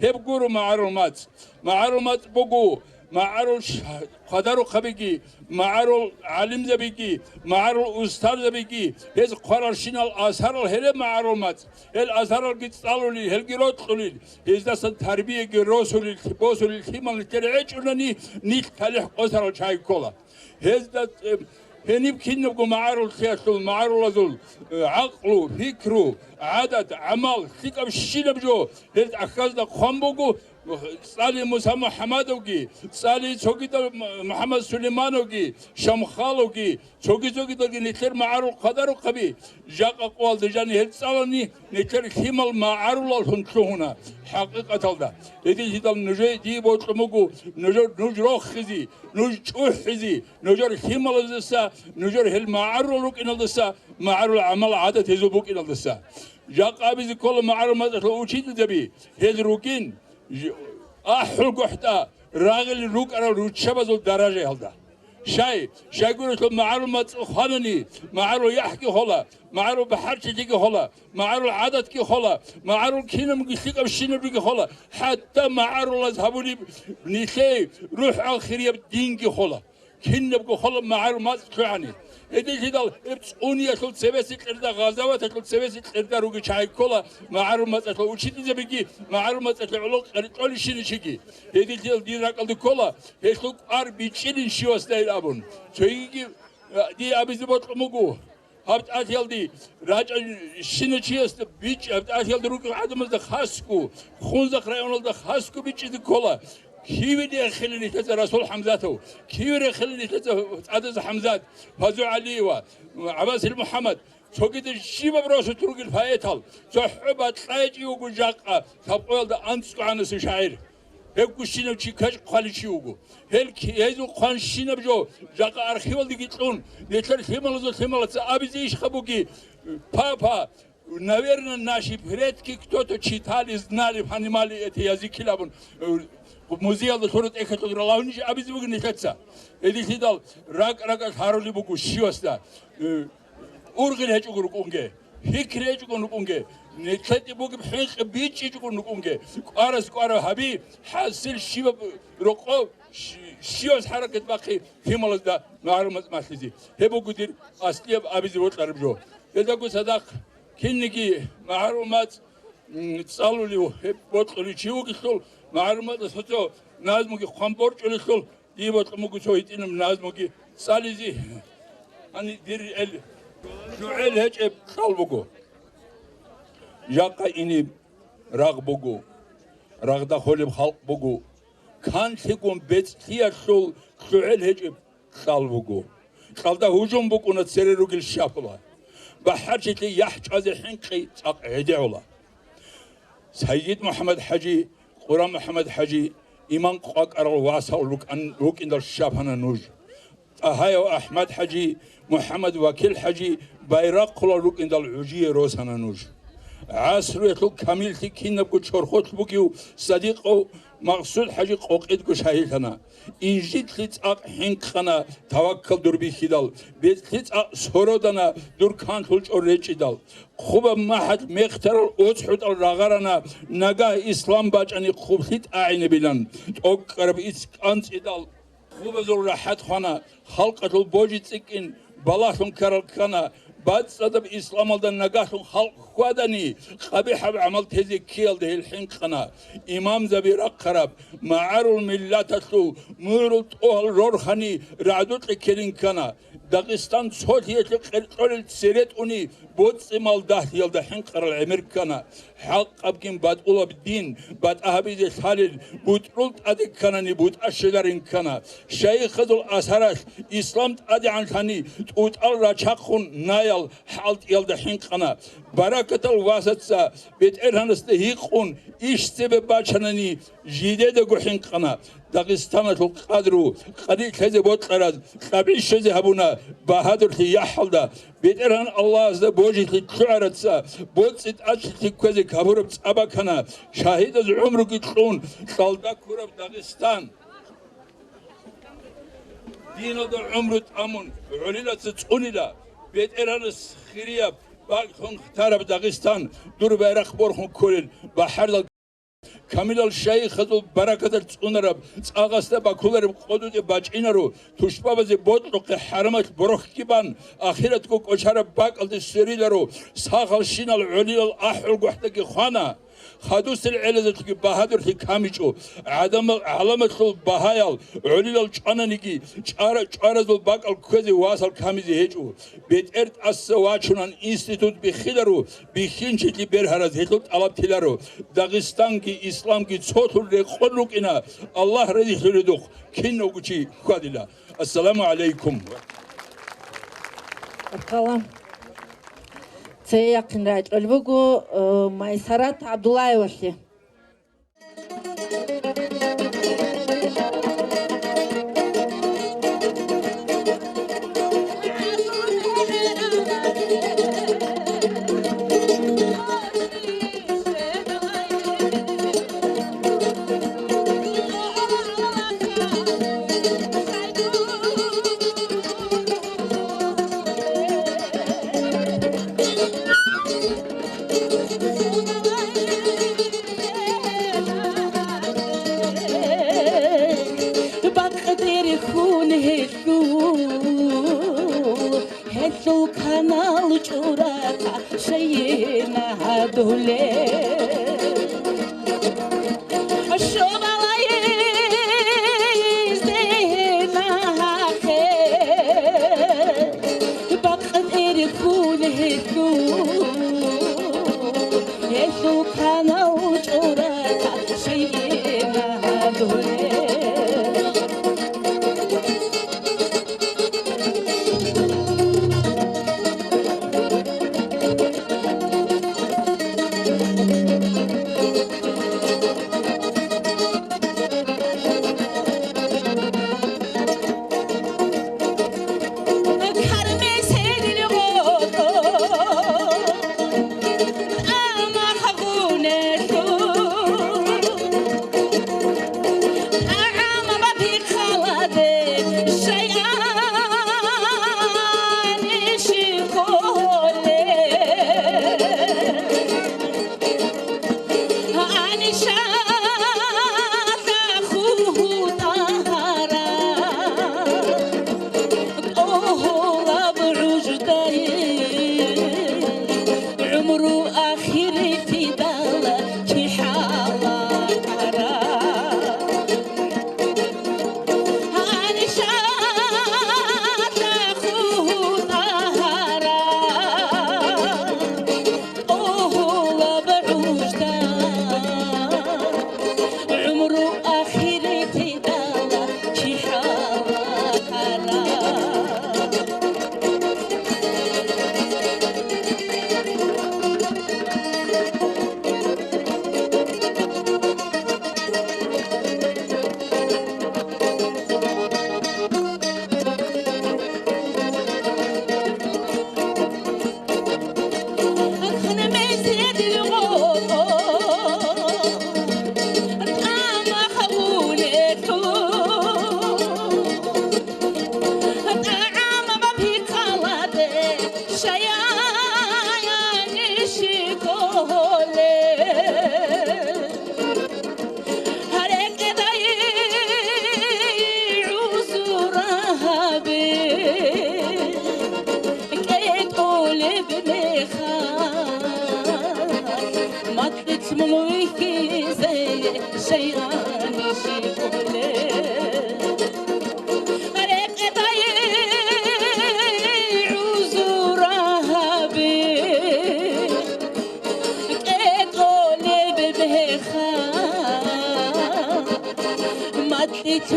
Гьеб гуро магӀарул мацӀ. МагӀарул мацӀ буго, магӀарул ш-, хъвадарухъабиги, магӀарул гӀалимзабиги, магӀарул устарзабиги, гьез хъваралщинал асарал гьелеб магӀарул мацӀ. Гьел асаралги цӀалулел, гьелги рокьулел, гьездасан тарбияги росулел, босулел лъимал нилъер гьечӀунани, нилъ талихӀ къосарал чагӀи ккола. Гьезда, э, гьениб кинабго магӀаруллъиялъул, магӀарулазул, э, гӀакълу, пикру, гӀадат, гӀамал, лъикӀаб щинаб жо гьез тӀахьазда хъван буго, ЦӀали Муса МухӀаммадовги, ЦӀали цогидал М-, МухӀаммад Сулеймановги, Шамхаловги, цоги-цогидалги нилъер магӀарул хъвадарухъаби, жакъа къоялда жаниб гьел цӀалани, нилъер лъимал магӀарулаллъун лъугьуна хӀакъикъаталда. Гьединлъидал нужее дие бокьун буго, нужер, нуж рохизе, нуж чӀухӀизе, нужер лъималаздаса, нужер гьел магӀарулал рукӀиналдаса, магӀарул гӀамал гӀадат гьезул букӀиналдаса. Жакъа абизе ккола магӀарул мацӀалъул учительзаби, гьел ругин, ж-, ахӀулгохӀтӀа, рагъил рукӀарал руччабазул даражаялда. Щай, щайгурелъул магӀарул мацӀ хванани, магӀарул яхӀги хола, магӀарул бахӀарчилъиги хола, магӀарул гӀадатги хола, магӀарул кинабги лъикӀаб щинабиги хола, хӀатта магӀарулаз гьабулеб нилъее рухӀал хирияб динги хола. Кинабго хола магӀарул мацӀ лъугӀани. Гьединлъидал гьеб цӀуниялъул цебеси кьерда, гъазаваталъул цебеси кьерда руги чагӀи ккола магӀарул мацӀалъул учительзабиги, магӀарул мацӀалъе гӀоло кьер-, кьолищинищиги. Гьединлъидал дир ракӀалда ккола, гьелъул кӀвар бичӀчӀилин щивасдайин абун. Цогиги, а, дие абизе бокьун буго. Гьаб тӀалъиялде рачӀа щина чиясда бичӀчӀи, гьаб тӀалъиялда рукӀарал гӀадамазда хасго, Хунзахъ районалда хасго бичӀчӀизе ккола. Киве рехила нилъеца Расул ХӀамзатов, киве рехила нилъеца ЦӀадаз ХӀамзат, Фазу ГӀалиева, ГӀабасил МухӀаммад, цогидал щибаб росулъ ругел поэтал, цохӀо бакьайчӀи вуго жакъа лъабкъоялда анцӀго гӀанасев шагӀир. Гьеб гущинав чи ккачӀ хъваличи вуго. Гьел ки-, гьезул хъванщинаб жо жакъа архивалдеги кьун, нилъер лъималазул лъималаца абизе иш хабуги, папа, наверное, наши предки кто-то читали, знали, понимали это язык абун, э, музеялда лъура тӀехьалъур ралагьунищ абизе буго нилъеца. Гьединлъидал ракӀ-ракӀалъ гьарулеб буго щивасда. Э, ургъел гьечӀого рукӀунге, пикри гьечӀого рукӀунге, нилъеде бугеб хӀинкъи бичӀчӀичӀого рукӀунге, кӀварас кӀвараб гьаби, хӀасил щибаб рокъоб, щи-, щивас хӀаракат бахъи лъималазда магӀарул мацӀ малъизе. Гьеб буго дир аслияб абизе бокьараб жо. Гьелдаго цадахъ кинниги магӀарул мацӀ, м, цӀалулев, гьеб бокьулев чи вугелъул, магӀарул мацӀалъ цо-цо назмуги хъван борчӀулелъул, дие бокьун буго цо гьитӀинаб назмуги цӀализе. Гьаниб дир эл жугӀел гьечӀеб кьал буго. Жакъа иниб рагъ буго, рагъда холеб халкъ буго. Канлъигун бецӀлъиялъул лъугӀел гьечӀеб кьал буго. Кьалда гьужум букӀуна цере ругел щапула. БахӀарчилъи яхӀ чӀвазе хӀинкъи цӀакъ гӀедегӀула. Сайид МухӀаммад ХӀажи, Къура МухӀаммад ХӀажи, иман къвакӀарал васал рукӀан-, рукӀиндал щапана нуж. ТӀагьаяв АхӀмад ХӀажи, МухӀаммад Вакил ХӀажи байрахъулал рукӀиндал гӀужие росана нуж. ГӀасруялъул камиллъи кинабго чорхолъ бугев Садикъов Максуд ХӀажи къокъидго шагьидлъана. Инжитлъи цӀакъ хӀинкъана таваккал дур бихьидал, бецӀлъи цӀакъ сородана дур канлъул чӀор речӀидал. Хъубаб махӀал мехтарал оцӀгӀутӀал рагъарана, нагагь ислам бачӀани хъублъи тӀагӀинабилан, тӀокӀкӀараб ицц кӀанцӀидал. Хъубазул рахӀат хвана, халкъалъул божи цӀикӀкӀин балагьлъун ккарал ккана, БацӀцӀадаб исламалда нагагьлъун халкъ хьвадани, къабихӀаб гӀамал тезе ккеялда гьел хӀинкъана. Имамзаби рахъараб, магӀарул миллаталъул мугӀрул тӀогьал рорхани рагӀдукье ккелин ккана. Дагъистан цолъиялъе къеркьолел цере тӀуни, боцӀи-мал дагьлъиялда хӀинкъарал гӀемер ккана. ХӀакъабгин батӀулаб дин батӀа гьабизе лъалел бутӀрул тӀаде кканани бутӀа щвеларин ккана. Шайихазул асаралъ ислам тӀадегӀанлъани тӀутӀал рачахъун наял хӀалтӀиялда хӀинкъана. Баракатал васаца БетӀергьанасда гьикъун иш цебе бачанани жидедаго хӀинкъана. Дагъистаналъул къадру къади лъезе бокьараз кьабищезе гьабуна багьадурлъи яхӀалда. БетӀергьан Аллагьасда божилъи лъугӀараца боцӀи-тӀачлъи кквезе кабураб цӀа бакана. Шагьидаз гӀумруги кьун, кьалда ккураб Дагъистан. Диналда гӀумру тӀамун, гӀолилаца цӀунила, БетӀергьанас хирияб, бакӀлъун хтараб Дагъистан, дур байрахъ борхун кколел бахӀарзал. Камилал шайихазул баракаталъ цӀунараб, цӀакъасда бакулареб къодутӀе бачӀинаро, тушбабазе бокьухъе хӀарамалъ борохьги бан, ахиратго кӀочараб бакӀалде свериларо, сахалщинал гӀолилал ахӀулгохӀдаги хвана. Хадусел гӀелазулъги багьадурлъи камичӀо, гӀадамал гӀаламалъул багьаял гӀолилал чӀвананиги, чӀара-, чӀваразул бакӀал кквезе васал камизе гьечӀо. БетӀер тӀаса вачунан институт биххиларо, бихьинчилъи бергьараз гьелъул тӀалаб тиларо. Дагъистанги исламги цолъун рекъон рукӀина, Аллагь разилъуредухъ кинавго чи хьвадила. Ассаламу гӀалайкум. Баркала. Цее яхъин рачӀвал буго, э, Майсарат ГӀабдуллаевалъе. Бакъдерхун гьелъул, гьелъул канал чӀурахъа шайина гьадулел. Щобалаизде нахъе бакъдерхун гьелъул, гьелъул канал чӀурахъа шайина гьадулел.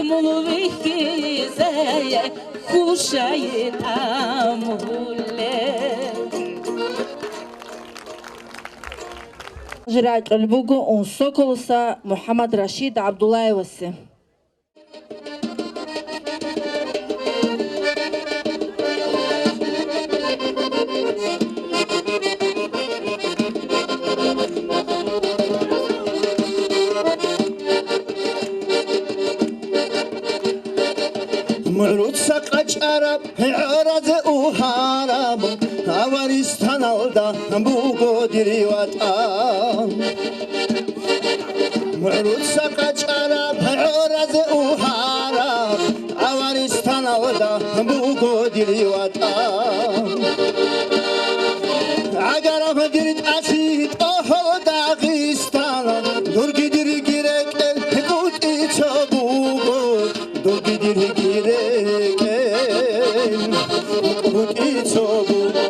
Мулвихьизая хушай тӀамуле. Жиракьул буго Унсоколоса МухӀаммад Рашид ГӀабдуллаевасе. МугӀруца къачӀараб гӀоразе угьараб, аваристаналда буго дир ватӀан. МугӀруца къачӀараб гӀоразе угьараб, аваристаналда буго дир ватӀан. ГӀагараб дир тӀалъи тӀогьол Дагъистан, дурги дирги рекӀел кӀутӀи цо буго, дурги дирги рекӀел кӀутӀи цо буго.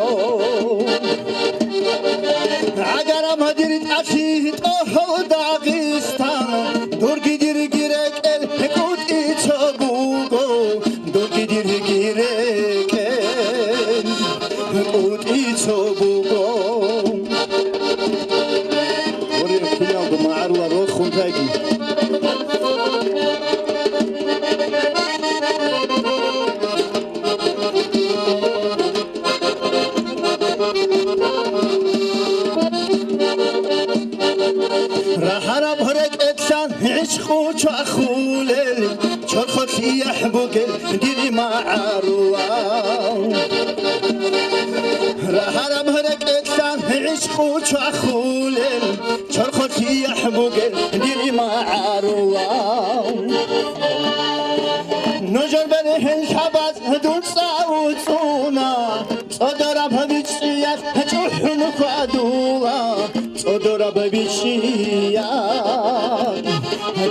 ГӀагараб дир тӀалъи тӀогьол Дагъистан, дурги дирги рекӀел кӀутӀи цо буго, дурги дирги рекӀел кӀутӀи цо буго. Гьоре киналго магӀарулал рохун таги. Рагьараб гьорекьетлъан гӀишкъу чвахулел, чорхолъиялъ бугел дир магӀарулал. Рагьараб гьорекьетлъан гӀишкъу чвахулел, чорхолъиялъ бугел дир магӀарулал. Нужер бергьенлъабаз дуца уцӀуна, цӀодораб бичӀчӀиялъ чӀухӀун хьвадула, цӀодораб бичӀчӀиялъ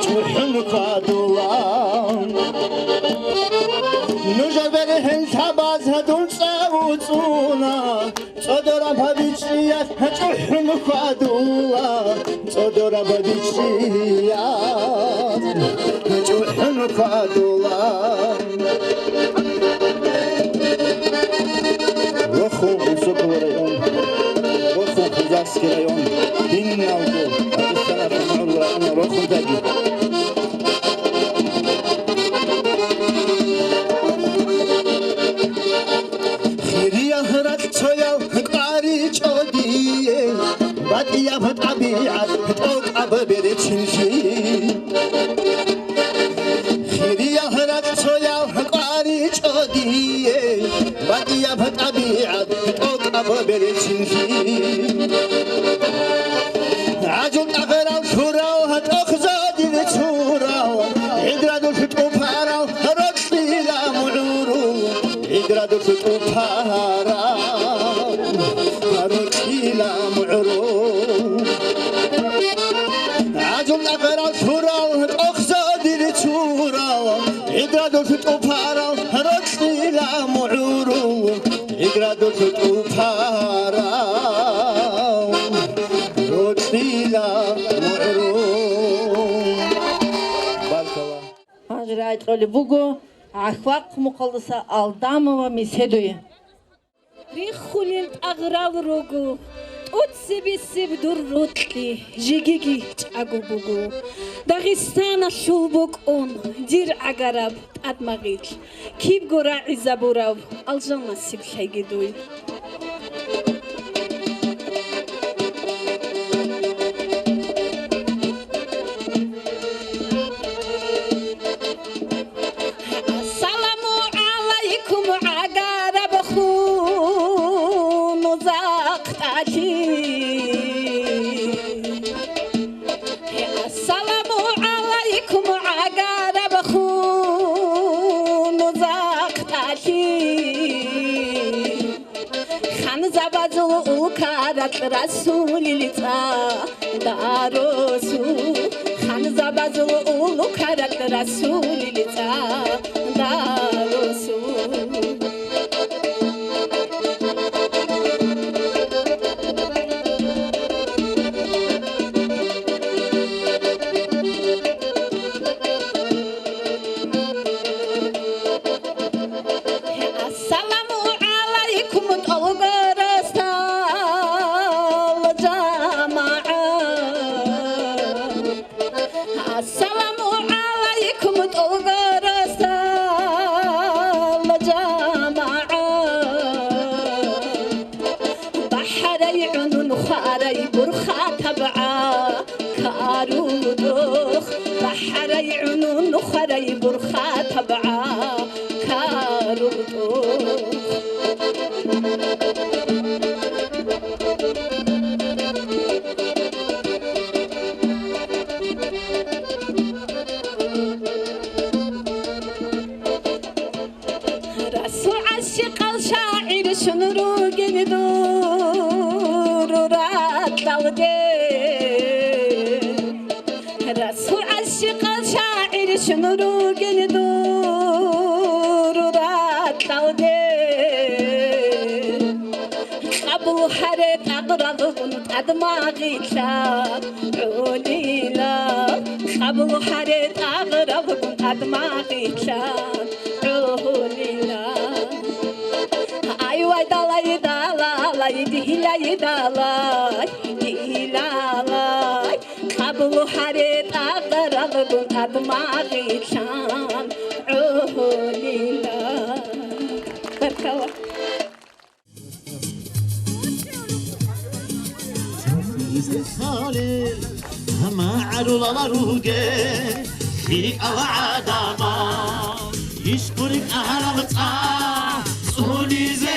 чӀухӀун хьвадула. Нужер бергьенлъабаз дуца уцӀуна, цӀодораб бичӀчӀиялъ чӀухӀун хьвадула, цӀодораб бичӀчӀиялъ чӀухӀун хьвадула. Рохун Унсоколо район, рохун Хузахский район, киналго Дагъистаналъул магӀарулал районал рохун таги. Хирияб ракьцоял къваричӀо дие, батӀияб тӀабигӀат тӀокӀаб беречинлъи. Хирияб ракьцоял къваричӀо дие, батӀияб тӀабигӀат тӀокӀаб беречинлъи. ГӀажул тӀагъарал лъурал, тӀохзадил цурал, гӀидрадулъ тӀупарал рокьила мугӀрул, гӀидрадулъ тӀупарал рокьила мугӀрул. ГӀажул тӀагъарал лъурал, тӀохзадил цурал, гӀидрадулъ тӀупарал рокьила мугӀрул, гӀидрадулъ тӀупарал рокьила мугӀрул. Баркала. Гьанже рагӀи кьолеб буго ГӀахьвахъ мухъалдаса Алдамова Меседуе. Риххулел тӀагърал руго, тӀоцебесеб дур рокьи жегиги чӀаго буго. Дагъистаналъул букӀун дир гӀагараб тӀадмагъил, кибго рагӀизабурав алжан насиблъайги дуй. Ассаламу гӀалайкум, гӀагараб хун узахъ тӀалъи. Ассаламу гӀалайкум, гӀагараб хун узахъ тӀалъи. Ханзабазул улкарал Расулил цӀа дарусу, ханзабазул улкарал Расулил цӀа дарусу. ШагӀир щун ругел дур ракьалде, Расул гӀашикъал шагӀир щун ругел дур ракьалде. Къабул гьаре тӀагъралгун тӀадмагъила гӀолила, къабул гьаре тӀагъралгун тӀадмагъила гӀолила. Ай вай далай, далалай, дилай, далай, дилалай, къабул гьаре тӀагъралгун тӀадмагъила гӀолила. Баркала. МагӀарулала ругел лъикӀал гӀадамал, ишкъури кӀагьарал цӀа цӀунизе